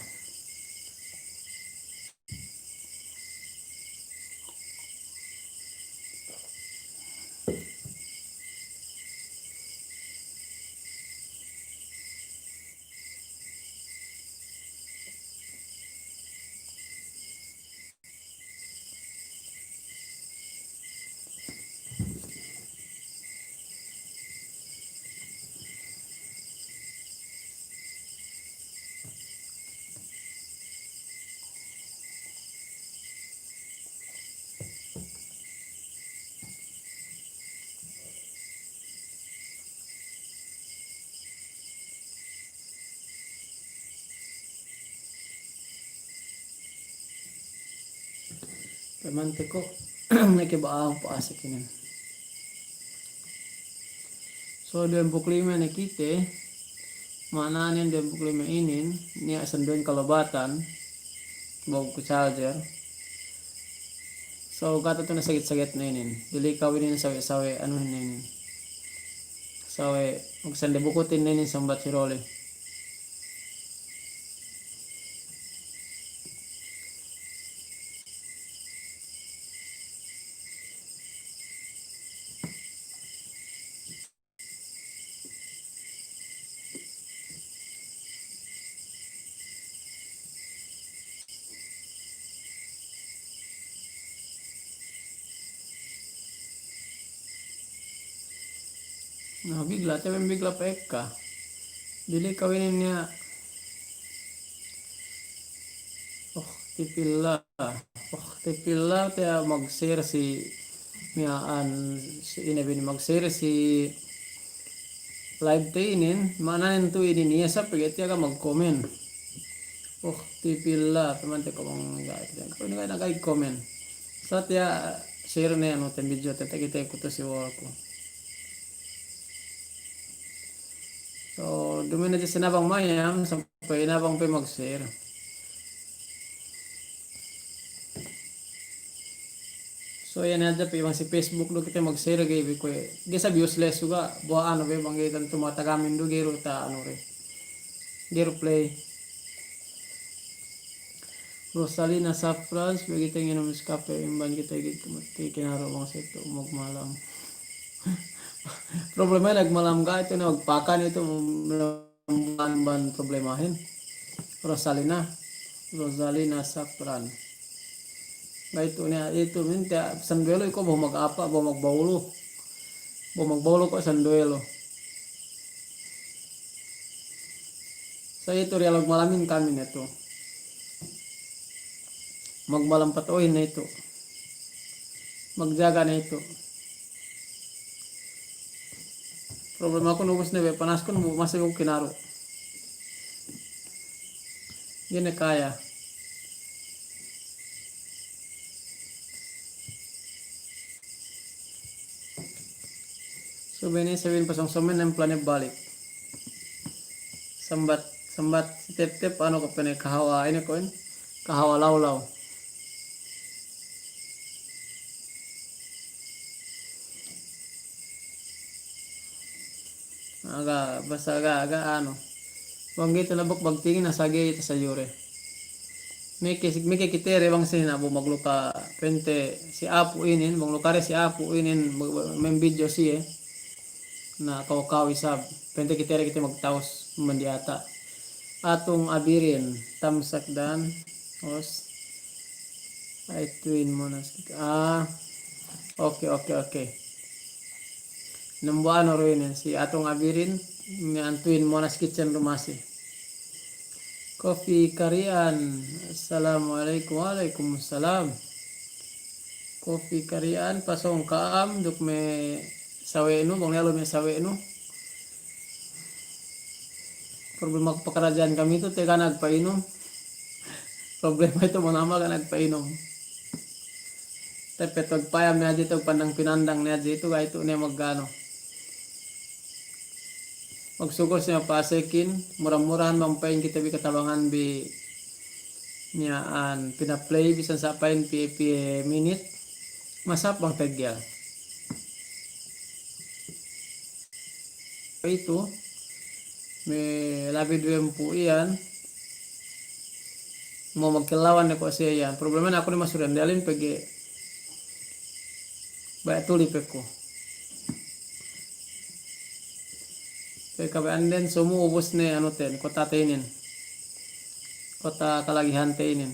Mante ko', neke ba ahu pa asek inin. So, duwempū' duk lime ne kite, ma'ananen duwempū' duk lime inin, niya' sinduwen kalobatan, bawag ku charger. So, ga'i tu' ne saget-saget ne inin. Dili' ka'u inin sawe'-sawe', anuhin ne inin. Sawe', magsande bukutin ne inin sambat si Roli. Na, bigla', tiya' bigla' pa'ekka. Dili' ka'u inin niya'. Ukhti fillah. Ukhti fillah, tiya' mag-share si miya'an, si ine bi inin, mag-share si live te inin, ma'ananen tu' inin iye sa' pegge' tiya' ga' magkomen. Ukhti fillah, pemante ko' bang ga'i, ko' inin ga'i, ga'i komen. Sa' tiya' share ne anu ten video te, takite ku tu' si wall ku. So, duma'in hadja sinabang mayam, sampay inabang pe mag-share. So, iyan hadja pe bang si Facebook du kite mag-share ga'i bi kuwe'. Ga'i isab useless du ga', buwat anu be bang ga'i tantu matagamin du ga'i du ta anu re. Ga'i du play. Rosalina Safran, subey kite nginum Nescafe, amban kite ga'i kite mati kinaru bang sa itu magmalam. Problema magmalam ga'i itu ne magpakan itu, amban, amban problemahin. Rosalina, Rosalina Safran. Ga'i itu ne, itu minta sinduwe lu iko bahu mag-apa, bahu magbawlu. Bahu magbawlu ko' sinduwe lu. Sa' itu diyalog malamin kami ne tu'. Magmalam patu'uhin ne itu. Magjaga ne itu. Problema ku ubus ne be panaskun, masi ku kinaru. Ga'i ne kaya. Subey ne, subey ne pasōng-sōng ne, plane balik. Sambat, sambat si Tep-Tep anu ko' pene kahawa, ine ko' in, kahawa lawlaw. Aga, basta aga, aga anu. Bang ga'i tu' na bok bagtingin na sage ita sayure. Meke, meke kite re bang sine na bu magluka pente si Apu inin, bang luka re si Apu inin, bu, bu, membidyo siye. Na ka'u-ka'u isab, pente kite re kite magtawus mandiyata'. Atung Abirin, tamsak dan, os. Ay, tuwin mo na sikit. Ah, oke, oke, oke. Nembuwa'an oru inin, si Atung Abirin, me' antuwin Monas Kitchen du masi. Kopi Karian, assalamu alaikum. Wa alaikum salam. Kopi Karian, pasōng ka'am, duk me' sawe'nu, bang niya' lu me' sawe'nu. Problema pakaradja'an kami itu, te ga' nagpa'inum. Problema itu manama ga' nagpa'inum. Te petog payam ne hadja itu, pandang-pinandang ne hadja itu, ga' itu ne maganu. Magsukul si me' pa'asekin, mura-murahan bang pa'in kite bi katabangan bi miya'an pina-play bisan sa' pa'in piye-piye minit. Masap bang teggel. Itu, me' labi duwempū' iyan, mo magkellawan ne ko' siye iyan. Problema ne aku ne masurendelin pegge' baya' tuli pe ku. Pegge' kabaya'anden sumu ubus ne anu ten, kota te inin. Kota kalagihan te inin.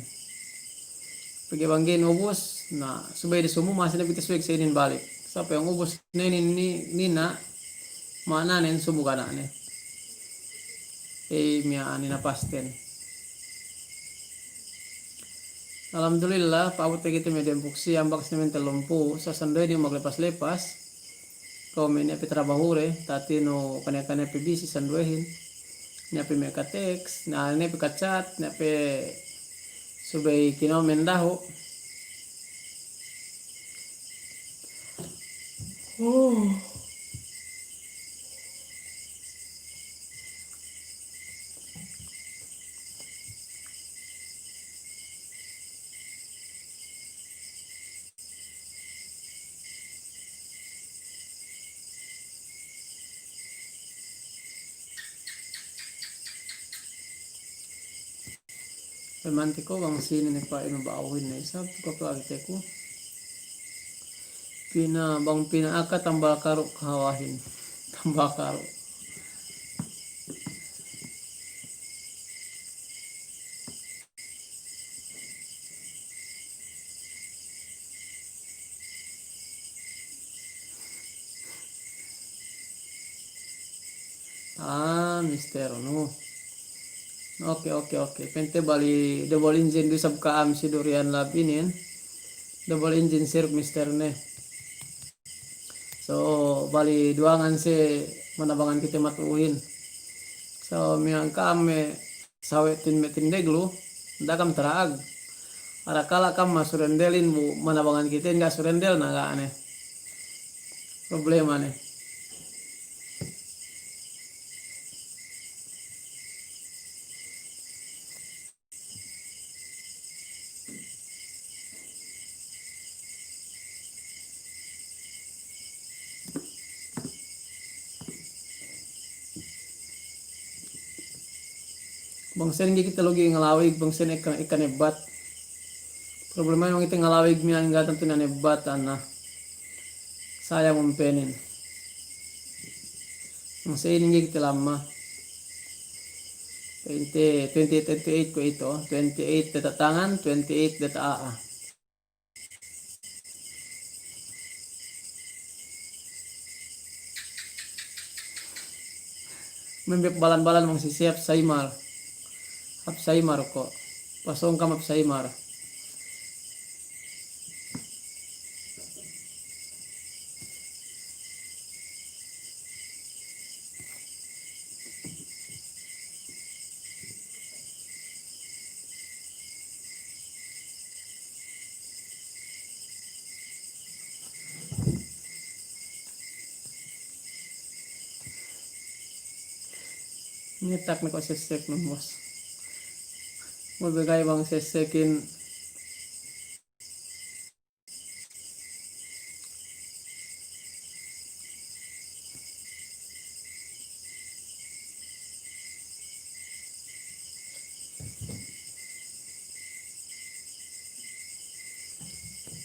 Pegge' bang ga'i ubus, na, subey du sumu masi ne pite subey si inin balik. Sa' pegge' ubus ne inin ni, nina', ma'ananen sumu ga' ne. Ey, miya'an ninapasten. Alhamdulillah, pa'abut pe kite me' diyalem puksi, ambak sine men tellumpū', sa' sinduwe inin maglepas-lepas. Ka'u me' niya' pe trabahure, tatinu kaniya-kaniya pe bisi sinduwehin. Niya' pe me' ka-text, na niya' pe ka-chat, niya' pe subey kinomen dahu'. Oh. Pemante ko bang sine ne pa'in ba'uhin ne isab tu kapalagi teku. Pina, bang pina aka tambal karu' kahawahin. Tambal karu'. Ah, Mister Nuh. Oke, oke, oke. Pa'inte bali double engine du isab ka'am si Durian Lab inin. Double engine sir Mister ne. So, bali duwangan si manabangan kite matu'uhin. So, miya'an ka'am me' sawe'tin me' tindeg lu, da'a kam tara'ag. Arakala' kam masurendelin bu manabangan kite ga' surendel na ga' ne. Problema ne. Bang sa'ingge kite lugi ngalawig, bang sa'ingge ekka, ekka nebbat. Problema bang kite ngalawig miya'an ga' tantu ne nebbat, ana. Sayang umpenin. Bang sa'ingge kite lamma. Twenty, twenty, twenty-eight ko' itu, twenty-eight data tangan, twenty-eight data a'a. Membe' balan-balan bang sisi hap Saymar. Hap Saymar ko'. Pasōng kam hap Saymar. Ngetak ne ko' sessek nun, bos. Mabegay bang sessekin.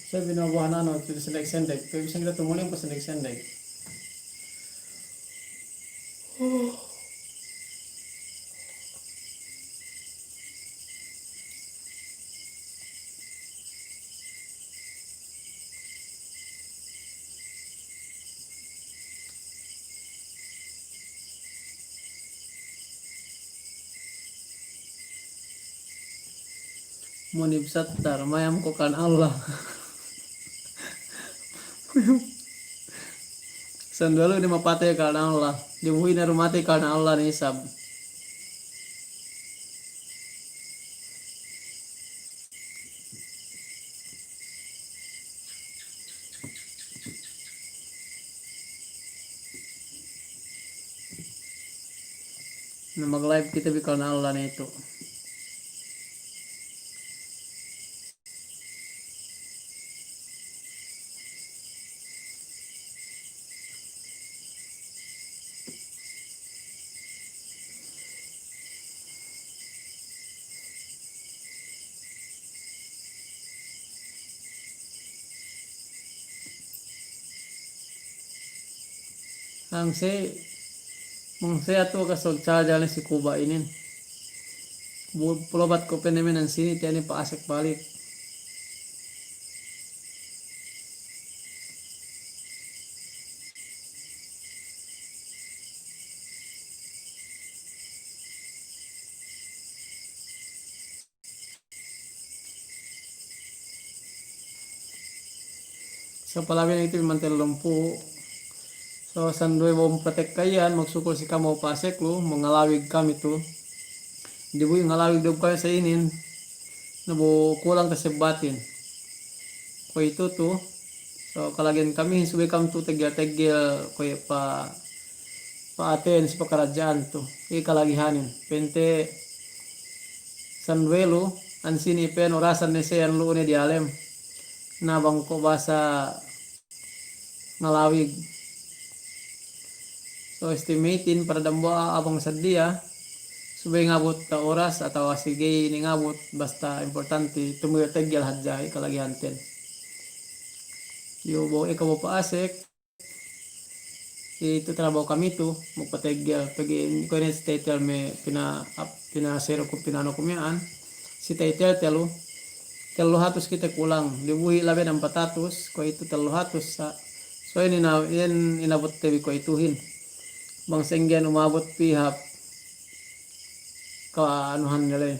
Sa' binobo'ohan anu, tu sendek-sendek. Pe bisa kite tumuling pe sendek-sendek. Munib Sattar, mayam ko' karna Allah. Sanduwe lu ne mapatey karna Allah. Dibuhi' ne du matey karna Allah ne isab. Na mag-live kite bi karna Allah ne itu. Bang se, bang se atu kasog charger ne si Kuba inin. Bu-, pulobat ko' pe ne me' nan sini, tiya' ne pa'asek balik. So, palabey ne itu bi mantellumpu'. So, sanduwe bom patekka iyan, magsukul si kam bom pasek lu, mangalawig kam itu. Dibuhi' ngalawig duk kam sa inin, na bu kulang tasebbatin. Kuwe'itu tu. So, So, kalagihan kamihin subey kam tu teggel-teggel kuwe' pa, pa'aten si pakaradja'an tu. Iye kalagihanin. Pa'inte sanduwe lu, ansini pe orasan ne siye lu'u ne diyalem. Na bang ko' bahasa ngalawig. So, estimatin para dambuwa' abang sadiya, subey ngabut ta oras atawa si ga'i ne ngabut, basta importanti tumigel-tegel hadja i kalagihanten. Yu bo eka bo pa'asek, itu trabahu kami tu, magpategel, pegge' kuwe' ne si title me' pina-, ap-, pina-share ku, pina'anu ku miya'an, si title tellu, tellu hatus kite kulang, dibuhi' labi ne ampat hatus, kuwe' itu tellu hatus sa'. So inin na, iyan inabut te bi kuwe' ituhin. Bang sa'ingge umabut pī hap ka'anuhan ne ley.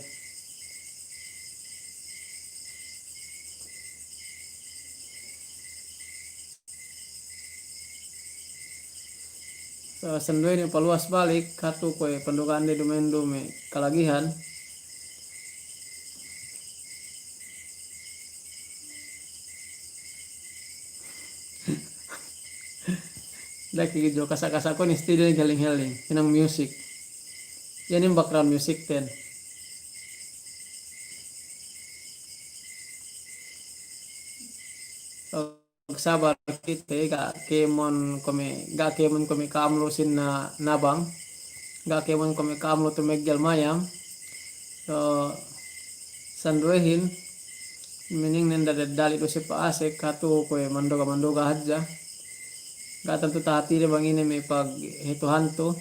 Sa-, sanduwe ne paluwas balik, hatu kuwe' panduga'ande duma'in du me' kalagihan. Daki gidjo kasa'-kasa' kuwe' ne studio ne galing-galing, hinang music. Iyan in background music ten. Magsabar kite, ga' kēmon kuwe' me', ga' kēmon kuwe' me' ka'am lu sin na-, nabang. Ga' kēmon kuwe' me' ka'am lu tu meggel mayam. So, sanduwehin, meaning ne dadali' du si pa'asek, hatu kuwe' manduga-manduga hadja. Ga' tantu tahatide bang ine me' paghetuhan tu.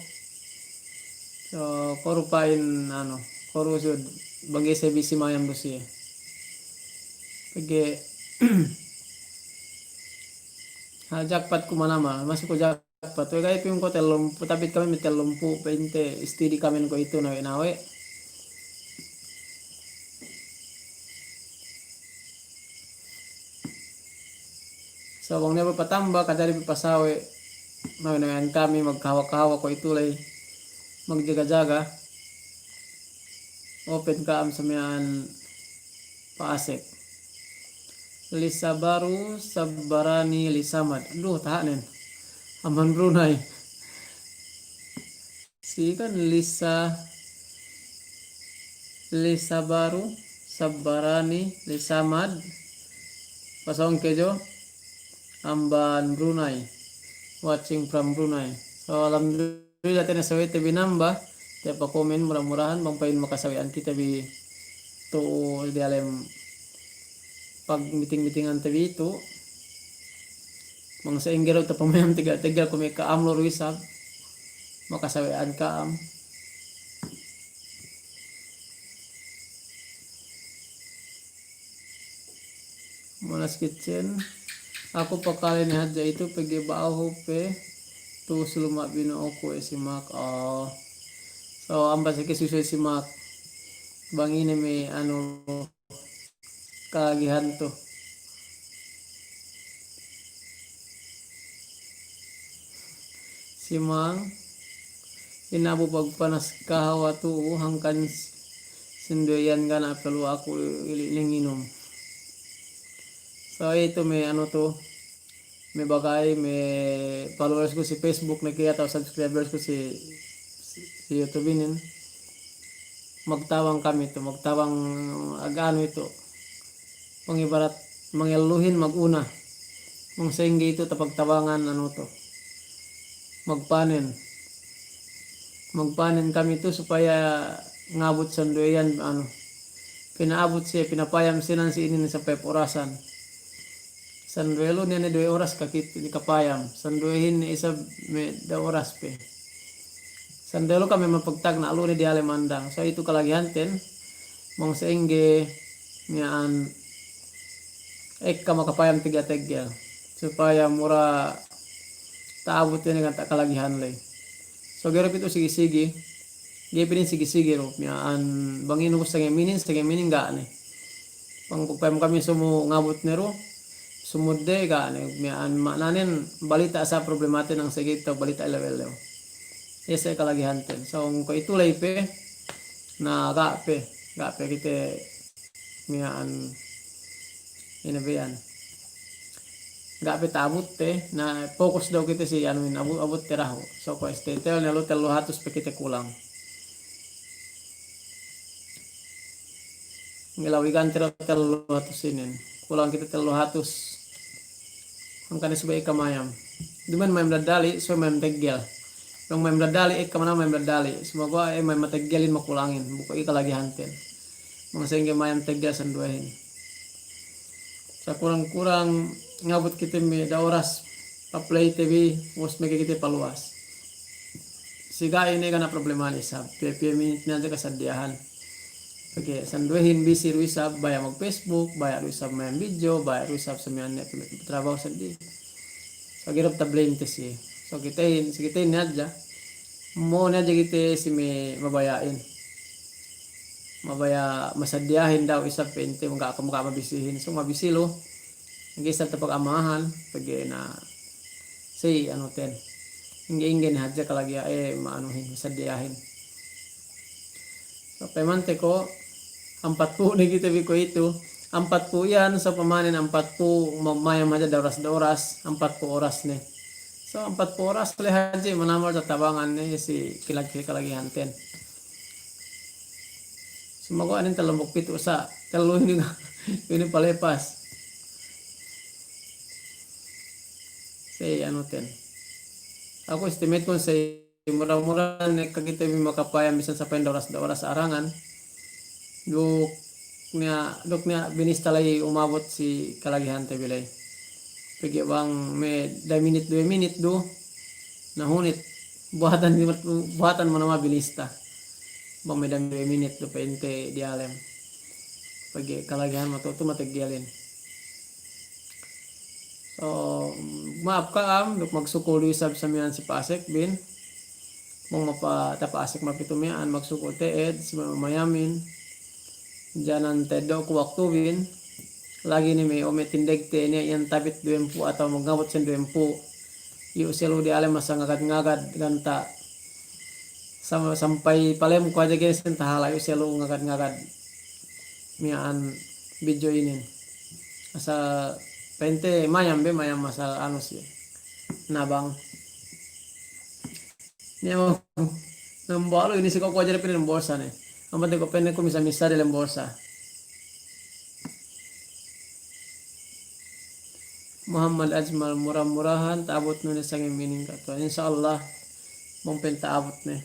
So, koru pa'in, anu, koru sud, bang ise bisi mayam du siye. Pegge', ha, jackpot ku manamal, masi ku jackpot. Pegge' ga'i piyung ko' tellumpū', tapit kami me' tellumpū', pa'inte steady kami ko' itu nawe'-nawe'. So, bang niya' pe patamba, kajari pe pasawe', nawe'-nawe'an kami magkahawa-kahawa ko' itu ley, magjaga-jaga. Open ka'am sa miya'an pa'asek. Lisa Baru Sabarani Lisamad. Aduh, taha' nen. Amban Brunei. Si kan Lisa, Lisa Baru Sabarani Lisamad. Pasōng kejo amban Brunei. Watching from Brunei. So, alhamdulillah, tene sawe' te bi namba, te pa komen, mura-murahan bang pa'in makasawe'an kite bi tu diyalem pagmiting-mitingan te bi tu. Bang sa'ingge du tapamayam tegel-tegel kuwe' me' ka'am lu du isab, makasawe'an ka'am. Monas Kitchen. Aku pakale ne hadja itu pegge' ba'ahu pe tu si luma' bino'oku we' si Mak. Oh. So, amban seke susu si Mak. Bang ine me' anu kalagihan tu. Si Mang, inabu pagpanas kahawa tu'u, hangkan sinduwe iyan ga' ne pe lu'u aku ili' ne nginum. So, itu me' anu tu, me' bagay, me' followers ku si Facebook ne ke atawa subscribers ku si, si, si YouTube inin. Magtabang kami tu, magtabang ag-anu itu. Pangibarat mangelluhin maguna. Bang sa'ingge itu tapagtabangan anu tu. Magpanen. Magpanen kami tu supaya ngabut sinduwe iyan anu. Pina'abut siye, pinapayam siye nan si inin sampay orasan. Sinduwe lu niya' ne duwe oras kakit-, kapayam. Sinduwehin ne isab me' da oras pe. Sinduwe lu kami mapagtagna' lu ne diyalem andang. So itu kalagihanten, bang sa'ingge miya'an ekka makapayam tegel-tegel. Supaya mura ta'abut ne ganta' kalagihan ley. So ga'i du pitu sigi-sigi. Ga'i pe inin sigi-sigi du. Miya'an bang inu sangem inin, sangem inin ga' ne. Bang pagpayam kami sumu ngabut ne du, sumudde ga' ne, miya'an ma'nanen balita' sa problematen nang segi tau balita' ellew-ellew. Iye sa kalagihanten. So, ko' itu ley pe, na ga' pe, ga' pe kite miya'an ine be iyan. ga' pe ta'abutte, na fokus daw kite si anuhin, abu-, abutte dahu'. So kuwe' S T T L ne lu tellu hatus pe kite kulang. Ngelawigan tiro tellu hatus inin. Kulang kite tellu hatus. Hangkan ne subey ekka mayam. Duma'in mayam daddali', subey mayam teggel. Bang mayam daddali', ekka manamal mayam daddali'. Sumaguwa' e mayam mateggelin makulangin. Bu ku i kalagihanten. Bang sa'ingge mayam teggel sinduwehin. Sakurang-kurang ngabut kite me' da oras pa-play te bi, ubus meke kite paluwas. Si ga'i ne ga' niya' problema isab, piye-piye minit ne hadja kasadiyahan. Pegge' sinduwehin bisi du isab, baya' mag-Facebook, baya' du isab main video, baya' du isab samiyan ne trabahu seddili. So ga'i du ta-blame te siye. So kitehin, si kitehin ne hadja. Mo'o ne hadja kite si me' mabaya'in. Mabaya' masadiyahin daw isab pa'inte ga' ku, ga' mabisihin. So mabisi lu. Ga'i isab tapagamahan, pegge' na si anuten. Ingge-ingge ne hadja kalagihan, e, ma'anuhin, masadiyahin. So payamante ko', ampatpū' ne kite bi kuwe'itu. Ampatpū' iyan, so pamanen ampatpū' ma-, mayam hadja da oras, da oras, ampatpū' oras ne. So ampatpū' oras le hadja manamal tatabangan ne si kilag-, kalagihanten. Sumaguwa' inin tellumpū' pitu' sa', tellu inin, inin palepas. Sey anuten. Aku estimate kun sey mura-mura ne ekka kite bi makapayam bisan sapayan da oras, da oras arangan. Duk niya', duk niya' binista la'i umabut si kalagihante bi la'i. Pegge' bang me' da minit, duwe minit du. Na hunit, buhatan, buhatan manamal binista. Bang me' da duwe minit du pa'inte diyalem. Pegge' kalagihan matu'u tu mateggelin. So, ma'ap ka'am, duk magsukul du isab samiyan si pa'asek bin. Bang mapa-, tapa'asek mapitu miya'an, magsukul te'ed, si mamayamin. Janan teddo' ku waktu bin. Lagi' ne me' o me' tindegte niya' iyan tabit duwempū' atawa magngabut sin duwempū'. Iyu' siye lu diyalem masa ngagad-ngagad ganta'. Sam-, sampay palem ku hadja ga'i ne sin tahala' iyu' siye lu ngagad-ngagad. Miya'an video inin. Asal pa'inte mayam be, mayam asal anu siye. Nabang. Niya' mo, nambuwa' lu ini si ko' ku hadja de pa'in dem bolsa ne. Amban de ko' pa'in ku misa-misa de lem bolsa. Muhammad Ajmal, mura-murahan ta'abut nu ne sangem inin katuwan. Insya Allah, bang pa'in ta'abut ne.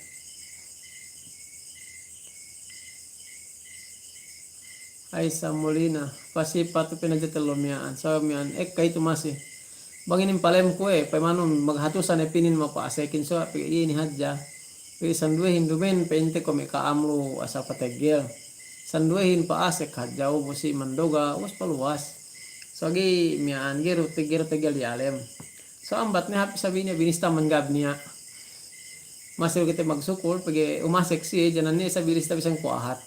Aisa Molina, pasipatu pa'in hadja tellu miya'an. Sawe' miya'an, ekka itu masi. Bang inin palem kuwe', pa'in manu maghatusan ne pinin mapa'asekin so, pegge' iye ini hadja. Pegge' sinduwehin duma'in pa'inte ko' me' ka'am lu asal pateggel. Sinduwehin pa'asek hadja, ubus si mandoga', ubus paluwas. So ga'i miya'an, ga'i du te-, ga'i du teggel diyalem. So ambat ne hap isab inin binista mangab niya'. Masi kite magsukul, pegge' umasek siye, janan ne isab binista bisan kuwahat.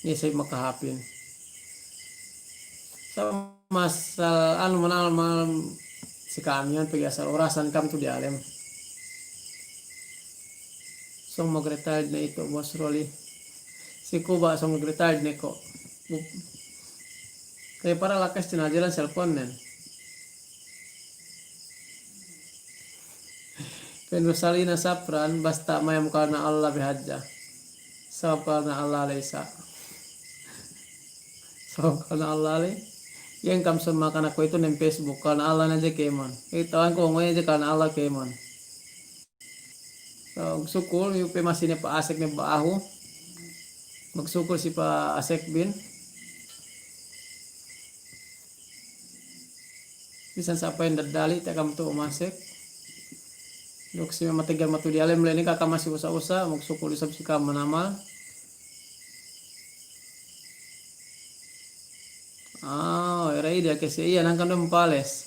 Niya' isab makahapin. So masal anu manal, manal si ka'am iyan pegge' asal orasan ka'am tu diyalem. Sōng mag-retired ne itu, Bos Roli. Si Kuba sōng mag-retired ne ko'. Kaya para lakas tinajelan selponnen. Pa'in Rosalina Sapran, basta mayam karna Allah be hadja. Sabab karna Allah le isab. Sabab karna Allah le. Iyan kam sōng makanak kuwe'itu nem Facebook, karna Allah ne hadja kēmon. Iye tawang ku ngoy hadja karna Allah kēmon. So, magsukul, iyu' pe masi ne pa'asek ne ba'ahu. Magsukul si pa'asek bin. Bisan sa' pa'in daddali', tiya' kam tu umasek. Duk si me' mateggel matu diyalem le ne kaka masi usa'-usa', magsukul isab si ka'am manamal. Ah, era ide ke si iyan hangkan du mapales.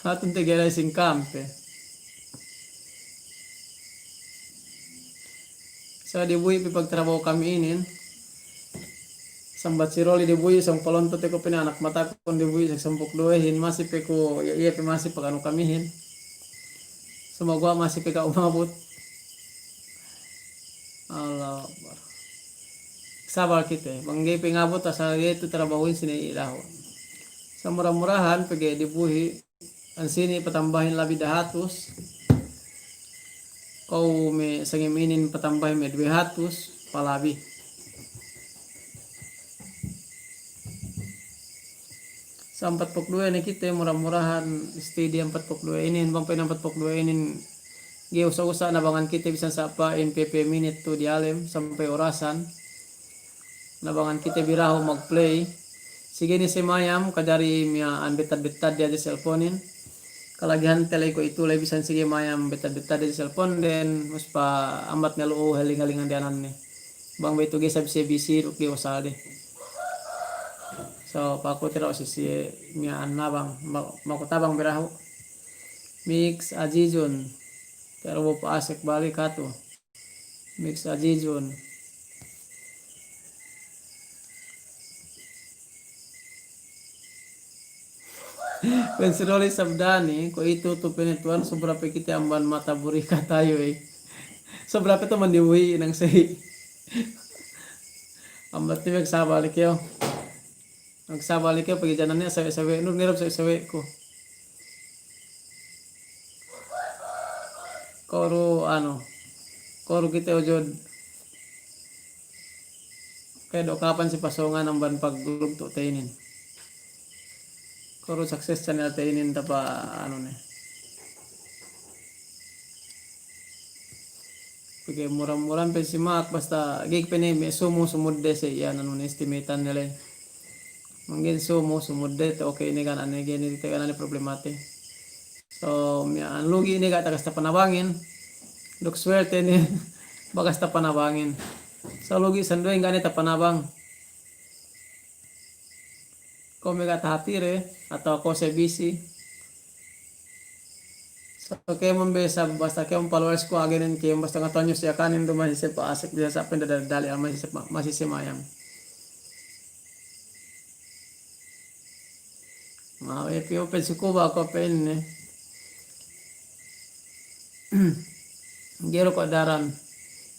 Hatun te gere singkampe. So dibuhi' pe pagtrabahu kami inin. Sambat si Roli dibuhi', sōng palontot te ko' pa'in anak matakun dibuhi' sampū' duwehin, masi pe ku, iye, iye pe masi paganu kamihin. Sumaguwa' masi pe ga' umabut. Allahu Akbar. Sabar kite. Bang ga'i pe ngabut asal ga'i tu trabahuhin sine ilahu. Sa mura-murahan pegge' dibuhi' ansini' patambahin labi dahatus. Kuwe' me' sangem inin patambahin me' duwe hatus palabi. Sa ampatpū' duwe ne kite, mura-murahan steady ampatpū' duwe inin, bang pa'in ampatpū' duwe inin ga'i usa'-usa' nabangan kite bisan sa' pa'in pe pe minit tu diyalem sampay orasan. Nabangan kite bi dahu' magplay. Sige ne siye mayam, kajari miya'an betad-betad de hadja selponin. Kalagihan te ley kuwe'itu ley bisan sige mayam betad-betad de hadja selpon den, mus pa ambat ne lu'u heling-helingan de ananne. Bang be itu ga'i isab siye bisi duk ga'i usal de. So, paku tira' si siye miya'an nabang, ma-, maku tabang bi dahu'. Mix Azizun. Tera bu pa'asek balik atu. Mix Azizun. Pa'in si Roli Sabdani, kuwe'itu tu pene tuwan, sobra pe kite amban mata buri katayu, eh. Sobra pe tu mandiwi nang sehi. Ambat ni magsabalik yo. Magsabalik yo pegge' jananne sawe'-sawe', nur nirap sawe'-sawe' ku. Koru, anu, koru kite ujud. Kaya do kapan si pasongan amban paglugtu' te inin. Koru sukses channel te inin tapa, anu ne. Pegge' mura-murahan pe si Mak, basta ga'i pe ne me' sumu sumudde si iyan anu ne estimatean ne ley. Manggen sumu sumudde te okey ne ga' ne, ga'i ne te ga' ne problemate. So, miya'an lugi' ne ga' takas tapanabangin. Duk suwerte ne bakas tapanabangin. So, lugi' sinduwe ga' ne tapanabang. Kuwe' me' ga' tahatire, atawa kuwe' siye bisi. So, kēmon be isab, basta kēmon followers ku agenen kēmon, basta ngatuwanyu si akanin du masi siye pa'asek, bisan sa' pe dali-dali, masi siye pa-, masi siye mayam. Mawe piyo pe si Kuba ko' pa'inne. Ga'i du ko' daran.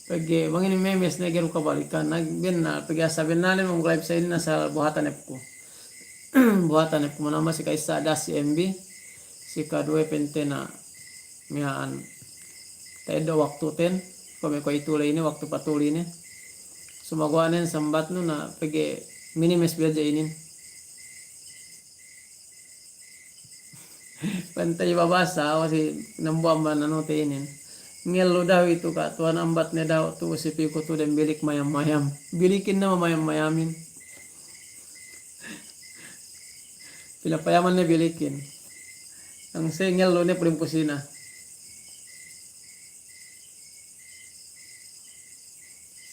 Pegge' bang inin memes ne ga'i du kabalikan. Na bennal, pegge' asal bennalnen mag-live sa' inin asal buhatan hep ku. Buhatan hep ku manamba si ka'issa das si M B. Si kaduwe pente na miya'an. Ta'eddo' waktuten. Kuwe' me' kuwe'itu ley ine, waktu patuli ine. Sumaguwa' nen sambatnu na pegge' minimes bi hadja inin. Pantay babasa, masi nambuwa' amban anu te inin. Ngellu dahu' itu ka' tuwan ambat ne dahu' tu si piku tu dem bilik mayam-mayam. Bilikin ne mamayam-mayamin. Pinapayaman ne bilikin. Ang se ngellu ne puling kusina.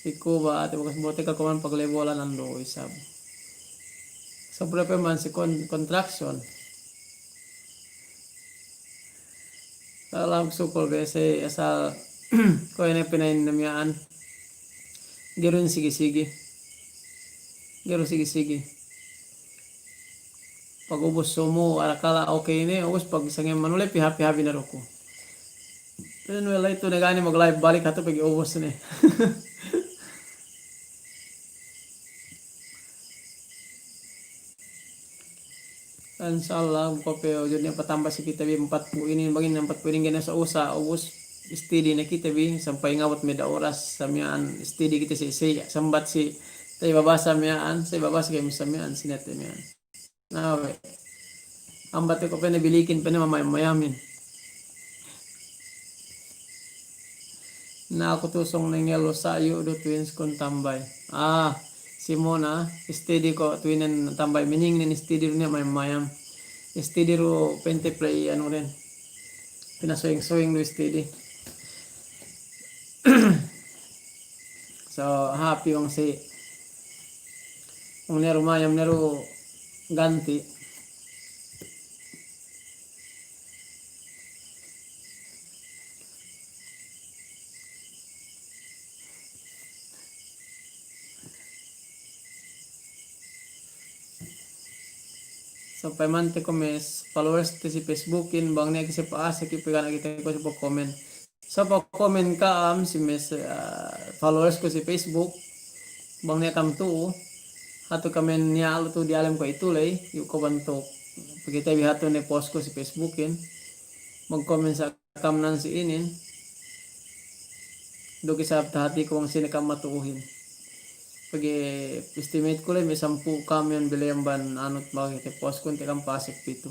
Si Kuba, ate bakas bote ka kuman paglebolan andu' isab. Sobra pe man si kon-, construction. Salam sukul bese asal kuwe' ne pina'in ne miya'an. Ga'i du sigi-sigi. Ga'i du sigi-sigi. Pag ubus sumu, arakala' okey ne, ubus pag sangem anu le, piha-piha bi ne du ku. Pa'in we' la'i tu ne ga' ne mag-live balik atu pegge' ubus ne. Insya Allah, bu kuwe' pe ujud ne patamba si kite bi ampatpū' inin, bang inin ampatpū' inin ga'i ne usa'-usa', ubus steady ne kite bi, sampay ngabut me' da oras, sa miya'an steady kite si, si, sambat si, ta'i babasa miya'an, si babasa kami sa miya'an, si nete miya'an. Na we'. Ambat te ko' pene bilikin pene mamayam-mayamin. Na aku tu sōng ne ngellu sa' yu' du twins kun tambay. Ah, si Mona, steady ko' twinen tambay, meaning nen steady du ne mayam-mayam. Steady du pente play anu den. Pinasowing-sowing du steady. So, happy bang si. Bang ne du mayam ne du ganti'. Sampay mante ko' me' followers te si Facebookin, bang niya' ke si pa'asek, ke pe ga' ne kite ko' si pa'komen. Sa' pa'komen ka'am si me', ah, followers ku si Facebook, bang niya' ka'am tu'u, hatu kamen niya' lu tu'u diyalem ko' itu ley, yu' ko' bantuk Pegge' te bi hatu ne post ku si Facebookin, magkomen sa' kam nan si inin, duk isab tahatiku bang sine kam matu'uhin. Pegge' estimate ku le me' sampū' kam iyan bi le amban anu, bang te post ku ente kam pasek pitu.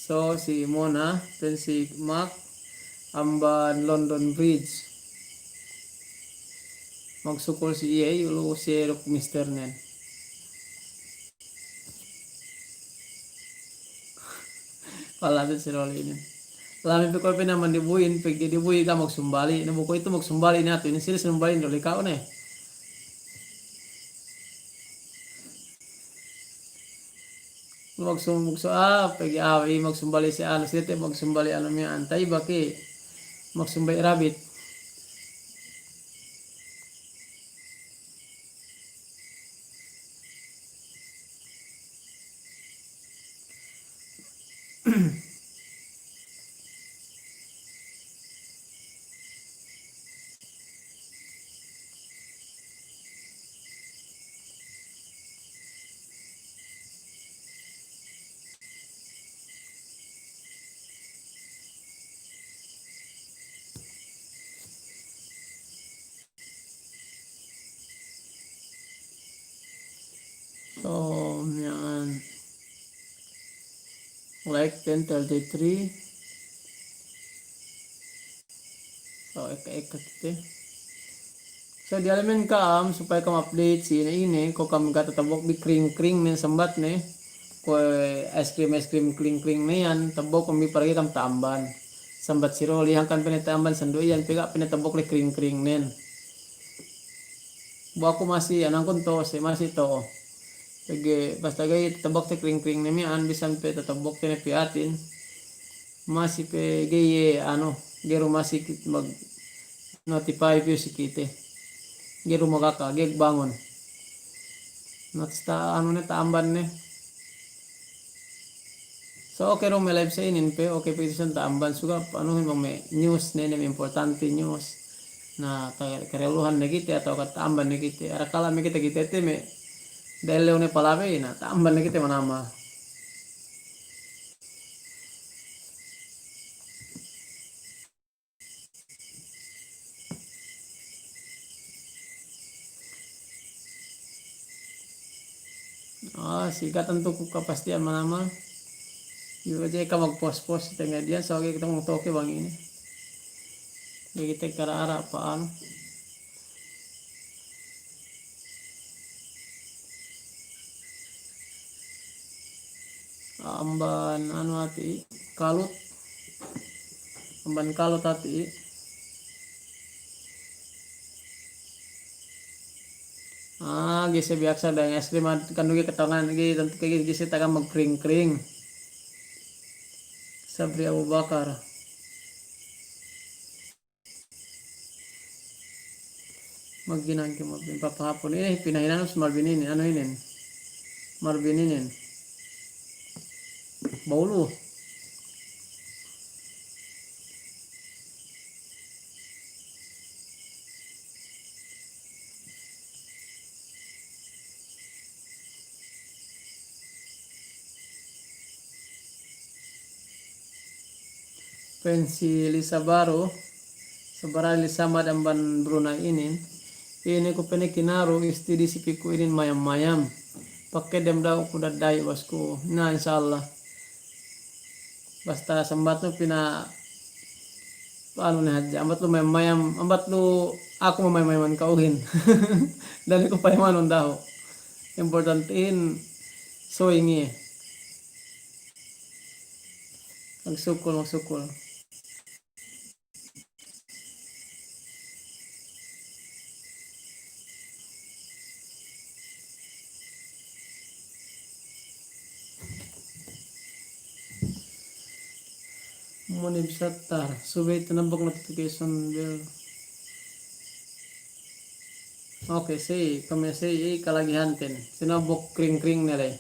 So, si Mona, pa'in si Mark, amban London Bridge. Magsukul si iye, ilu' siye duk misternen. Pala tu si Roli inin. Lami pe ko' pe naman dibuhi'in, pegge' dibuhi' ga' magsumbali'. Na bu ko' itu magsumbali' ne atu, inin sila sinumbali' ne doli ka'u ne. Magsum-, magsum-, ah, pegge' ah, i magsumbali' si anu, si te magsumbali' anu miya'an, ta'i baki magsumbali' rabbit. So, miya'an. Like ten thirty-three. So, ekka-ekka kite. So, diyalemen ka'am supaya ka'am update si ine-ine, ko' ka'am ga' tatabok bi kring-kring ne sambatne, ko' ice cream, ice cream kring-kring ne iyan, tabok ka'am bi para ga'i ka'am ta'amban. Sambat si Roli, hangkan pe ne ta'amban sinduwe iyan, pegge' ga' pe ne tabok le kring-kring nen. Bu aku masi, anangkun to'o, si masi to'o. Pegge' basta ga'i tatabok te kring-kring ne miya'an, bisan pe tatabok te ne piyatin. Masi pe ga'i iye, anu, ga'i du masi ki-, mag-, notify piyu si kite. Ga'i du magaka, ga'i bangun. Notis ta-, anu ne, ta'amban ne. So, oke du me' live sa inin pe, oke pe inin ta'amban suga', anuhin bang me' news ne, ne me' importante news. Na, ta-, kareluhan ne kite atawa kata'amban ne kite. Arakala' me' kite, kite te me' da'ellew ne palabey, na ta'amban ne kite manamal. Ah, si ga' tantu ku kapastihan manamal. Iyu' hadja ekka magpos-pos si tengnga' diyan, so ga'i kite matoke bang ine. Ga'i kite kara-ara pa'anu. Amban anu hati', kalut. Amban kalut hati'. Ah, ga'i siye biyaksa dang es krim, kan du ga'i katangan, ga'i tantu ga'i, ga'i siye taga magkring-kring. Sabri Abu Bakar. Maghinang ke Marvin, papahāpun. Ine pinahinang si Marvin inin, anu inin. Marvin inin. Baulu. Pa'in si Lisa Baru, sabara Lisa mad amban Brunei inin, ine ku pene kinaru isti di sipiku inin mayam-mayam. Pake dem dahu' ku daddahi' bosku. Na, insya Allah. Basta sambatnu pina, anu ne hadja, ambat lu mayam-mayam, ambat lu aku mamayam-mayaman ka'uhin. Dali ku payamanun dahu'. Importantehin, so ingi. Magsukul, magsukul. Munib Sattar, subey tinabbuk notification bell. Oke, si, kami si, i kalagihanten. Tinabbuk kring-kring ne ley.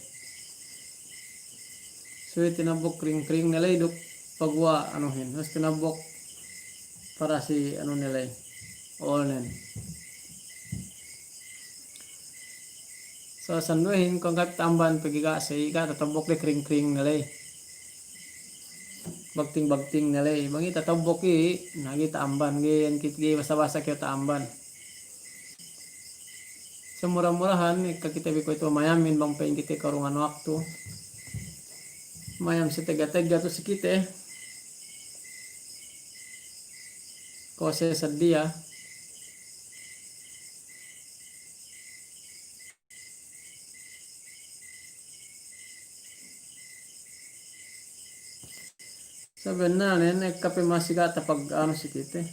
Si tinabbuk kring-kring ne ley duk paguwa' anuhin. Terus tinabbuk para si anu ne ley. Olnen. So, sinduwehin, kuwe' ga' ta'amban pegge' ga' si, ga' tatabbuk de kring-kring ne ley. Bagting-bagting ne ley. Bang i tatabbuk i, na ga'i ta'amban, ga'i iyan kit-, ga'i basa-basa kew ta'amban. Samura-murahan, ekka kite bi kuwe'itu mayamin bang pa'in kite karungan waktu. Mayam si tega-tega tu si kite. Kuwe' si seddili. Sabennalnen, ne, kape masi ga' tapag-anu si kite.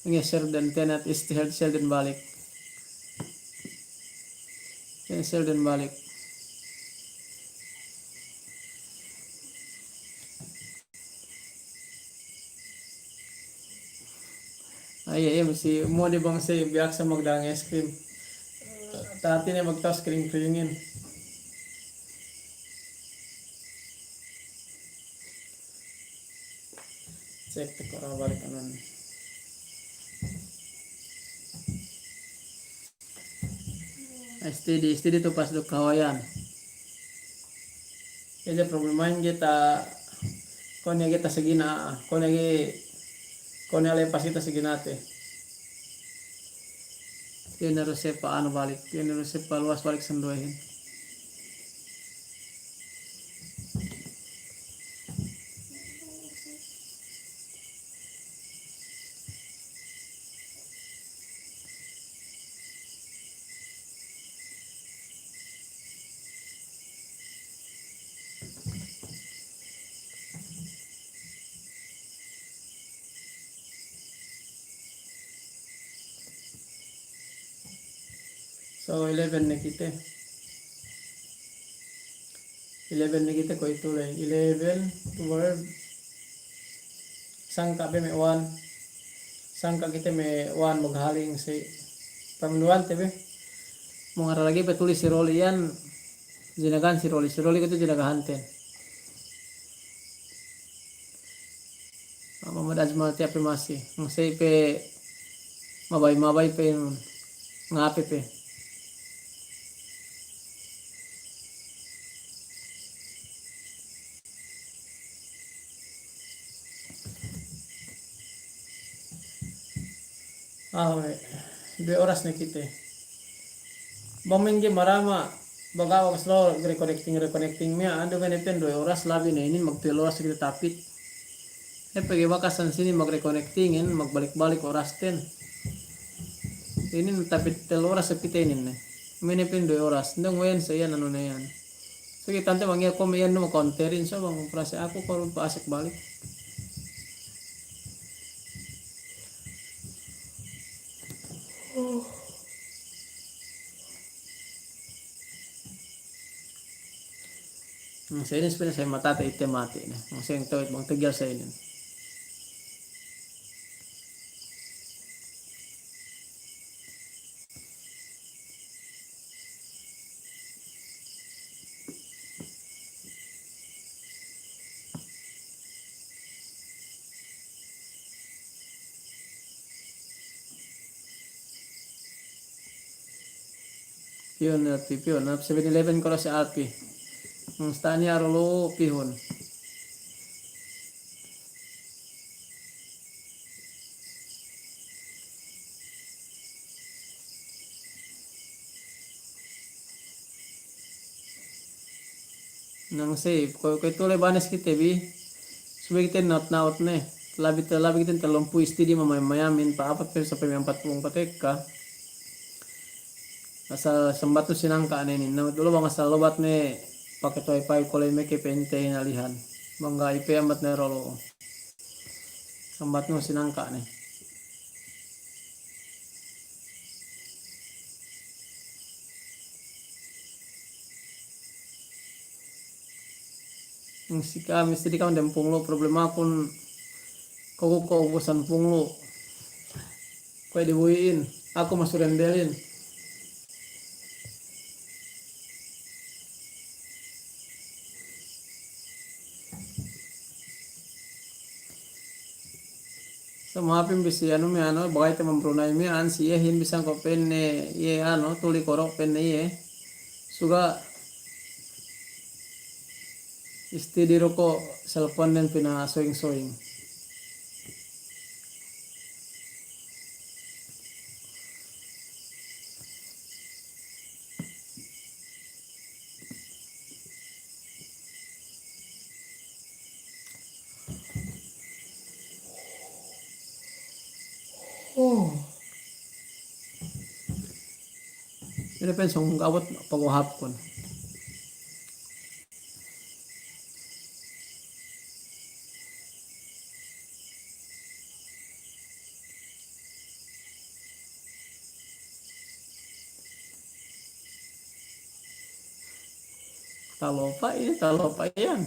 Nge-share den tenet, istihel, share den balik. Nge-share den balik. Ay, ay, masi mo' de bang si biyaksa magdang es krim. Tati ne magtas kring-kringin. Cek te ko' ra balik anuhin. Steady, steady tu pas duk kahawayan. Iye problemahin ga'i ta, kuwe' ne ga'i ta sagina, kuwe' ne ga'i, kuwe' ne lepas kite saginate. Iye ne harus siye pa'anu balik, iye ne harus siye paluwas balik sinduwehin. So, eleven ne kite. Eleven ne kite kuwe'itu ley. Eleven, twelve. Sangka' be me' one. Sangka' kite me' one maghaling si. Paminduwante be. Mung ara lagi' pe tulis si Roli iyan. Jinagahan si Roli. Si Roli kuwe'itu jinagahanten. Muhammad Ajmal tiya' pe masi. Masi pe mabay-mabay pe ngape pe. Ah, we'. Duwe oras ne kite. Bang mengge marama, baga' bakas lo reconnecting, reconnecting miya'an, du mene pen duwe oras labi ne inin, magtellu oras kite tapit. He, pegge' bakasan sinin mag-reconnectingin, magbalik-balik orasten. Inin tapit tellu oras kite inin ne. Mene pen duwe oras, nda nguwen sa iyan anu ne iyan. Sige, tante, bang iye kuwe' me' iyan nu ma-counterin, so bang perase aku kuwe' pa'asek balik. Hmm, sa inin sebenarnya sa matate ite mati ne. Hmm, sa inin tawit bang tegel sa inin. Pihun, Alpi, pihun. Hap Seven Eleven kolo' si Alpi. Hmm, stani aru lu pihun. Nang se, ko', ko' itu le banes kite bi. Subey kite naut-naut ne. Labi te, labi kite tellumpū' istidi mamayam-mayamin, pa'apat pe sampay me' ampatpū' ampat ekka. Asal sambatnu sinangka' ne inin. Naut dulu bang asal lobat ne paket wifi ko' le meke pe inte inalihan. Bang ga'i pe ambat ne rolo. Sambatnu sinangka' ne. Mesti kami, mesti di kami dem punglu', problemakun ko' ko' ubusan punglu'. Kuwe' dibuhi'in. aku masurendelin. Sa ma'apin bi si anu me' anu, bagay te mambrunay me' an si iyehin bisan ko' penne iye anu, tuli korok penne iye. Suga' istidi du ko' selponen pinasoying-soying. Oh. Ine pen sōng abut paguhapkun. Talopa' iye, talopa' iyan.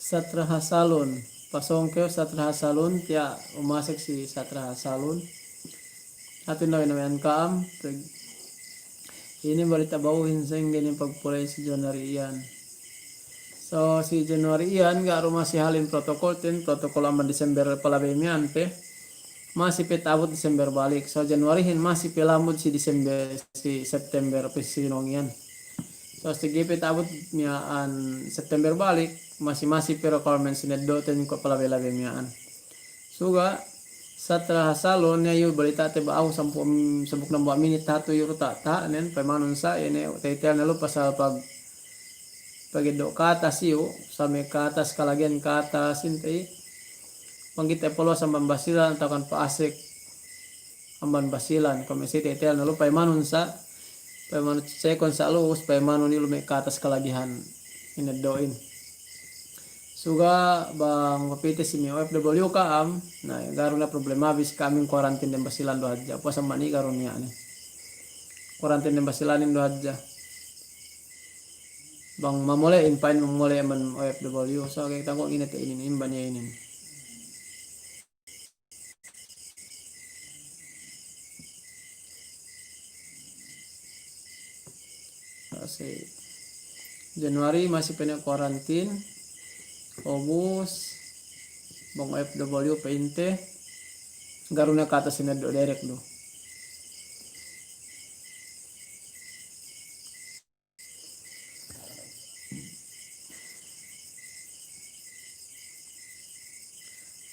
Satraha Salon. Pasōng kew Satraha Salon, tiya' umasek si Satraha Salon. Hatu nawe-nawehan ka'am, peg-, inin balita' ba'uhin sa'ingge inin pagpulay si January iyan. So, si January iyan, ga' du masi halin protokol ten, protokol amban December palabey miya'an pe. Masi pe ta'abut December balik. So, January hin masi pe lamud si December, si September pe si nong iyan. So, sigi pe ta'abut miya'an September balik, masi-masi pe requirement sineddo' ten ko' palabey-labey miya'an. Suga', Satraha Salon, iye iyu' balita' te ba'ahu sampū', sampū' dambuwa' minit hatu iyu' du ta'ta', nen, payamanun sa', ine, titel ne lu pasal pag-, pageddo' katas iyu', sa me' katas kalagihan katas, inte i'. Bang kite polo samban Basilan, atawa kan pa'asek amban Basilan, ko' me' si titel ne lu payamanun sa', payamanun sekon sa' lu'us, payamanun ilu me' katas kalagihan ineddo'in. Suga' bang mapite si me' O F W ka'am, na, ga' du niya' problema bi si ka'am in kuwarantin dem Basilan du hadja. Puwas amban i' ga' du niya' ne. Kuwarantin dem Basilanin du hadja. Bang mamole'in, pa'in mamole'in amban O F W. So, ga'i tanggung ine te inin, amban iye inin. Kasi January masi pe ne kuwarantin, ubus bang O F W pa'inte, ga' du ne katas ineddo' derek du.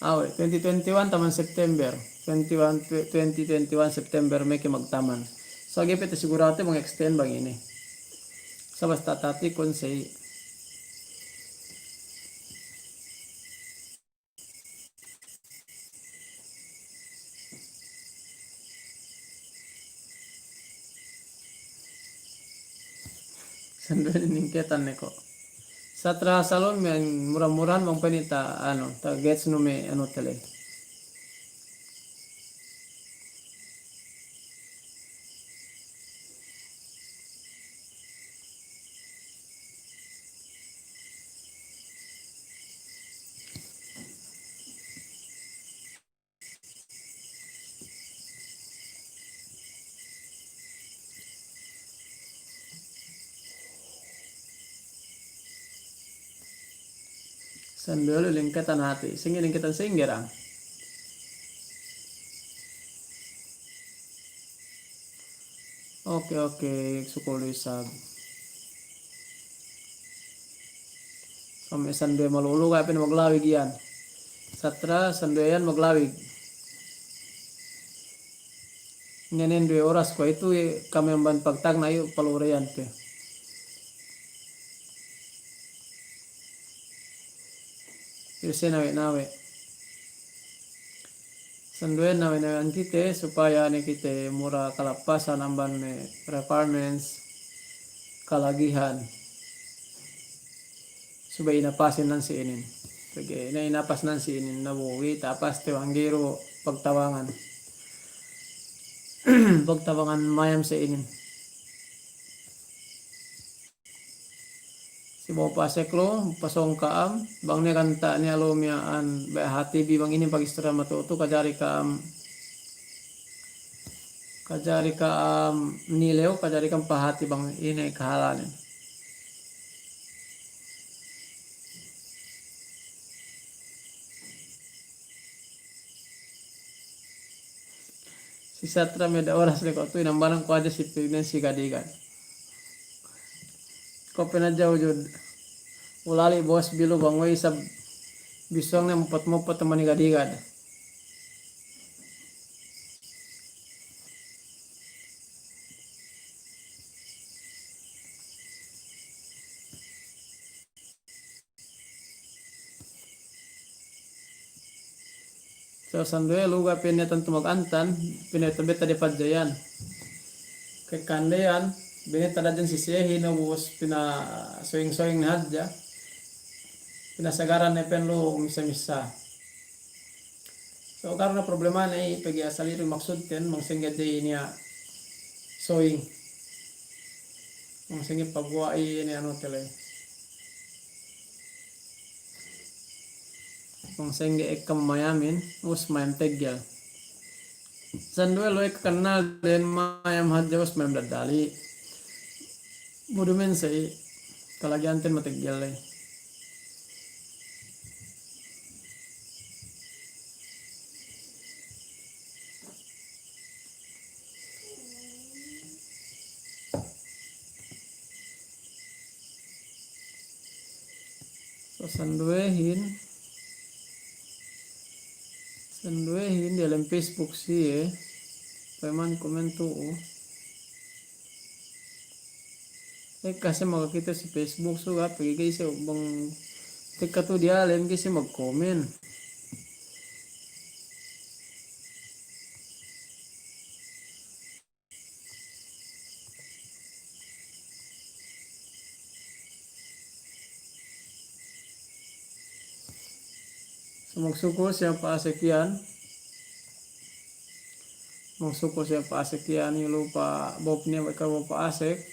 Awe', twenty twenty-one taman September. Twenty-one, twe-, twenty twenty-one September meke magtaman. So, ga'i pe tasigurate mag-extend bang ine. Sa' basta tatikun si Sinduwe inin ingketan ne ko'. Satraha Salon me' mura-murahan bang pa'in ta, anu, ta gets nu me' anu tele. Sinduwe lu lingketan hati'. Singge lingketan singge dang. Oke, oke, sukul du isab. Kami sinduwe malulu, kami pe maglawig iyan. Satra sinduwe iyan maglawig. Nenen duwe oras kuwe'itu, kami amban pagtagna' iyu' palureyan pe. Iyu' siye nawe'-nawe'. Sinduwe nawe'-nawe'an kite supaya ne kite mura kalapasan amban me' requirements kalagihan. Subey inapasin nan si inin. Pegge' ne inapas nan si inin, na bu ga'i tapas te bang ga'i du pagtabangan. Pagtabangan mayam si inin. Si bo'o pasek lu, pasōng ka'am, bang niya' ganta' niya' lu miya'an, be' hati bi bang inin pagistora matu'u tu, kajari ka'am, kajari ka'am nilew, kajari ka'am pahati bang ine kahalanen. Si Satra me' da oras le ko' tu, inambanan ko' hadja si pignen si Gadigad. Ko' pe na jawab jud. Ulali' bos bilu bang we' isab bisong ne mopot-mopot mani Gadigad. So, sinduwe luga pina'in tantu magantan, pina'in tabe' tadi padjayan. Kekandeyan, bine tadadjan si sehin, ubus pinasoying-soying ne hadja. Pinasagaran ne pen lu misa-misa. So, karna problemane i pegge' asal iru maksudten, bang sa'ingge hadja i niya' soying. Bang sa'ingge paguwa' i niya' anu tele. Bang sa'ingge ekka mayamin, us mayam teggel. Sinduwe lu ekka kannalden mayam hadja us mayam daddali'. Budu men sa'i, kalagihanten mateggel le. So, sinduwehin, sinduwehin diyalem Facebook siye, payaman komen tu'u. Ekka siye makakite si Facebook suga, pegge' ga'i siye bang tekka tu'u diyalem ga'i siye magkomen. So, magsukul siye pa'asek iyan. Magsukul siye pa'asek iyan, ilu pa Bob ne, ekka Bob pa'asek.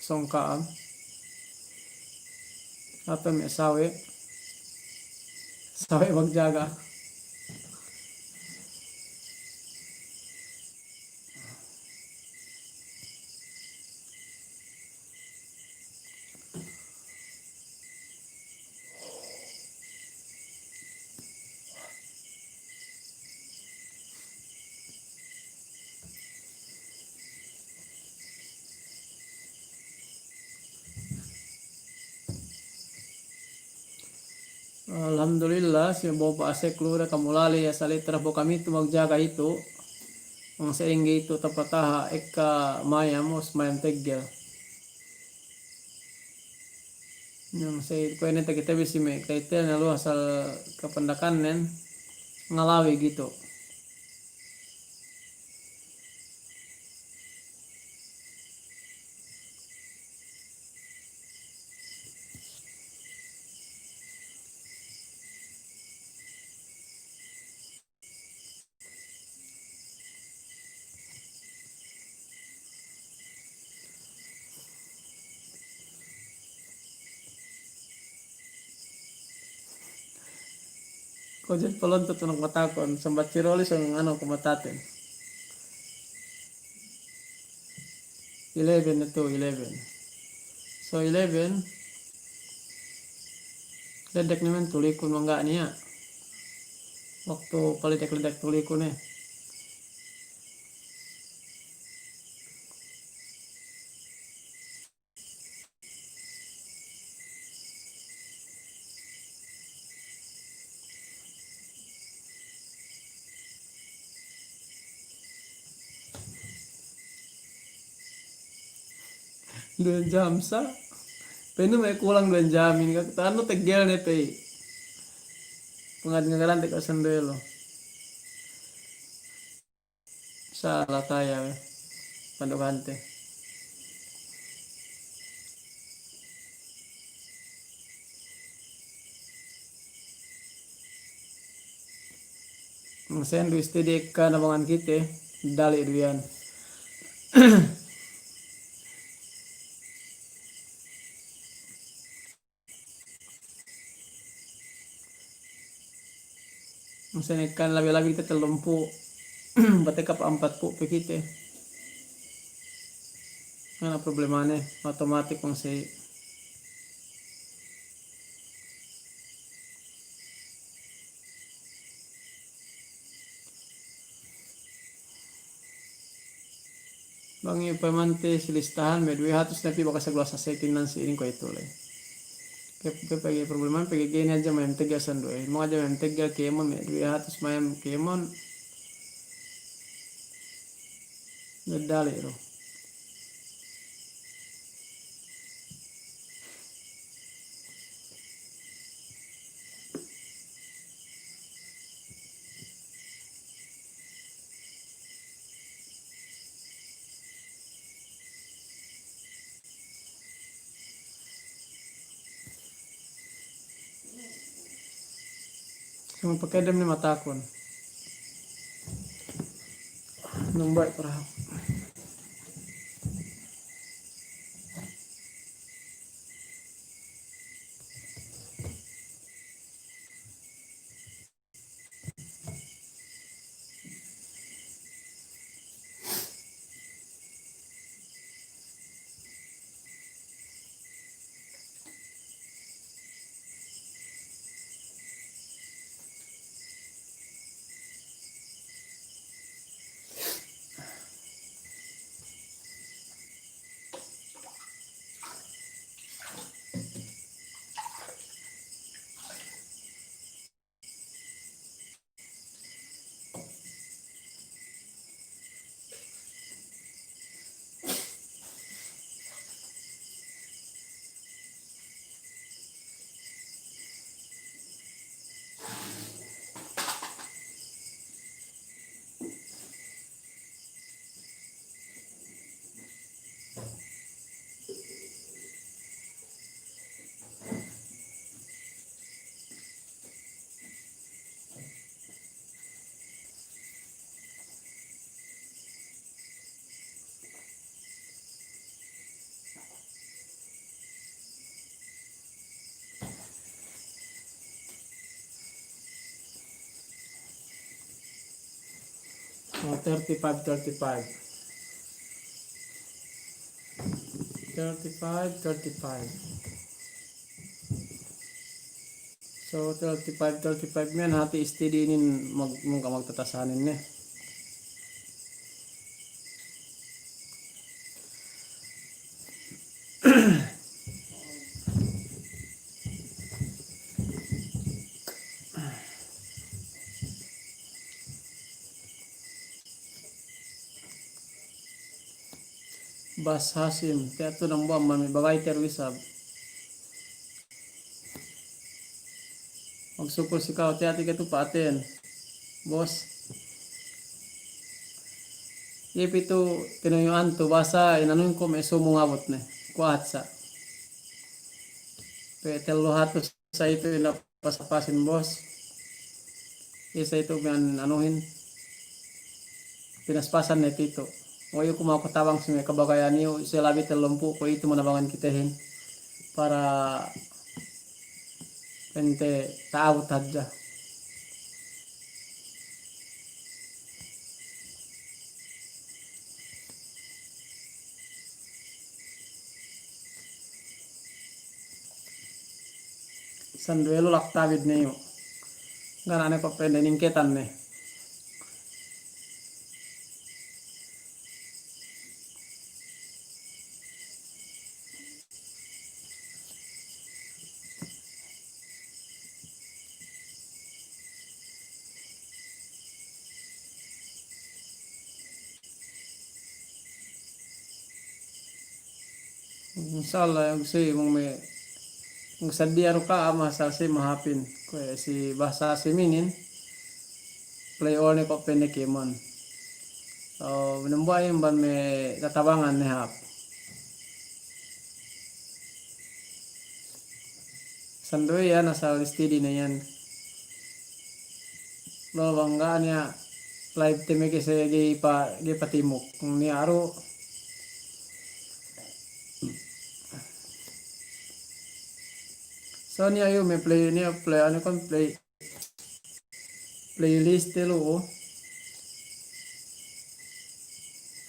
Sōng ka'am. Atawa me' sawe'. Sawe' magjaga. Alhamdulillah, si bo'o pa'asek lu da kamulali, asal ittara bo'o kami tu magjaga itu. Bang sa'ingge itu tapataha' ekka mayam, us mayam teggel. Bang sa'ingge kuwe' ne takite bi si me' kaitel ne lu asal kapandakannen ngalawi gitu. Ko' jud palontot anak matakun, sambat si Roli sōng anu ko' mataten. Eleven itu, eleven. So, eleven. Ledek ne men tulikun mangga' niya'. Waktu paledek-ledek tulikun ne. Duwe jam sa. Penu me' kulang duwe jam inin, ka'u ta'anu teggel ne pe. Pangad ngagarante ka'u sandelo. Sa lataya we. Pandokante. Masendu istedi ekka nabangan kite, dali' du iyan. Masa ne kan labi-labi kite tellumpū', bang tekka pe ampatpū' pe kite. Ngana problemane, automatic bang si Bang iye pemante si listahan me' duwe hatus ne pī bakas sagluwas sasekin nan si inin kuwe'itu le. Ke, ke pegge' probleman pegge' ga'i ne hadja mayam teggal sinduwe. Manga hadja mayam teggal kēmon me' duwe hatus mayam kēmon. Gaddali' du. Suma pakedem ne matakun. Numbai perahu. Oh, thirty-five, thirty-five. Thirty-five, thirty-five. So, thirty-five, thirty-five miyan hati' steady inin mag-, mungka magtatasanin ne. Bas Hasim, tiya' tu dambuwa' mami bagay teru isab. Magsukul si ka'u, tiya' ti ke tu pa'aten, boss. Iye pitu tinuyu'an tu basa inanuhin ku me' sumu ngabut ne, kuwe' hadja. Pe tellu hatus sa itu ina pas-pasin, boss. Iye sa itu miyan anuhin, pinaspasan ne pitu. Wa' iyu ku ma'u katabang si me' kabagayan iyu, si labi tellumpū' kuwe'itu manabangan kitehin. Para pente ta'abut hadja. Sinduwe lu laktabid ne iyu. Ga' ne ko' pende ningketan ne. Insya Allah, bang si, bang me', bang sadiya du ka'am asal si mahāpin. Kuwe' si bahasa si minin, play all ne ko' pende kēmon. So, dambuwa' iyan bang me' tatabangan ne hāp. Sinduwe iyan asal steady ne iyan. Lo bang ga' niya' live temeke se ga'i pa, ga'i patimuk. Niya' du. So niya' iyu me' play, niya' play, anu kan play. playlist te lu'u.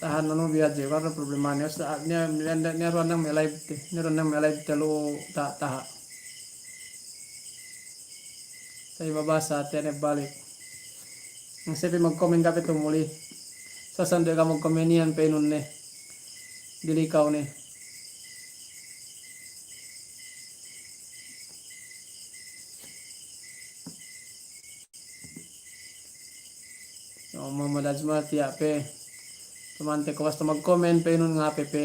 Tahan anu biya' je, karna problema ne. Usa, niya', niya', niya' ruwan nang me' live te. Niya' ruwan nang me' live te lu'u ta-, taha'. Sa' ibabasa, tiya' ne balik. Bang siye pe magkomen ga' pe tumuli. Sa' sandal ga' magkomen iyan pe inun ne. Dili kaw ne. O, Muhammad Ajmal tiya' pe. Tumante ko' basta magkomen pe inun ngape pe.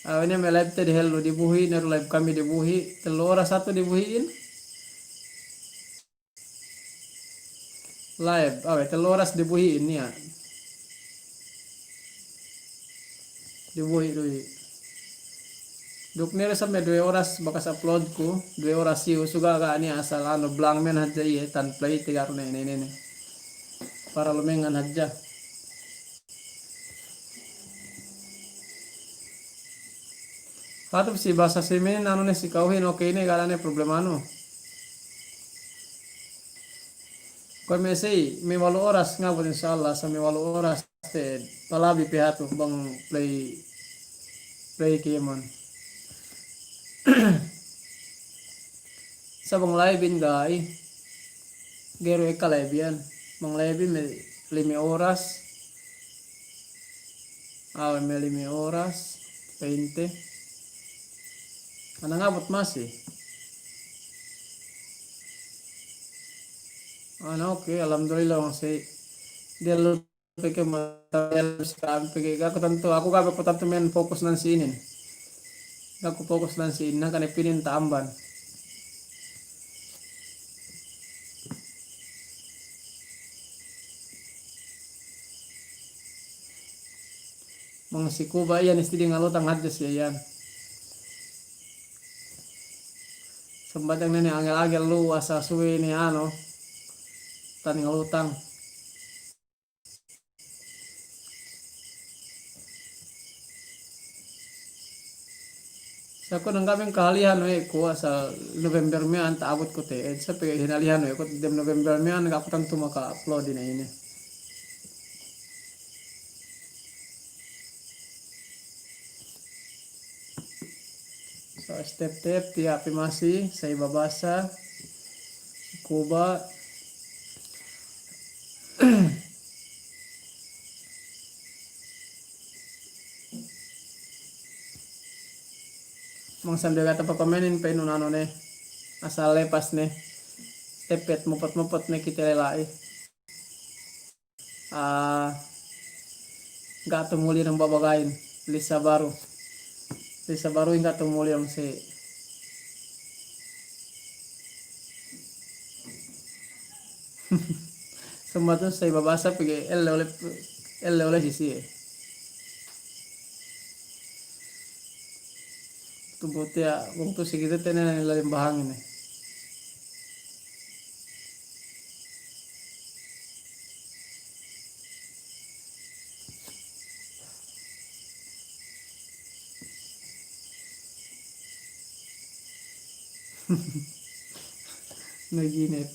Awe' ne me' live te dihellu dibuhi', ne du live kami dibuhi'. Tellu oras hatu dibuhi'in. Live, awe', tellu oras dibuhi'in niya'. Dibuhi', duwe. Duk ne du sampe duwe oras bakas upload ku, duwe oras iyu, suga' ga' niya' asal anu, blank men hadja iye, tan play te ga' du ne, ne, ne, ne. Para lumengngan hadja. Hatu si basa si minin anu ne si ka'uhin, oke ne, ga' ne problemanu. Kuwe' me' si, me' walu oras ngabut, insya Allah, sa' me' walu oras te palabi pe hatu bang play, play kēmon. Sa' bang live-in ga'i, ga'i du ekka live iyan. Bang live-in me' lime oras. Awe' me' lime oras, veinte. Ana ngabut masi. Ana oke, alhamdulillah, masi. Diya' lu peke material sekarang peke, ga' ku tantu, aku ga' ku tantu men fokus nan si inin. Ga' ku fokus nan si inin, hangkan epinin ta'amban. Bang si Kuba iyan, istidi ngalutang hadja si iyan. Sambadang ne ne angel-angel lu asa suwe ne anu, tan ngalutang. Sa' ku nanggaben kahalihan we' ku asal November miya'an ta'abut ku te'ed, sa' pegge' hinalihan we' ku dem November miya'an ga' ku tantu maka-upload ine-ine. So, step-step, tiya' pe masi, sa' ibabasa, si Kuba. Bang sandal ga' tapakomenin pe inun anu ne, asal lepas ne. Step-step, mopot-mopot ne kite le la'i. Ah, ga' tumuli dem babagayin, lisa baru. Lisa baruhin ga' tumuli dem si. Sumatu sa' ibabasa pegge' elle ole, elle ole si siye. Tubu tiya', bang tu si kite tene lalim bahangin ne. Naginip.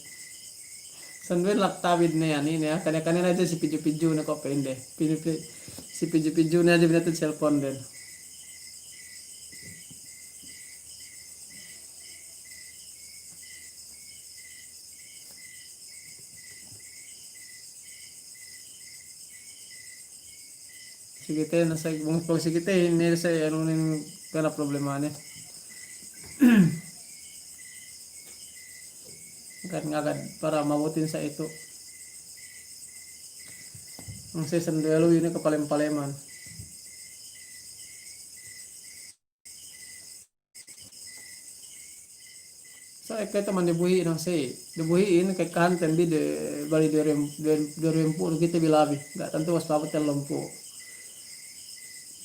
Sandal lak tabid ne iyan ine, kane-kane ne hadja si pidju-pidju ne ko' pa'inde. Pidju-pi-, si pidju-pidju ne hadja binatud cellphone den. Si kite na sa', bang, bang si kite ne sa' anuhin ga' ne problemane. Ngagad-ngagad para mabutin sa' itu. Bang si sandal lu ine kapalem-paleman. Sa' ekka itu man dibuhi'in nang si, dibuhi'in ka'ekkahan ten bi de, bali duwe duwempū' kite bi labi. Ga' tantu was pa'abut tellumpū'.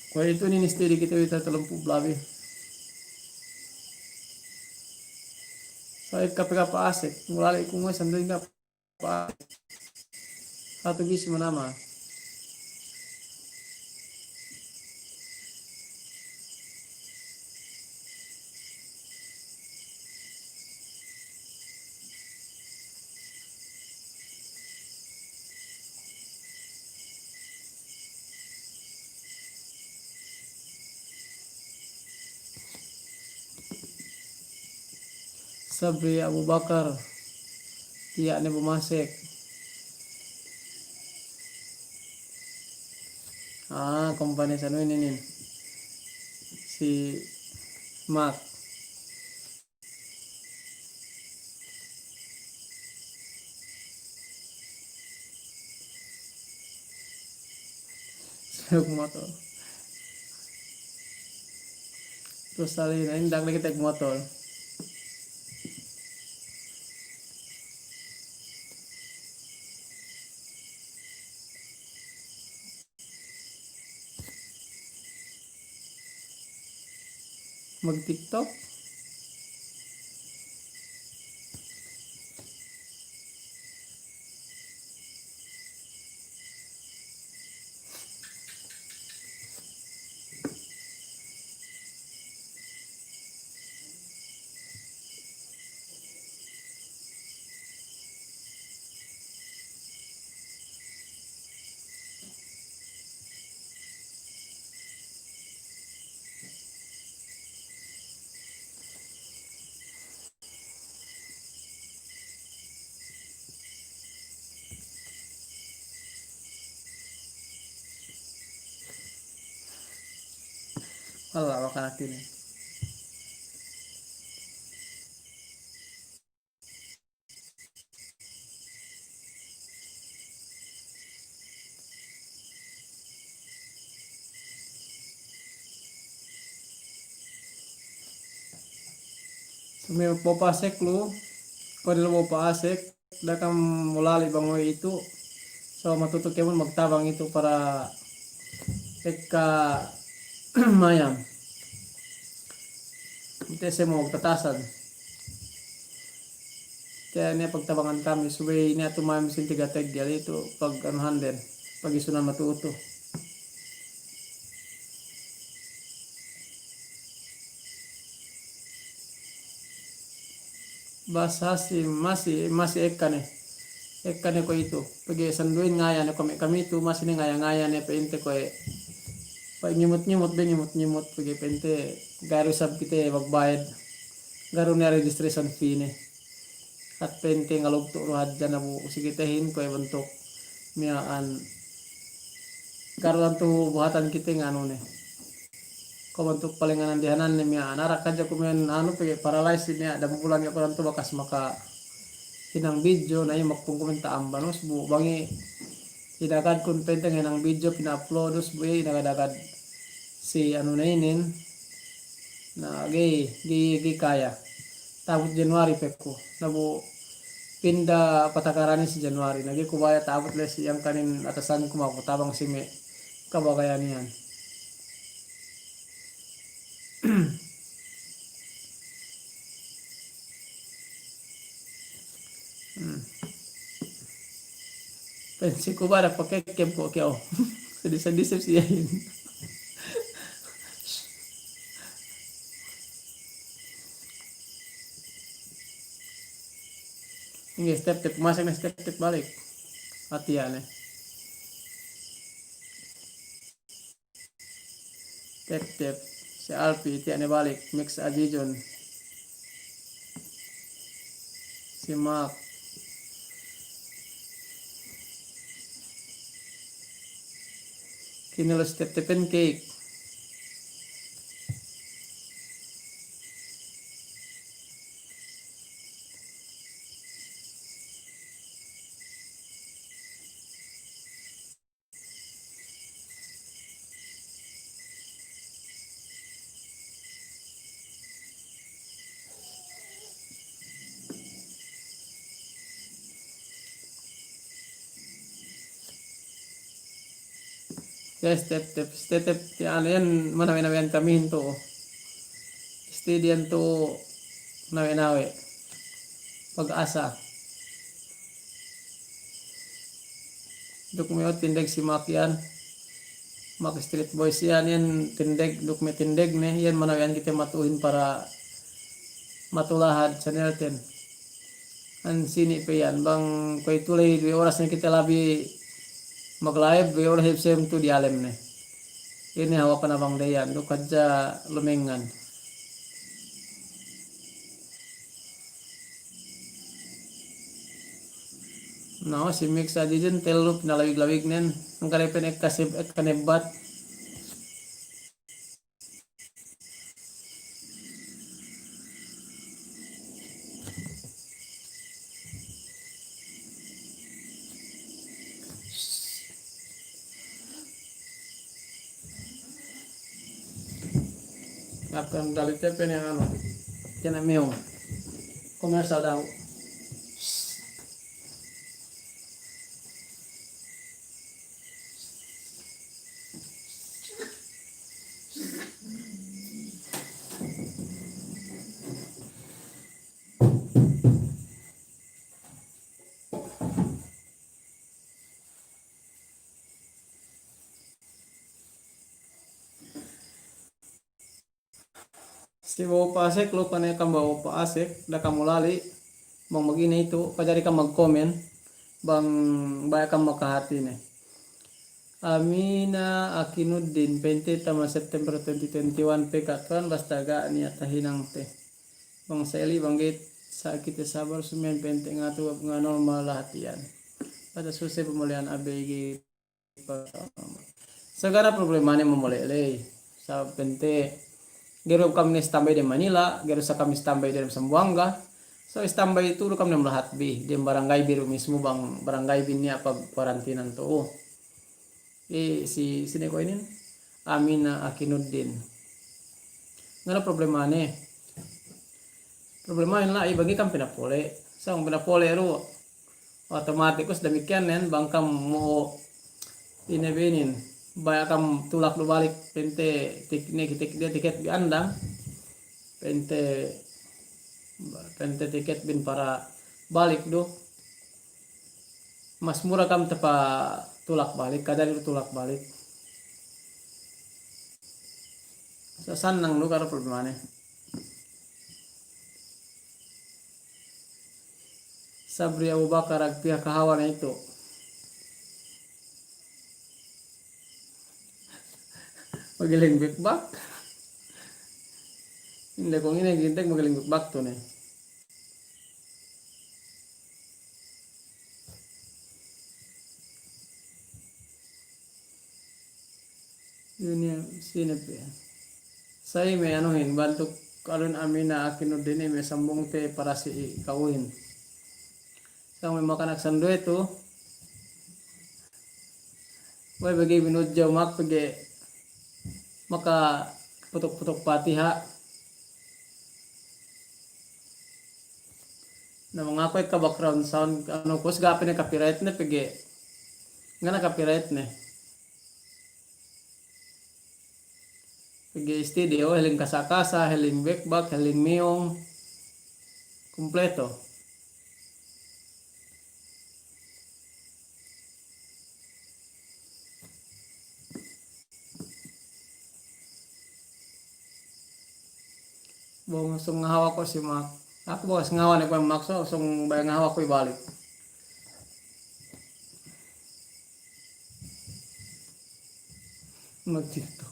Kuwe' itu inin istidi kite bi tellumpū' labi. Sa' ekka pe ga' pa'asek, mulali' ku nguwe' sandal ga' Hatu gisi manamal. Sabri Abu Bakar, tiya' ne bu masek. Ah, kompani sanu inin, inin. Si Mak. Siyuk motor. Terus tali, na, indak lagi tek motor. Mag-TikTok. Wala', wakanak inin. Sumi bo pa'asek lu, kuwe' du lu bo pa'asek, da'a kam mulali bang we' itu. So matutu kēmon magtabang itu para ekka mayam. Inte' se mo magtatasan. Tiya' ne pagtabangan kami, subey ne atu mayam sin tiga teggel itu pag-anuhan den, pag-isunan matutu. Bas Hasim, masi, masi ekka ne. Ekka ne kuwe' itu. Pegge' sanduwin ngaya ne kuwe' me' kamitu, masi ne ngaya-ngaya ne pa'inte kuwe'. Pa'ingimut-ngimut be, ngimut-ngimut, pegge' pa'inte ga'i du isab kite magbayad. Ga'i du ne registration fee ne. At pa'inte ngalugtu' du hadja na bu si kitehin kuwe' bantuk miya'an. Ga'i du tantu buhatan kite nganu ne. Kuwe' bantuk palenganan dihanan ne miya'an. Arak hadja kuwe' miya'an anu pegge' paralyze si niya' dambulan ga' kuwe' tantu bakas makahinang video, na iye makapungkumin ta'amban. Ubus bu bang i inagad kun pa'inte ngahinang video pina-upload, ubus bu iye inagad-agad si anu ne inin. Na ga'i, ga'i, ga'i kaya. Ta'abut January pe ku. Na bu pinda patakaran inin si January. Na ga'i ku baya' ta'abut le si angkanin atasanku maku tabang si me' kabagayan iyan. Hmm. Pensi ku barak pakekkem ko' kew. Sedih-sedih sep siyahin. Inge, step-step, masek ne step-step balik. Ati ya ne. Tep-tep, si Alpi, tiya' ne balik, mix Ajijun. Si Mak. Kini lu si Tep-tepen cake. Yes, tep-tep, tep-tep, ti anu yan, manawe'-nawe'an kamihin tu'u. Istidiyan tu'u nawe'-nawe'. Pag-asa. Duk me' tindeg si Mak iyan, Mak Street Boys iyan, iyan tindeg, duk me' tindeg ne, iyan manawe'an kite matu'uhin para matulahad channel ten. An sini pe iyan, bang kuwe'itu ley duwe oras ne kite labi mag-live, duwe oras hep sem tu diyalem ne. Ine hawal panabang de iyan, duk hadja lumengngan. Na, si mix hadja jen tellu pinalawig-lawignen. Hangkan pe ne ekka seb-, ekka nebbat. Hangkan dali te pe ne anu, kena meong. Komersal dahu'. Si Bau Pasek, lupa ne kam Bau Pasek, da'a kam ulali', bang magine itu, pajari kam magkomen, bang baya' kam makahati ne. Amina Akinuddin, pa'inte tama September twenty twenty-one pe ka'tuwan, basta ga' niya' tahinang te. Bang Seli, bang Git, sa' kite sabar, sumiyan pa'inte ngatu, ga' normal lahat iyan. Basta suse pamulihan abey gi. So ga' ne problemane mamole' ley. Sa' pa'inte, ga'i du kam ne standby dem Manila, ga'i du sa' kam standby dem Sambuwangga. So standby tu'u du kam dem lahat bi, dem barangay bi du mismu bang barangay bi niya' pagkuwarantinan tu'u. I si, sine ko' inin? Amina Akinuddin. Ga' ne problemane. Problemane la'i bang ga'i kam pinapole'. Sa' bang pinapole' du, otomatik, kus damikkiyan nen, bang kam mo'o ine be inin, baya' kam tulak du balik, pa'inte tik-, ne tik-, ne tiket bi andang, pa'inte, pa'inte tiket bin para balik du. Mas mura kam tapatulak balik, kajari du tulak balik. Sa' sannang du, ga' du problemane. Sabri Abu Bakar, ag pihak kahawa ne itu. Magiling bekbak. Inde kong ine gintek magiling bekbak tu ne. Ine, sine pe. Sa' ime anuhin, bantuk alun Amina Akinuddin ime sambung te para si kawin. Sa' me' makanak sanduwe tu. Way pegge' binudjaw mak pegge' makaputuk-putuk Patiha. Na, mangaku ekka background sound, anu, kus ga' pe ne copyright ne pegge'. Ga' ne copyright ne. Pegge' studio, heling kasa'-kasa', heling bekbak, heling meong. Kumpleto. Bang sōng ngahawa ko' si Mak. Aku bakas ngahawa ne ko' Mak, so sōng baya' ngahawa ko' ibalik. Mag-TikTok.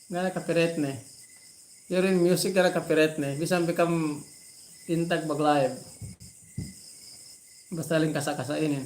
Ga' ne copyright ne. Iyu'in music ga' ne copyright ne. Bisan pe kam intag mag-live. Basta heling kasa'-kasa' inin.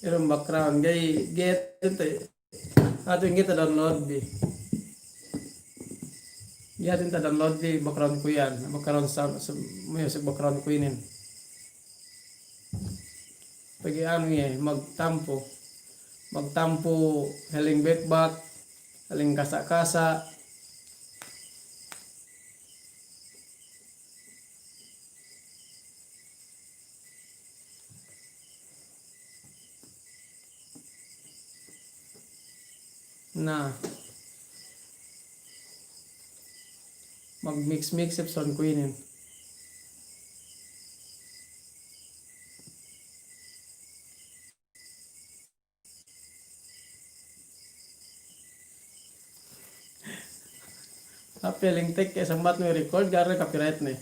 Iye du background, ga'i, ga'i atu, atu ga'i ta-download bi. Ga'i atu ta-download bi background ku iyan, background sa-, sa-, music background ku inin. Pegge' anu iye, magtampu. Magtampu heling bekbak, heling kasa'-kasa'. Na, mag-mix-mix hep sound ku inin. Hāp peling tekka sambat nu record, ga' du copyright ne.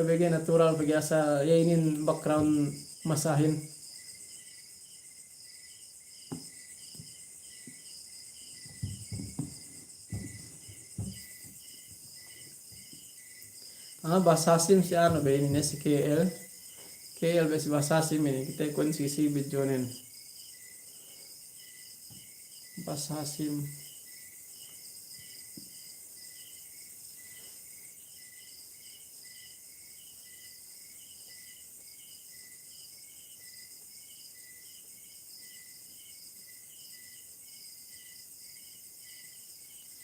Pegge' natural, pegge' asal iye inin background masahin. Ah, bahasa Hasim si anu be inin, si K L. K L be si bahasa Hasim inin, kite kuwe' si, si videonen. Bahasa Hasim.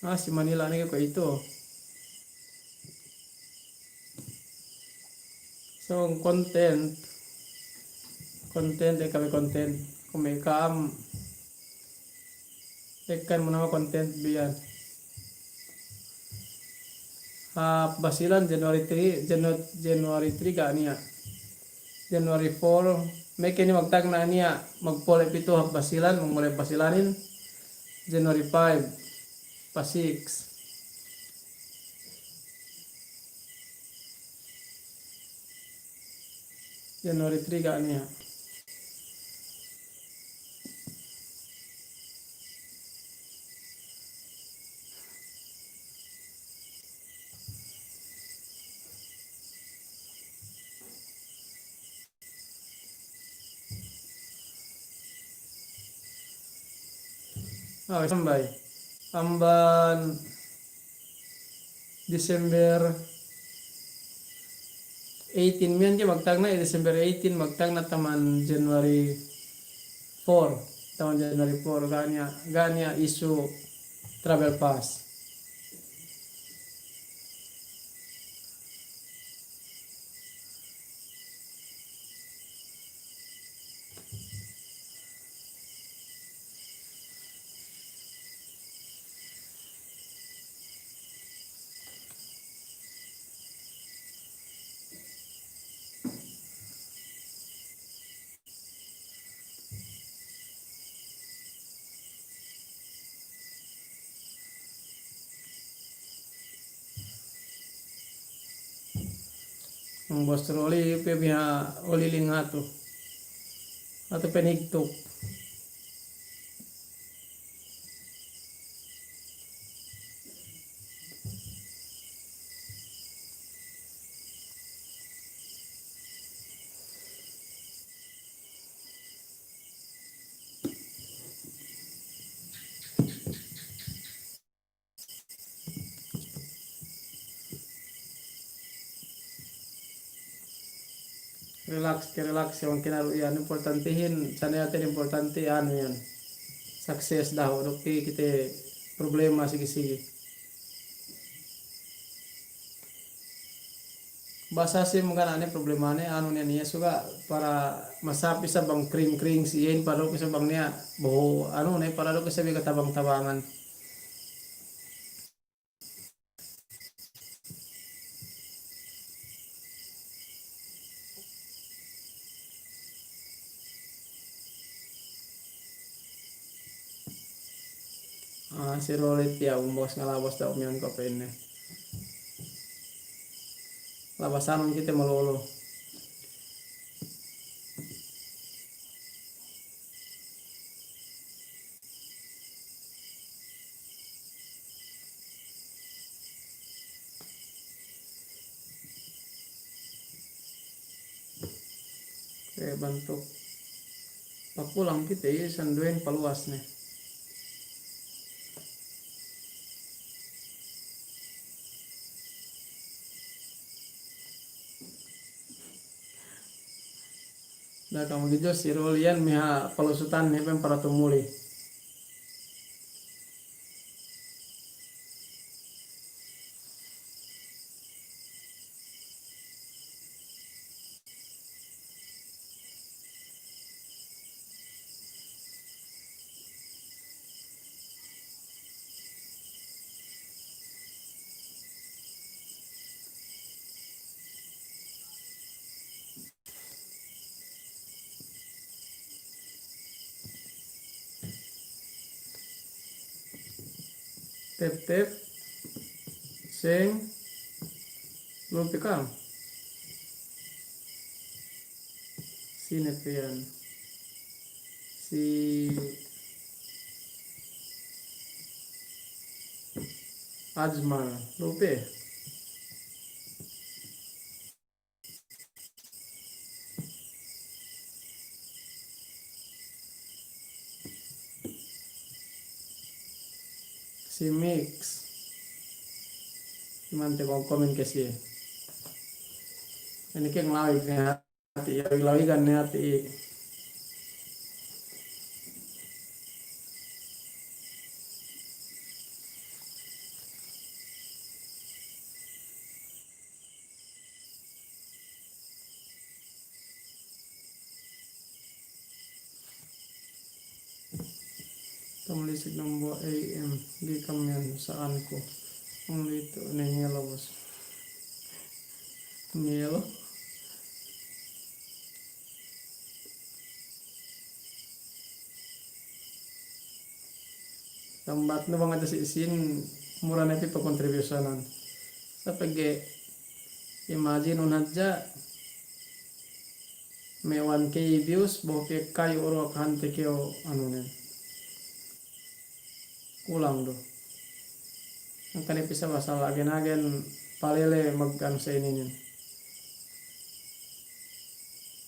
Ah, si Manila ne kuwe' itu. So, content. Content, eh, kami content. Kami kam. Ekka muna konten biyan. Hap Basilan January three, Janu-, January three ga' niya'. January four, meke ni magtagna' niya', magpole' pitu hap Basilan, magmole' Basilanin. January five, pa six. January three ga' niya'. Ah, sambay. Amban December eighteen, miyan ke magtagna', eh, December eighteen, magtagna' taman January four, taman January four, ga' niya', ga' niya' issue travel pass. Ang bostor oli pe biha oli ling hatu. Hatu penigtuk. Relax ke, relax, iye bang kinaru' iyan, importantihin, saniya te importanti anu iyan. Sukses dahu' duk kite problema sigi-sigi. Bahasa Hasim ga' ne problemane, anu ne niya' suga' para masap isab bang kring-kring si iyan, para duk isab bang niya' boho', anu ne, para duk isab iye katabang-tabangan. Ah, si Rolit ya, umbos ngalabas da umiyan ko' pa'inne. Labasanun kite malolo. Kite bantuk. Pakulang kite iye sinduwehin paluwas ne. Da'a kamu gidjo si Rolian miha palusutan ne pen para tumuli. Tep-tep. Seng. Lu'u pe ka'am. Sine pe iyan? Si Ajmal. Lu'u pe. Si Mix. Mante ko' komen ke siye. Ine ke ngalawig ne hati', lawig-lawigan ne hati'. Tumuli si number A M, ga'i kam iyan sa'anku. Only itu ne ngelo, bos. Ngelo. Sambatnu bang hadja si sīn, mura ne pī pakontribusyunan. Sa' pegge' imagine-un hadja me' one K views, bohe' pī kayu uru akahante kew anunen. Kulang du. Hangkan ne pī sa' pasal agen-agen palele mag-anu sa' ininin.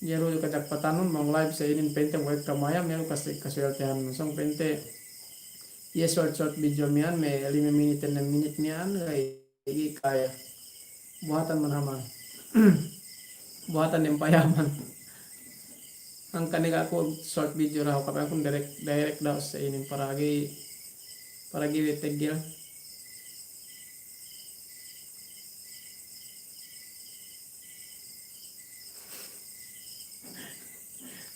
Iye du kajakpatanun bang live sa' inin pa'inte we' kamayam, iye du kas-, kasuweltehan. Sōng pa'inte iye short-short video miya'an me' lime minit, ennem minit miya'an, ga'i, ga'i kaya. Buhatan man haman. Buhatan dem payaman. Hangkan ne ga' ku short video dahu', kape aku direct, direct dahu' sa' inin para ga'i, para ga'i we' teggel.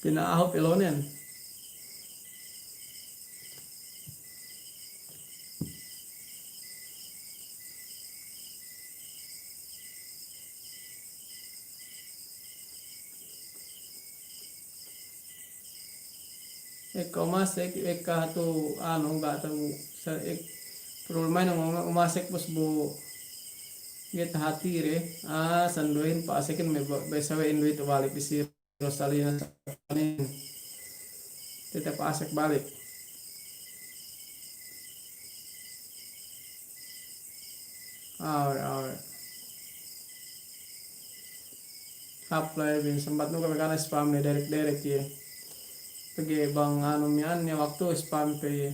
Pina'ahop elonen. Ekka umasek, ekka hatu anu, ga' tau sa-, ek-, problema inin um-, umasek bos bu, ga'i tahatire, ah, sinduwehin pa'asekin me' ba-, bang sawe'in duwe tu balik disi Rosalina Sapanin. Tetep asek balik. Awe', awe'. Hāp live-in, sambatnu kami kana spam ne direct-direct iye. Pegge' bang anu miya'an ne waktu spam pe iye.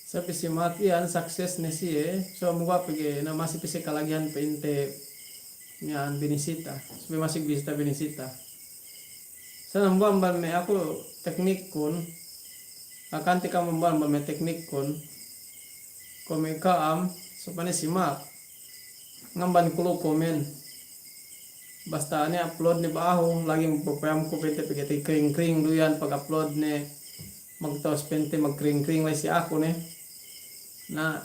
Sa' pī si Mat iyan, sukses ne siye. So, muga' pegge' na masi pī si kalagihan pa'inte miya'an binisita. Supaya masi bisita binisita. Sa' nambuwan bang me' aku teknikkun, akante ka'am nambuwan bang me' teknikkun, ko' me' ka'am, supaya ne si Mat. ngamban ku lu komen. Basta ne upload ne ba'ahu, lagi' magpapayam ku pa'inte pegge' kring-kring du iyan pag-upload ne, magtawus pa'inte magkring-kring la'i si aku ne. Na,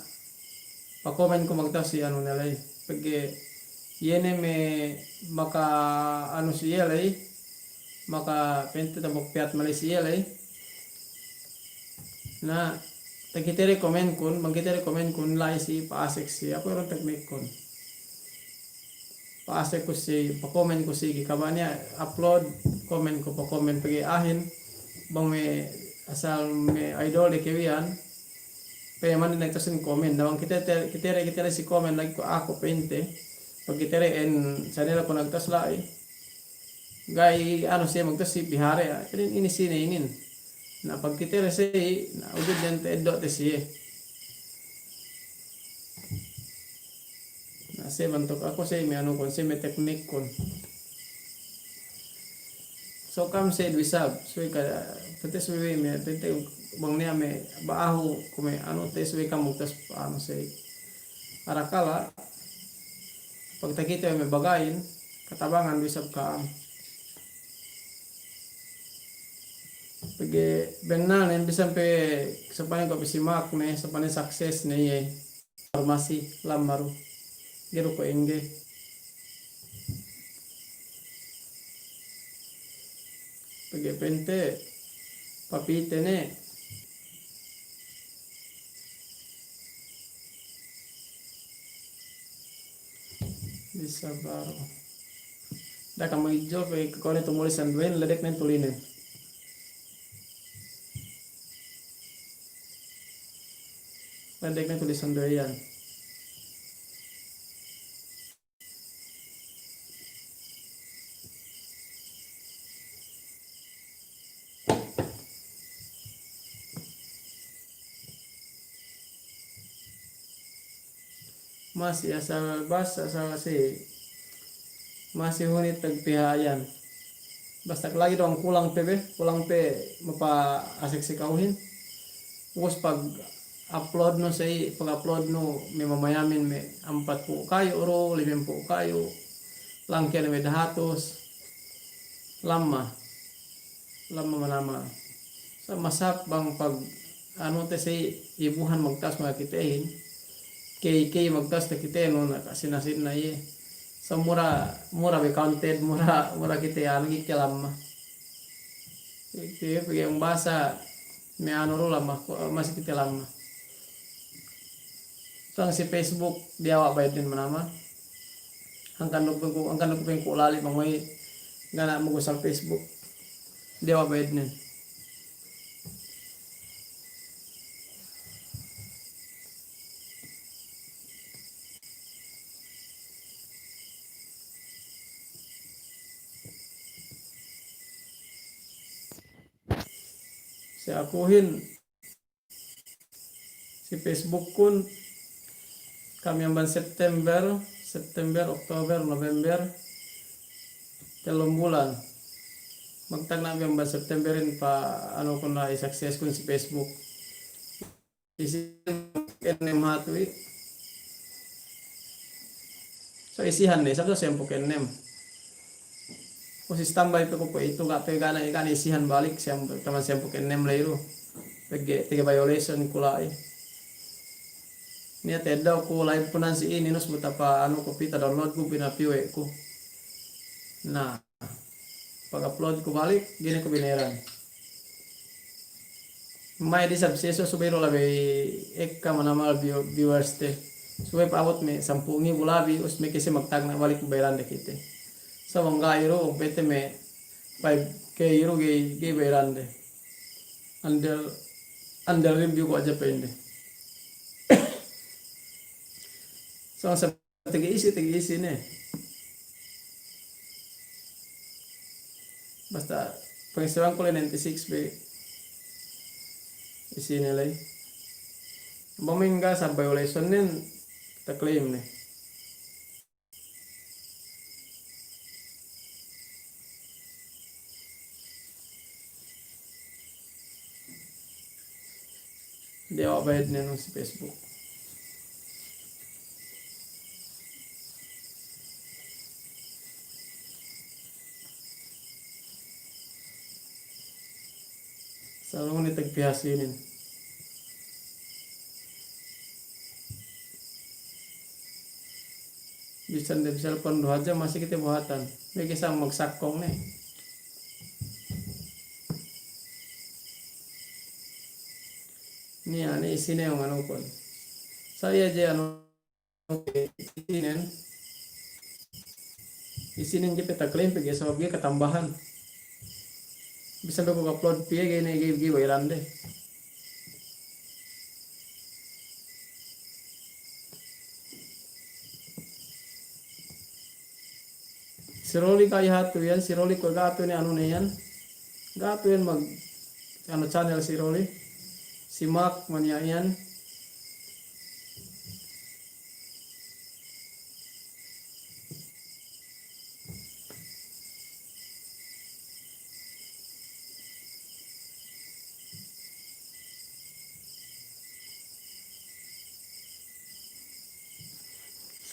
pakomen ku magtawus si anu ne la'i. Pegge' iye ne me' maka anu si iye la'i, maka pa'inte tabuk piyat mala'i si iye la'i. Na, takite de komen kun, bang kite de komen kun la'i si pa'asek si, aku iru teknik kun. Pa'asek ku si, pakomen ku si, kaba' niya' upload, komen ku, pakomen pegge' a'ahin, bang me' asal me' idol de kew iyan, pe man de nagtawus in komen, na bang kite de, kite de, kite de si komen lagi' ku aku pa'inte, bang kite de en channel ku nagtawus la'i. Ga'i anu siye magtawus si bihare, inin, inin sine inin. Na pag kite de si, na ujud den te eddo' te siye. Na siye bantuk aku siye me' anu kun, siye me' teknik kun. So kam siye du isab, subey ka, pa'inte subey me', pa'inte bang niya' me' ba'ahu, kuwe' me' anu te subey kam magtawus anu siye. Arakala' pagtakite we' me' baga'in, katabangan du isab ka'am. Pegge' bennal ne bisan pe sampane ko' pe si Mak ne, sampane sukses ne iye. Farmasi lamma du. Ga'i du ko' engge. Pegge' pa'inte, papite ne. Bisa baru. Da'a kam ijol pe ko' ne tumulisan duwehin, ledek ne tulinen. Ledek ne tulisan duwe iyan. Masi asal basa asal si, masi hunit tagpiha iyan. Basta lagi' du kulang pe be, kulang pe mapa'asek si ka'uhin. Ubus pag-upload nu si, pag-upload nu me' mamayamin me' ampatpū' kayu' du, limempū' kayu', langke ne me' dahatus, lamma. Lamma manamal. Sa' masap bang pag anu te si ibuhan magtawus me' kitehin. Key, key magtawus te kite nu na ka sina-sina iye. Sa' mura, mura be counted, mura, mura kite anu gi ke lamma. Kite pegge' basa me' anu du lamma, masi kite lamma. Sa' si Facebook diyawa' bayednen manamal. Hangkan duk pengku, hangkan duk pengku lali' bang we' ga' ne magusal Facebook. Diyawa' bayednen. Si akuhin si Facebook kun, kam amban September, September, October, November, tellum bulan. Magtagna' bi amban Septemberin pa anu kun na i-success kun si Facebook. Isi ennem hatu i. So, isihan ne, sabda sempū' ennem. Ku si standby pe ku pe itu, ga' pe ga' ne, ga' ne isihan balik, sem-, taman sempū' ennem la'i du. Pegge' tege violation ku la'i. Niya' teddo' ku live ku nan si inin, ubus bu tapa anu ku pita download ku pinapiwe' ku. Na. Pag-upload ku balik, ga'i ne ku binayaran. Ma'in di subscription subey du labi ekka manamal view-, viewers te. Subey pa'abut me' sampū' ngibu labi, ubus me' kese magtagna' balik bayaran de kite. Sa' bang ga'i du, pete me' five K du ga'i, ga'i bayaran de. Under, under review ku hadja pa'inde. Sa' Tege isi, tege isi ne. Basta pangistewan ku le ninety-six be isi ne le. Bang mengga sa violation nen ta-claim ne. Diyawa' bayednen si Facebook. Lalu ne tagpihas inin. Bisan de bisan pa'in du hadja masi kite buhatan. Bege sa magsakkong ne. Niya', niya' isinen anu kun. Sa iye je anu Isinen. Isinen ga'i pe taklaim pegge' sabab ga'i katambahan. Bisan du ku upload piye ga'i ne ga'i, ga'i bayaran de. Si Roli ka'i hatu iyan, si Roli ko' ga' tu ne anu ne iyan. Ga' tu iyan mag-, anu channel si Roli. Si Mak maniya' iyan.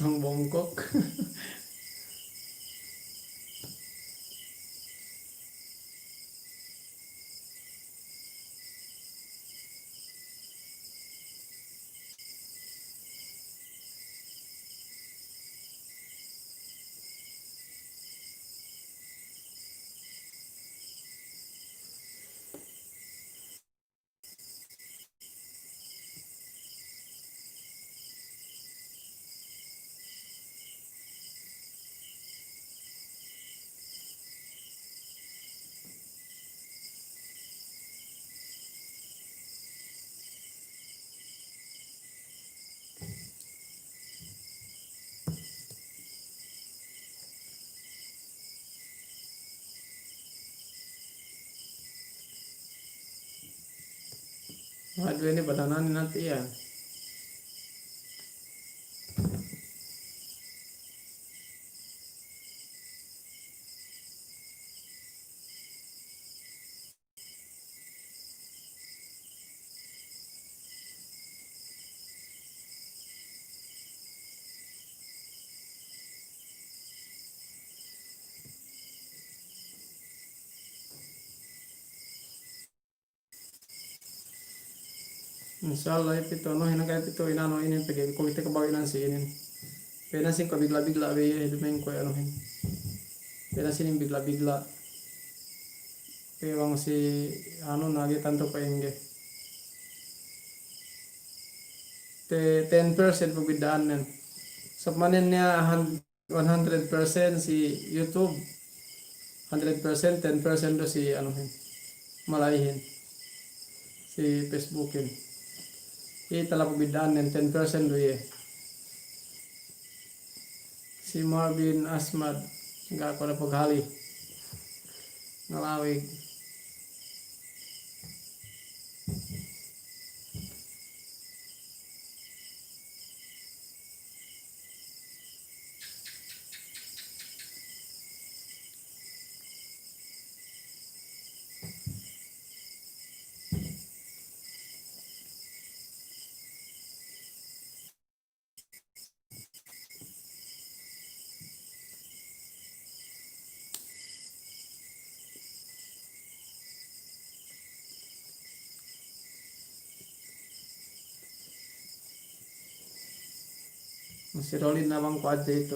Sang bongkok. Waduh, ini badanani nanti ya. Insya Allah, iye pitu anuhin, iye pitu inanu inin, pegge' ko' kite kabawi nan si inin. Pe nan si ko' bigla'-bigla' be iye, duma'in ko' anuhin. Pe nan si inin bigla'-bigla'. Pe bang si anu nagi tantu ko' ingge. Te-, ten percent pabidda'annen. Sabab manen niya' han-, one hundred percent si YouTube, hundred percent, ten percent du si anuhin, mala'ihin, si Facebookin. Iye tala pabidda'annen, ten percent du iye. Si Marvin Asmad, ga' ku da paghali. Ngalawig. Masi rolin abang ku hadja itu.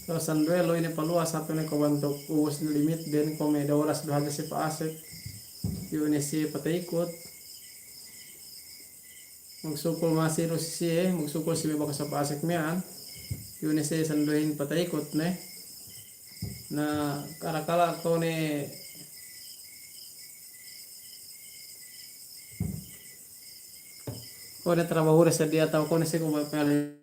So, sinduwe lu'u ine paluwas hatu ne ko' bantuk ubus ne limit, den ko' me' dawaras du hadja si pa'asek. Iyu' ne siye pata'ikut. Magsukul masi du si siye, magsukul si me' bakas pa'asek miya'an. Iyu' ne siye sinduwehin pata'ikut ne. Na kala-kala ko' ne, ko' ne trabahu de sadiya atawa ko' ne siye ko' ba pele.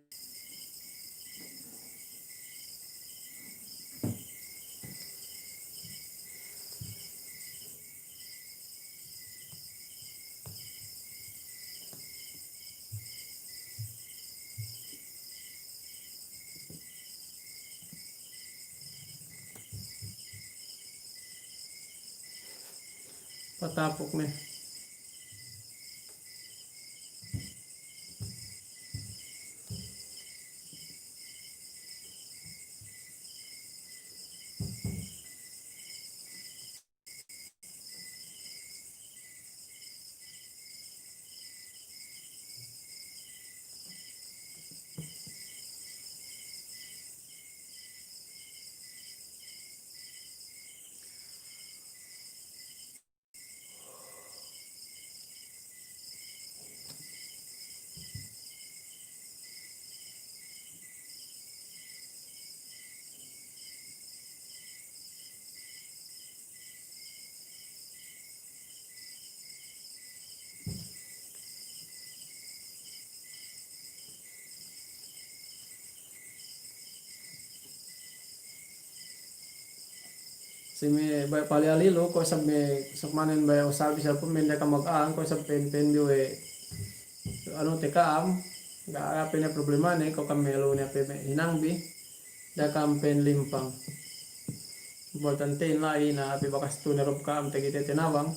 Patapuk ne. Si me' baya' pali alilu, ko' isab me' sukmanen baya' usabi sa' pun me' da'a kam mag'ang, ko' isab pen, pen bi we', anu, te ka'am, ga' ape ne problemane, ko' kam me' lu ne ape me' hinang bi, da'a kam pen limpang. Importante in la'i na ape bakas tu ne rob ka'am tegi te tinabang.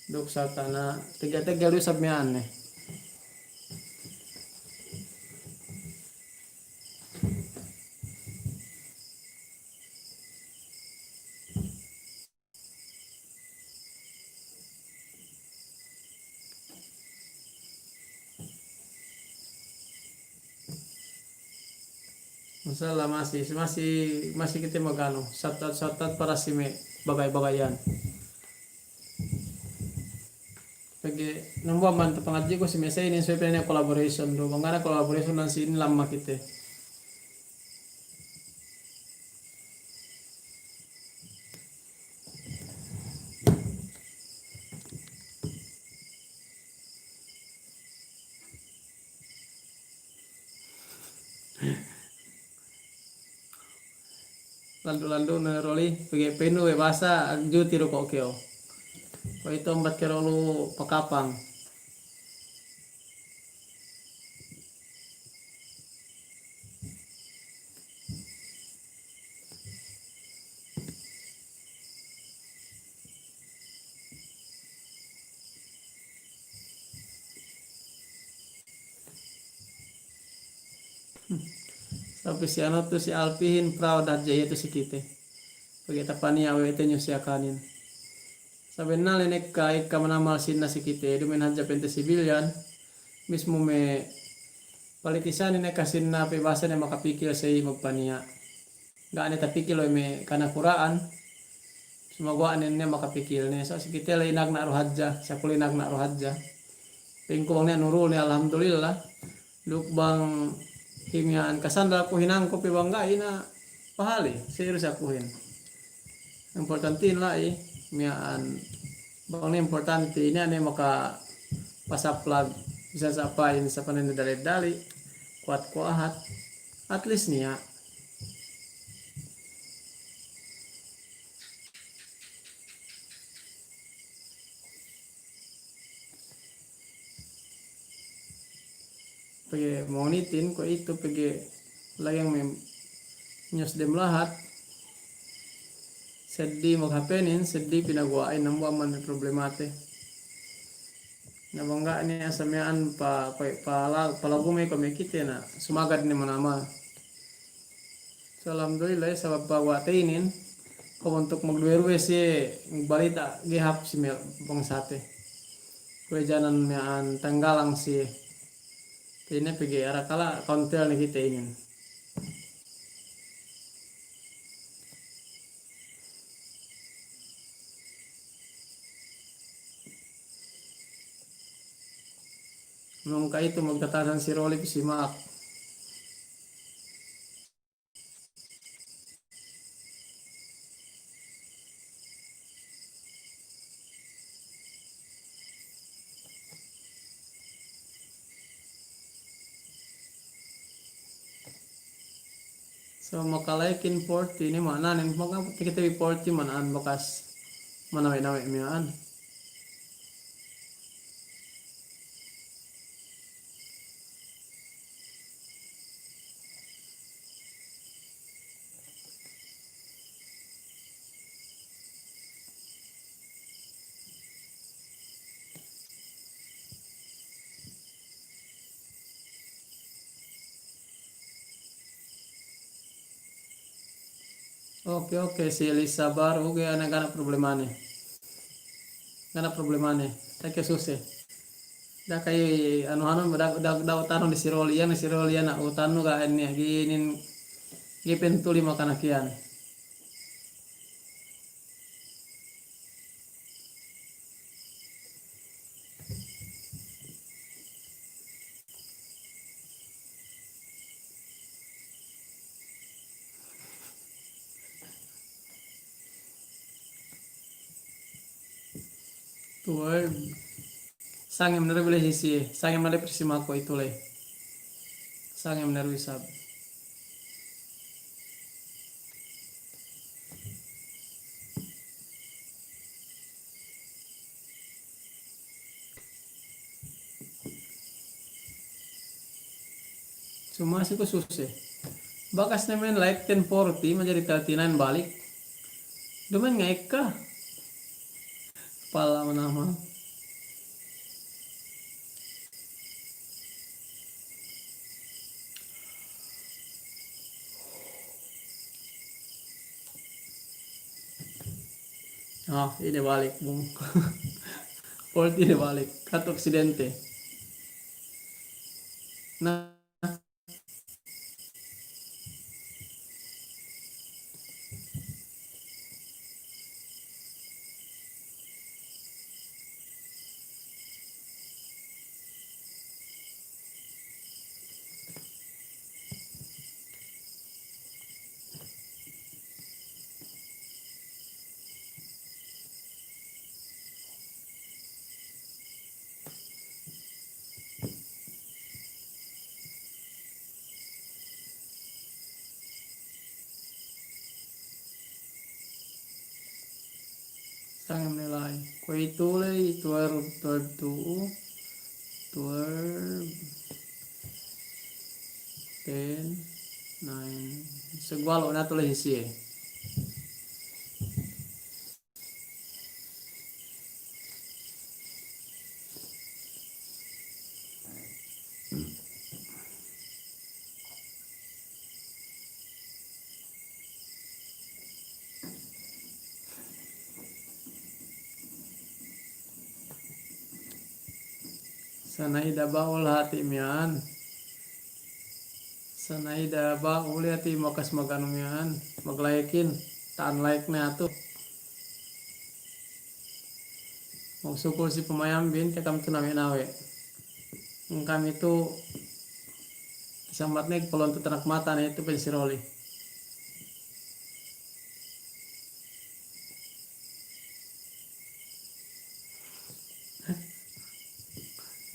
Duk sa' tana, tegel-tegel du isab miya'an ne. Masya Allah, masi, masi, masi kite maganu, satat-satat para si me' bagay-bagayan. Pegge' nambuwa' man tapangadji'ku si me' sa' inin, subey pe ne collaboration du, bang ga' ne collaboration nan si inin lamma kite. Landu'-landu' ne Roli, pegge' penu we' basa, juti du ko' kew. Ko' itu ambat kew lu pakapang. Sabi si anu tu si Alpihin, proud hadja iye tu si kite. Pegge' tapaniya' we' te nyusi akanin. Sabennalnen ekka, ekka manamal sinna si kite, duma'in hadja pente sibilyan, mismu me' palitisanin ekka sinna pe basa ne makapikil sa'i magpaniya'. Ga' ne tapikil we' me' kanakura'an, sumaguwa' ne ne makapikil ne. Sa' si kite le inagna' du hadja, sa' ku le inagna' du hadja. Pengku bang ne nurul ne, alhamdulillah. Duk bang hi miya'an kasandal ku hinangku pe bang ga'i na pahali, serius akuhin. Importantin la'i miya'an, bang ne importanti niya' ne makapasaplag, bisan sa' pa'in, sa' panen dali-dali, kuwat kuwahat, at least niya'. Pegge' monitin ko' itu, pegge' la'i me' news dem lahat. Seddi maghapenin, seddi pinaguwa'in, nambuwa' man me' problemate. Na bang ga' ne asal miya'an pa, pa, pala-, palagu me' ko' me' kite na sumagad ne manamal. So, alhamdulillah, sabab paguwa' te inin, ko' bantuk magduwe-ruwe siye, balita' ga'i hāp si me' bangsate. Kuwe' janan miya'an tanggalang siye. Te ine pegge' arakala' kauntel ne kite inin. Nung ka'itu magtatasan si Rolly si Maak. So, makala'ekin forty ne ma'ananen, maka kite bi forty ma'ananen bakas manawe'-nawe' miya'an. Oke, oke, si Elisa baru, oke, ana' ga' ne problemane. Ga' ne problemane. Take suse. Da'a kay anu, anu, da'a, da'a, da'a utanu di si Roli iyan, si Roli iyan, utanu ga' inin, ga'i inin, ga'i pentuli makanakiyan. Tuwe, sangem ne du bi le hisiye, sangem ne du bi si mako itu le. Sangem ne du isab. Sumasi ku suse. Bakas ne men like ten forty, manjari thirty nine balik. Duma'in nga'i ekka. Pala manamal. Ah, ine balik, bung. Forty ine balik. Katu aksidente. Na. Sangem ne la'i. Kuwe'itu le, twelve, twelve tu'u, twelve, ten, nine. Saguwa' lu na tu le hisiye. Sanaida Ba'ul hati' miya'an. Sanaida Ba'ul hati' bakas maganu miya'an, maglayekin, ta'an layek ne atu. Magsukul si pamayambin, tiya' kam tu nawe'-nawe'. Kami tu sambat ne, polon tu tanak mata ne, tu pa'in si Roli.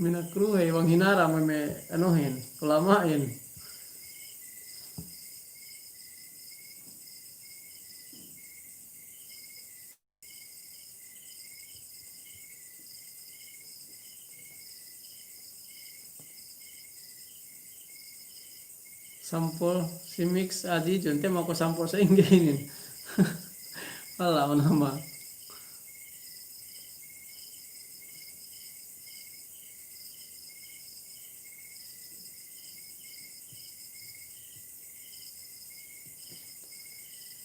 Minakruhe bang hinara me' anuhin, ulama'in. Sampol si mix adi, junte mako sampol sa'ingge inin. Ala, unama.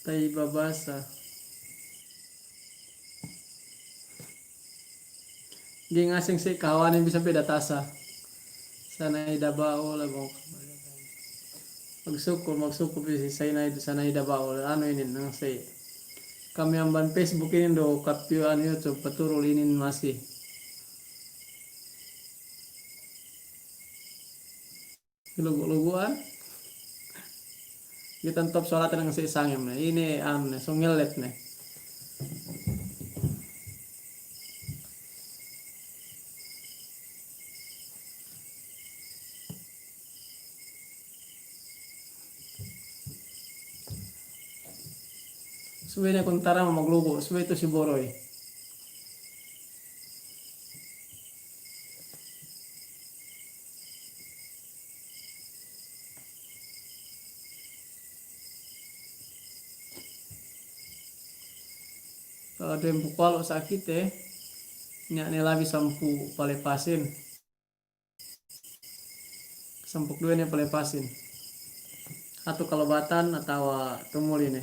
Ta'i babasa. Ga'i ngaseng si kahawanin bisa pe datasa. Sanaida Ba'ul, magsukul, magsukul pe si Sanaida, Sanaida Ba'ul. Anu inin, nang si kami amban Facebook inin du kapiyu anu YouTube, paturul inin masi. Lugu'-lugu'an. Ga'i tantop salate nang si sangem ne. Ine anu ne, sungelet ne. Subey ne kuntara maglugu', subey tu si Boroy. Duwempū' walu' sakite, niya' ne labi sampū' palepasin. Sampū' duwe ne palepasin. Atu kalobatan atawa tumuli ne.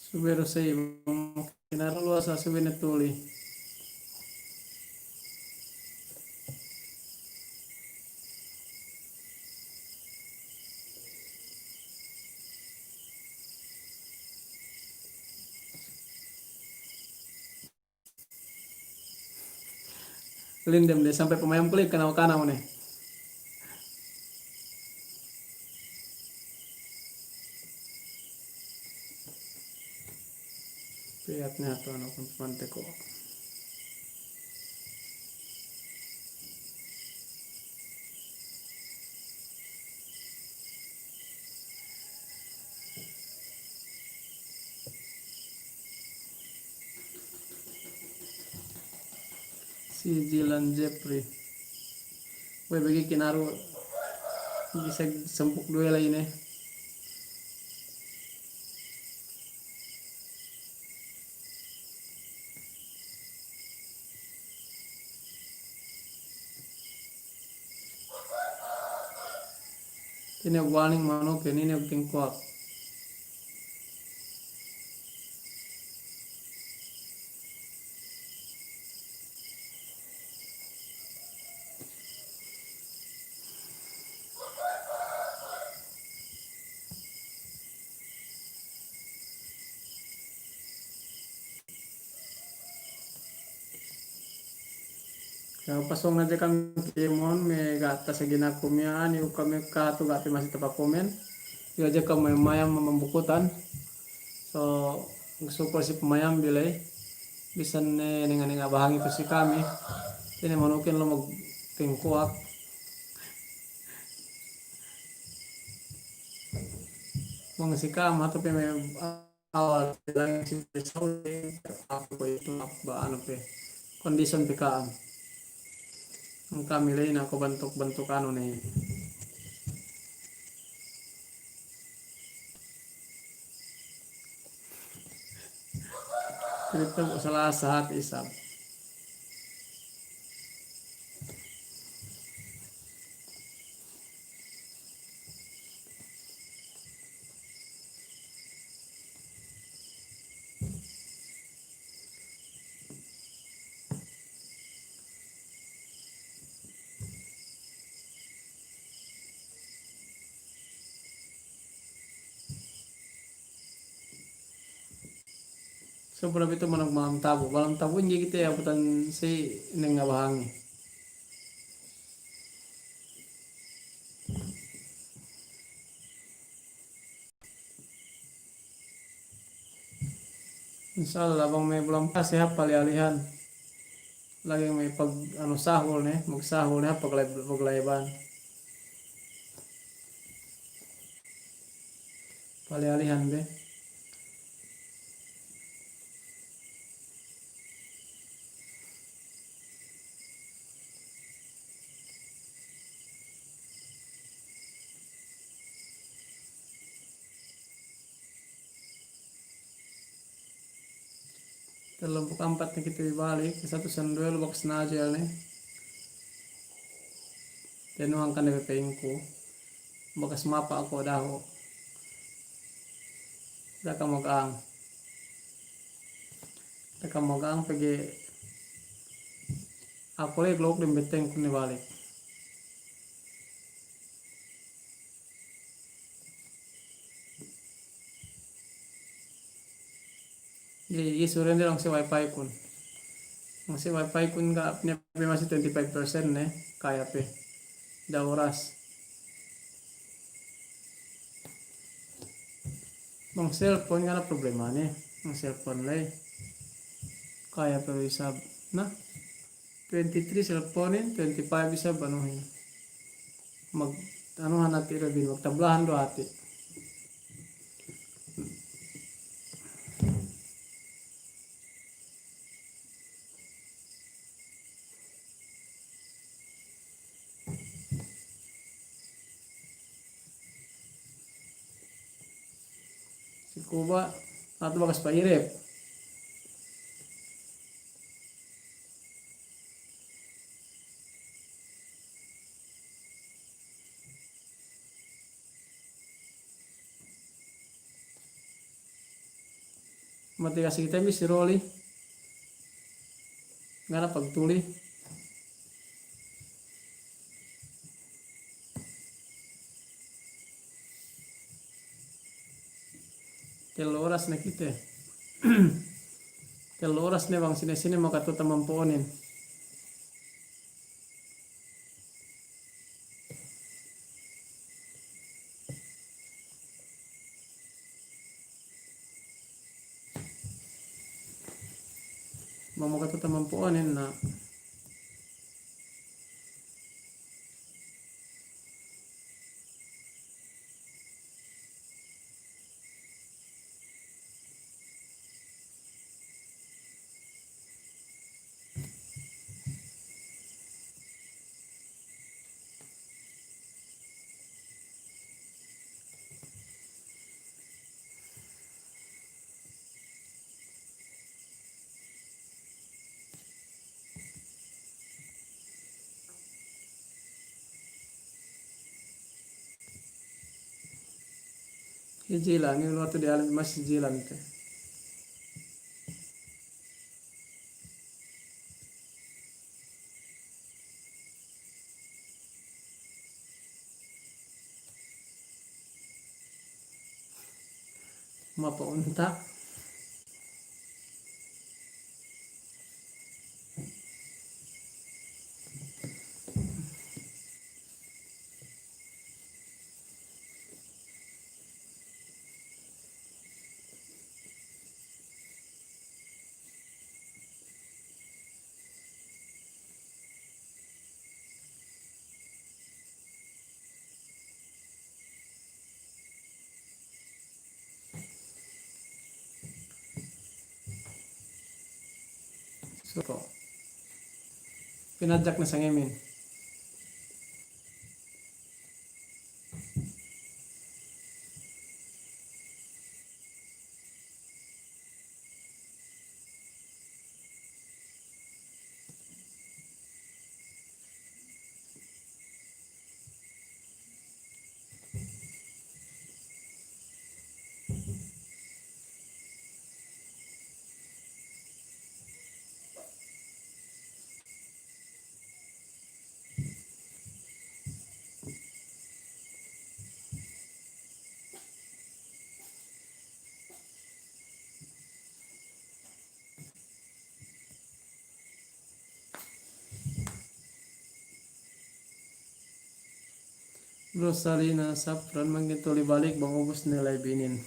Subey du sa'i, kinaru luwasa subey ne tuli. Lindem de sampay pamayam kulit kanaw-kanaw ne. Piyat ne atu anu kun pante ko. Si Jilan Jepri. Weh, bagi kinaru bisa sempuk duwe la'i ne. Tine warning manukin, ine tingkuwak. Pasōng hadja kami kēmon, me' ga' tasaginaku miya'an, iyu' kami katu ga' pe masi tapakomen. Iyu' hadja kami mayam mambukutan. So, sukul si pamayam bi ley. Bisan ne nenga-nenga bahangi tu si kami. Tine manukin lu magtingkuwak. Bang si ka'am hatu pe me' awal bilang si Saudi, aku itu apa anu pe, kondisyon pe ka'am. Kami ley na ko bantuk-bantuk anu ne. Cerita bu salah sahat isab. Sobra bi tu manuk malam tabu. Malam tabu inji kite abutan si neng abahangi. Insya Allah, bang me' bulan puwase hap pali-alihan. Lagi' me' pag, anu, sahul ne, magsahul ne hap paglay-, paglayban. Pali-alihan be. Tellumpū' ampat ne kite bi balik, satu sen duwe lu bakas Najel ne. Tenuhang kan de pe pa'inku. Bakas mapa' ko' dahu'. Da'a kam magang. Da'a kam magang pegge' aku ley glok dem betengku ne balik. Iye, iye, surrender langsung wifi kun. Langsung wifi kun ga' ne pe masi twenty-five percent ne, kaya pe. Da oras. Bang cellphone ga' ne problema ne. Bang cellphone ley. Kaya pe isab. Na? Twenty-three cellphone-in, twenty-five isab anuhin. Mag-, anuhan hati' du bin, magtablahan du hati'. Si Kuba, atu bakas pa'irep. Mati kasi kite bi si Roli. Ngana pagtuli. Tellu oras ne kite. Tellu oras ne bang sine-sine makatuta mampo'onin. Bang makatuta mampo'onin na. Iye jilan, iye luwal tu diyalem masi jilan te. Mapa'unta'. Suko. Pinajak ne sangemin. Rosalina Sapran, mangkin tuli balik bang ubus ne live inin.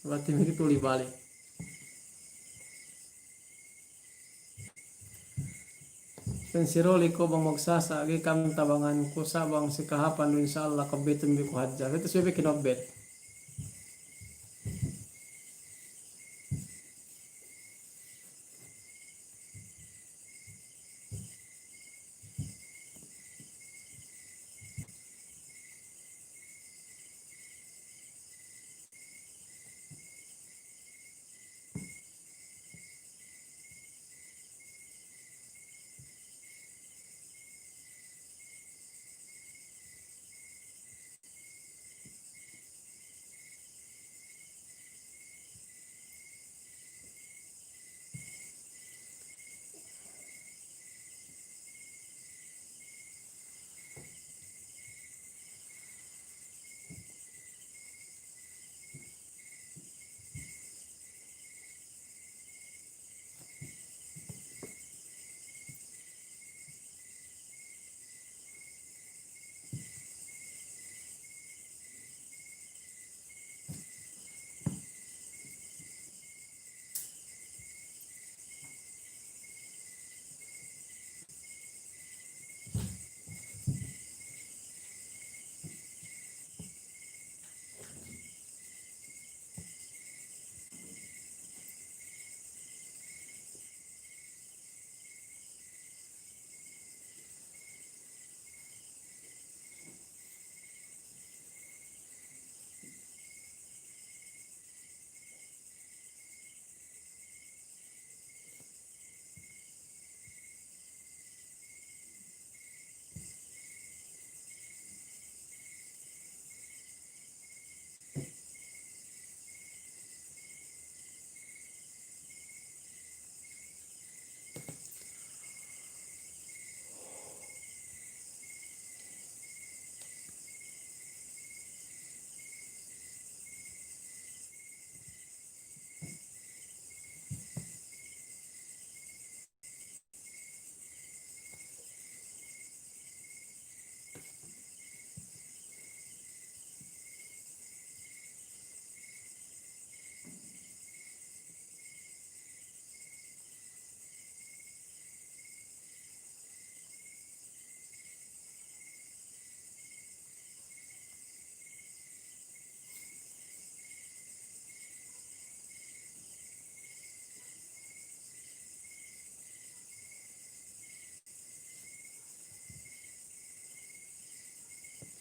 Berarti mangkin tuli balik. Pa'in si Roli ko' bang magsasa' ga'i kam tabangan ku sa' bang si kahāpan du, insya Allah kabbetun bi ku hadja. Itu subey bi kinobbet.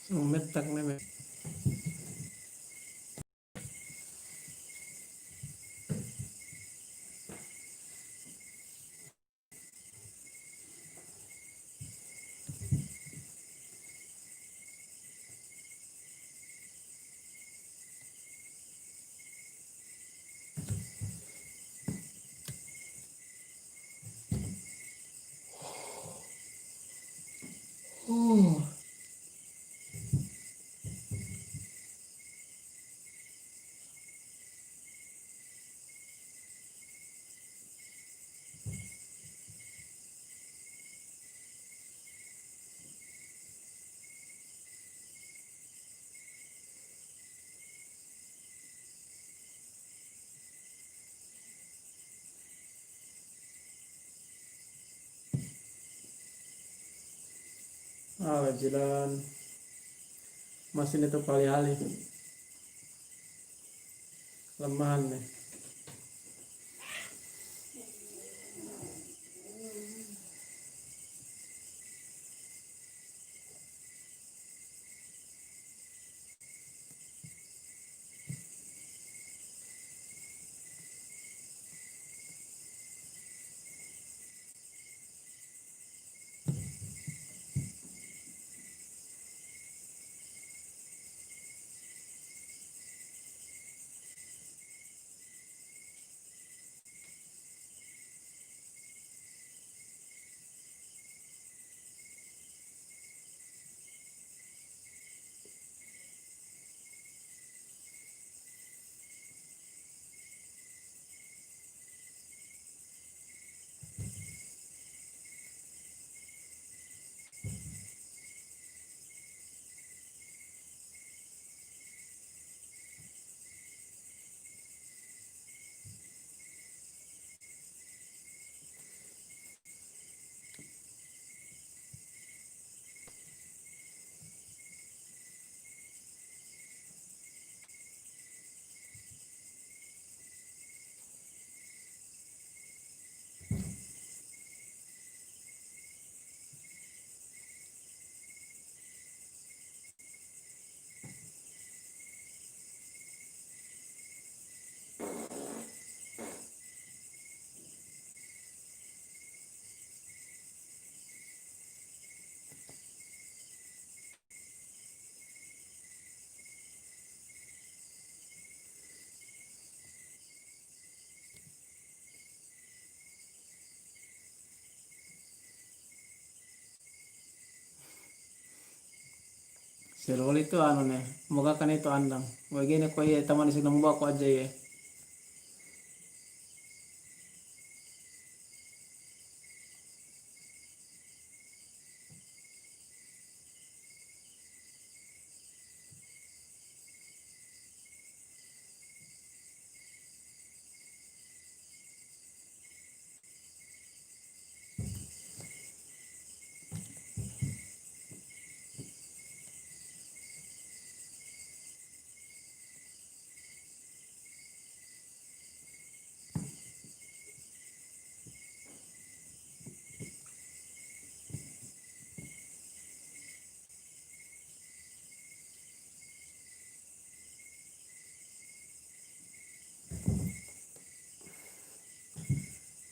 Mettak ne me. Ah, jilan. Masi ne tu pali-hali. Lemahan ne. Si Loli tu anu ne, moga kan itu andang. Wegene ko' iye taman isik nang baku aja iye.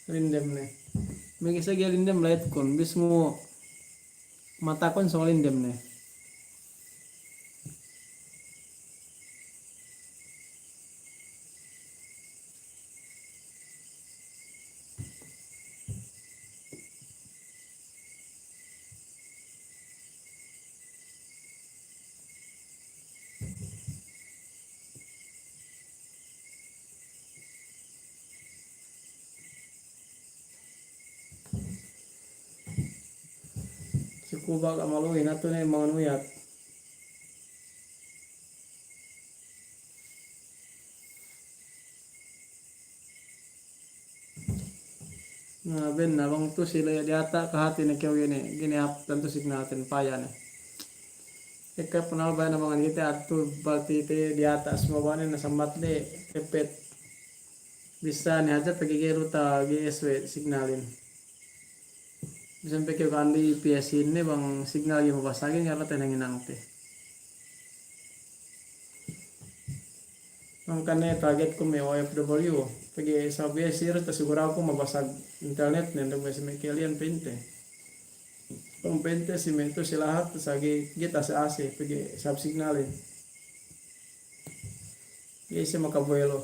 Lindem ne. Mege sege lindem la'itkun, bis mu matakun sōng lindem ne. Si Kuba' ga' malu'in, atu ne mangan uyat. Na, bennal bang tu si la'i diyata' kahati ne kew gini, gini hap tantu signal ten paya ne. Ekka penal baya' na mangan kite atu balti te diyata' semua bane na sambat de pepet. Bisa ne hadja pegge' ga'i du ta G S W signalin. Bisan pe kew ka'andi P S I ne bang signal ga'i mabasagin karna te nanginang te. Hangkan ne targetku me' O F W, pegge' sabab iye si Rus tasigurahun ku mabasag internetnen, duk me' si me' keliyan pa'inte. Pa'inte si me' tu si lahat, sagi ga'i ta'ase-ase, pegge' sabab signalin. Ga'i siye makabuwelo.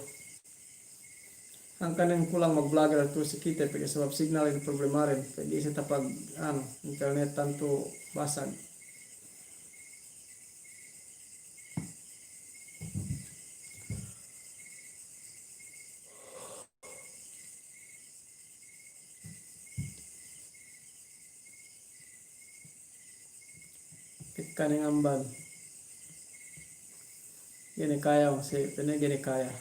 Hangkan ne kulang mag-vlogger tu si kite pegge' sabab signalin problemaden, pegge' ga'i siye tapag, anu, internet tantu basag. Tekka ne ngamban. Ga'i ne kaya, masi pa'inne ga'i ne kaya.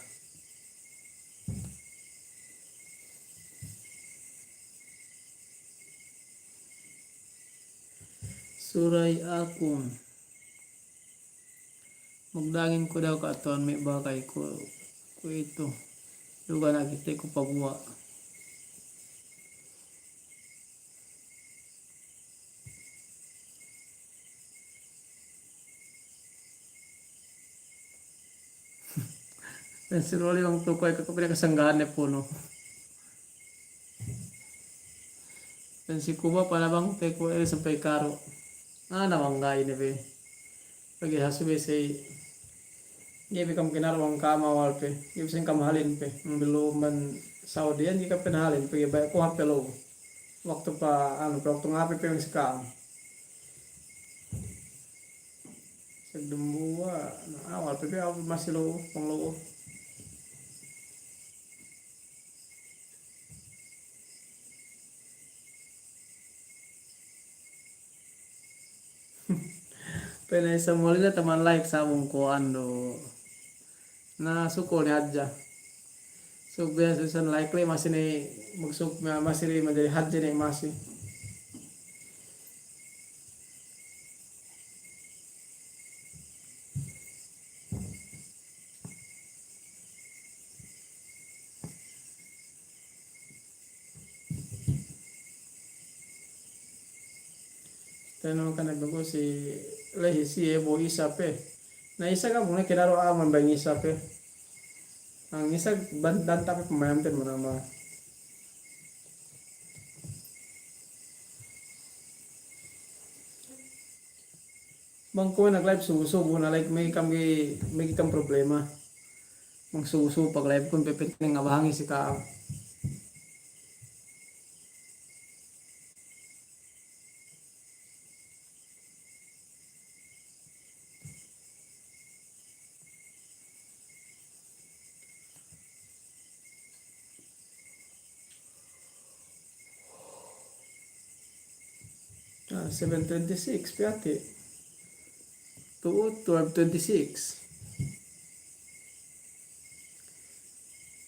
Suray akun. Magdangin ku daw ka'atuhan me' bagay ku, kuwe'itu. Duga' na kite ku paguwa'. Pa'in si Roli bang tukoy ka, kuwe' pinakasanggahan ne punu. Pa'in si Kuba panabang te kuwe' sampay karu. Na, na bang ga'i ne be. Pegge' hasubey si, ga'i pe kam kinaru bang ka'am awal pe. Ga'i pe sa'ingge kam halin pe. Bang belum bang Saudi iyan ga'i kam pe halin, pegge' baya' ku hap pe lu. Waktu pa, anu, pa waktu ngape pe bang si ka'am. Sagdambuwa', na, awal pe, pe awal masi lu'u, panglu'u. Pa'inne Samulina taman like sabung ku andu'. Na, sukul ne hadja. So, biya' sa' isab like le masi ne magsuk, ma-, masi ne manjari hadja ne masi. Tenu kan bagus si lehi si ebo Isa pe. Na Isa kan muna kinaru aman bang Isa pe. Ang Isa ban-, dan tapi pemayam ten muna ma. Bang kuwe' nag-live subu-subu na like me' kam gi, me' kam problema. Bang subu-subu pag-live kun pe penting ngabahangi si ka'am. Ah, seven twenty-six, piyati. Tu'u twelve twenty-six.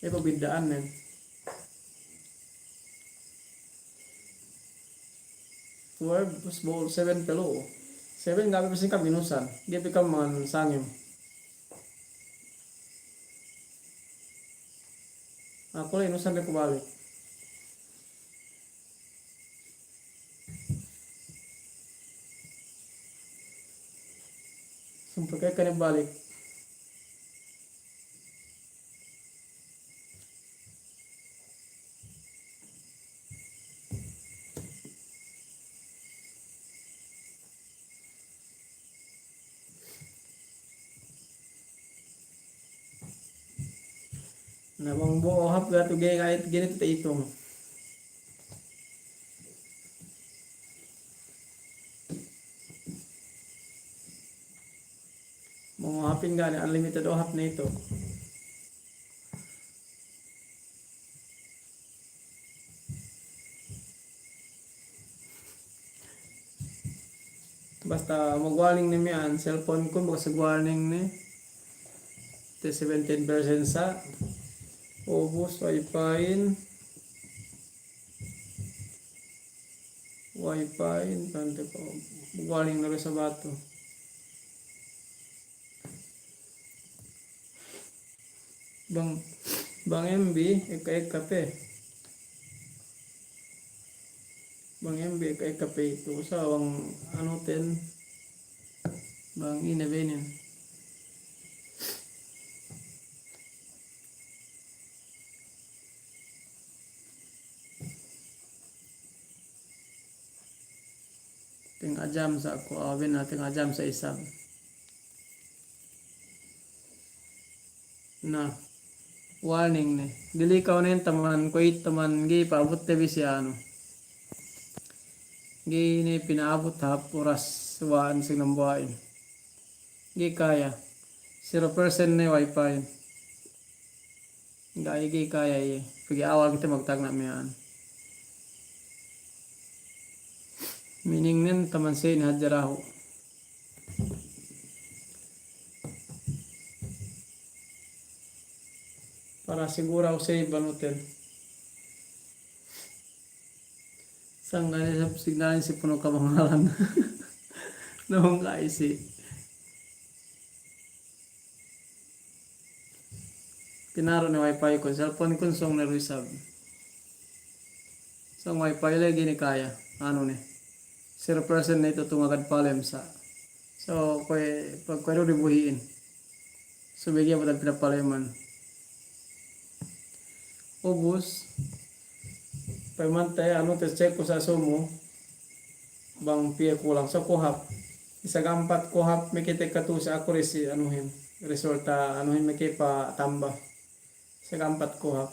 Iye pabidda'annen. Twelve, terus ba'u seven pe lu'u. Seven ga'i pe singkap inusan. Ga'i pe kam mangan sangem. Aku le inusan de ku balik. Sampay ka'ekka ne balik. Na bang bo'o hap ga' tu ga'i, ga'i tu ta'itung. Bang hapin ga' ne unlimited ohap ne itu. Basta mag-warning ne miya'an, cellphone kun bakas mag-warning ne. Te seventeen percent sa'. Ubus wifihin. Wifihin, tante ko. Mag-warning ne sa' batu. Bang, bang M B, ekka-ekka pe. Bang M B, ekka-ekka pe itu. Sa' bang anu ten, bang ine be inin. Tengnga' jam sa' ko' awen na tengnga' jam sa' isab. Na, warning ne. Dili kaw nen taman, kuwe' taman ga'i pa'abut te bi si anu. Ga'i ne pina'abut hap oras wa'an si nambuwa'in. Ga'i kaya. Zero percent ne wifi. Ga'i, ga'i kaya iye. Pegge' awal kite magtagna' miya'an. Meaning nen taman sey ne hadja dahu'. Para sigura usey banuten. Sangga' ne sab signalin si Punu Kabangalan. Nung ga'i si. Kinaro ne wifi kun, cellphone kun sōng ne du isab. Sōng wifi lagi' ne kaya, anu ne. Zero percent ne itu tungagad palem sa'. So, kuwe', pag kuwe' du dibuhi'in. Subey ga'i batan pinapaleman. Ubus, payamante, anu, te check ku sa' sumu, bang piye kulang. So, kohap. Isab ampat kohap, mekite katu sa' aku resi-, anuhin, resulta, anuhin, meke patamba. Isab ampat kohap.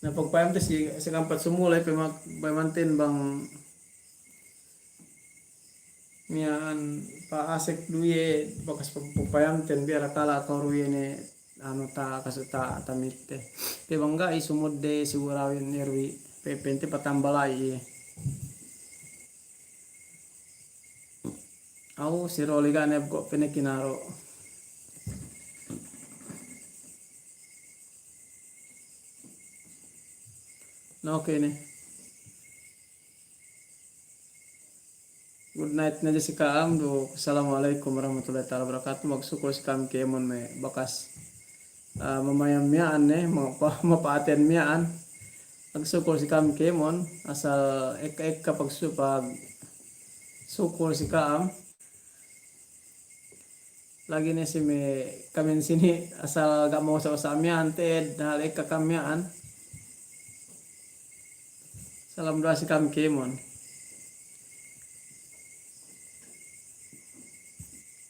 Na, pagpayamante si, isab ampat sumu la'i payama-, payamanten bang miya'an pa'asek du iye bakas pag-, pagpayamten biya' rakala' kaw du iye ne, anu, ta-, kasu ta-, tamitte. Te bang ga'i sumudde sigurawin irwi, pe-, pente patamba la'i iye. Aw, si Roli ga' ne ko' pene kinaro. Na, oke ne. Good night ne hadja si ka'am, du, assalamu alaikum warahmatullahi ta'ala wabarakatuh. Magsukul si ka'am kēmon me' bakas, ah, mamayam miya'an ne, mapa-, mapa'aten miya'an. Magsukul si ka'am kēmon, asal ekka-ekka pagsu-, pagsukul si ka'am. Lagi' ne si me' kamen sini asal ga' mausa'-usa' miya'an te'ed, dahal ekka kam miya'an. Salam du'a si kam kēmon.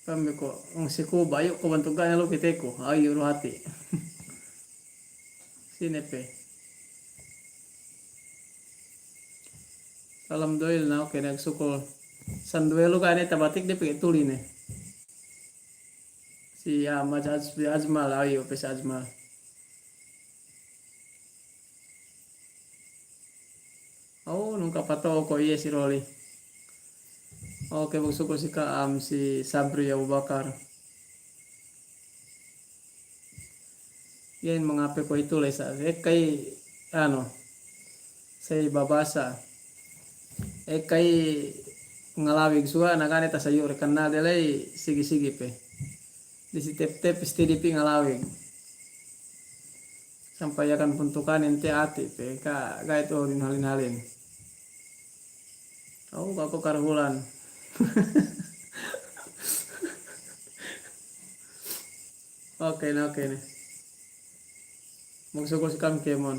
Pambi ko', ung si Kuba, ayu' ko' bantuk ga' ne lu kite ku, ayu' du hati'. Sine pe. Salam duwel na, oke, nagsukul. San duwel lu ga' ne tabatik de pegge' tuli ne. Si, ah, Maj-, Aj-, si Ajmal, ayu', pe si Ajmal. Aw, nung kapato'o ko' iye si Roli. Oke, magsukul si ka'am, si Sabri Abubakar. Iyan mangape ko' itu ley sa', ekka i, anu, sa' i babasa. Ekka i ngalawig suwa' na ga' ne tasayu' re kannal de ley sigi-sigi pe. Di si tep-tep stidi pi ngalawig. Sampay yakan puntukanin te ati' pe, ka, ga' itu halin-halin. Aw, ka ko' karhulan. Oke ne, oke ne. Magsukul si kam kēmon.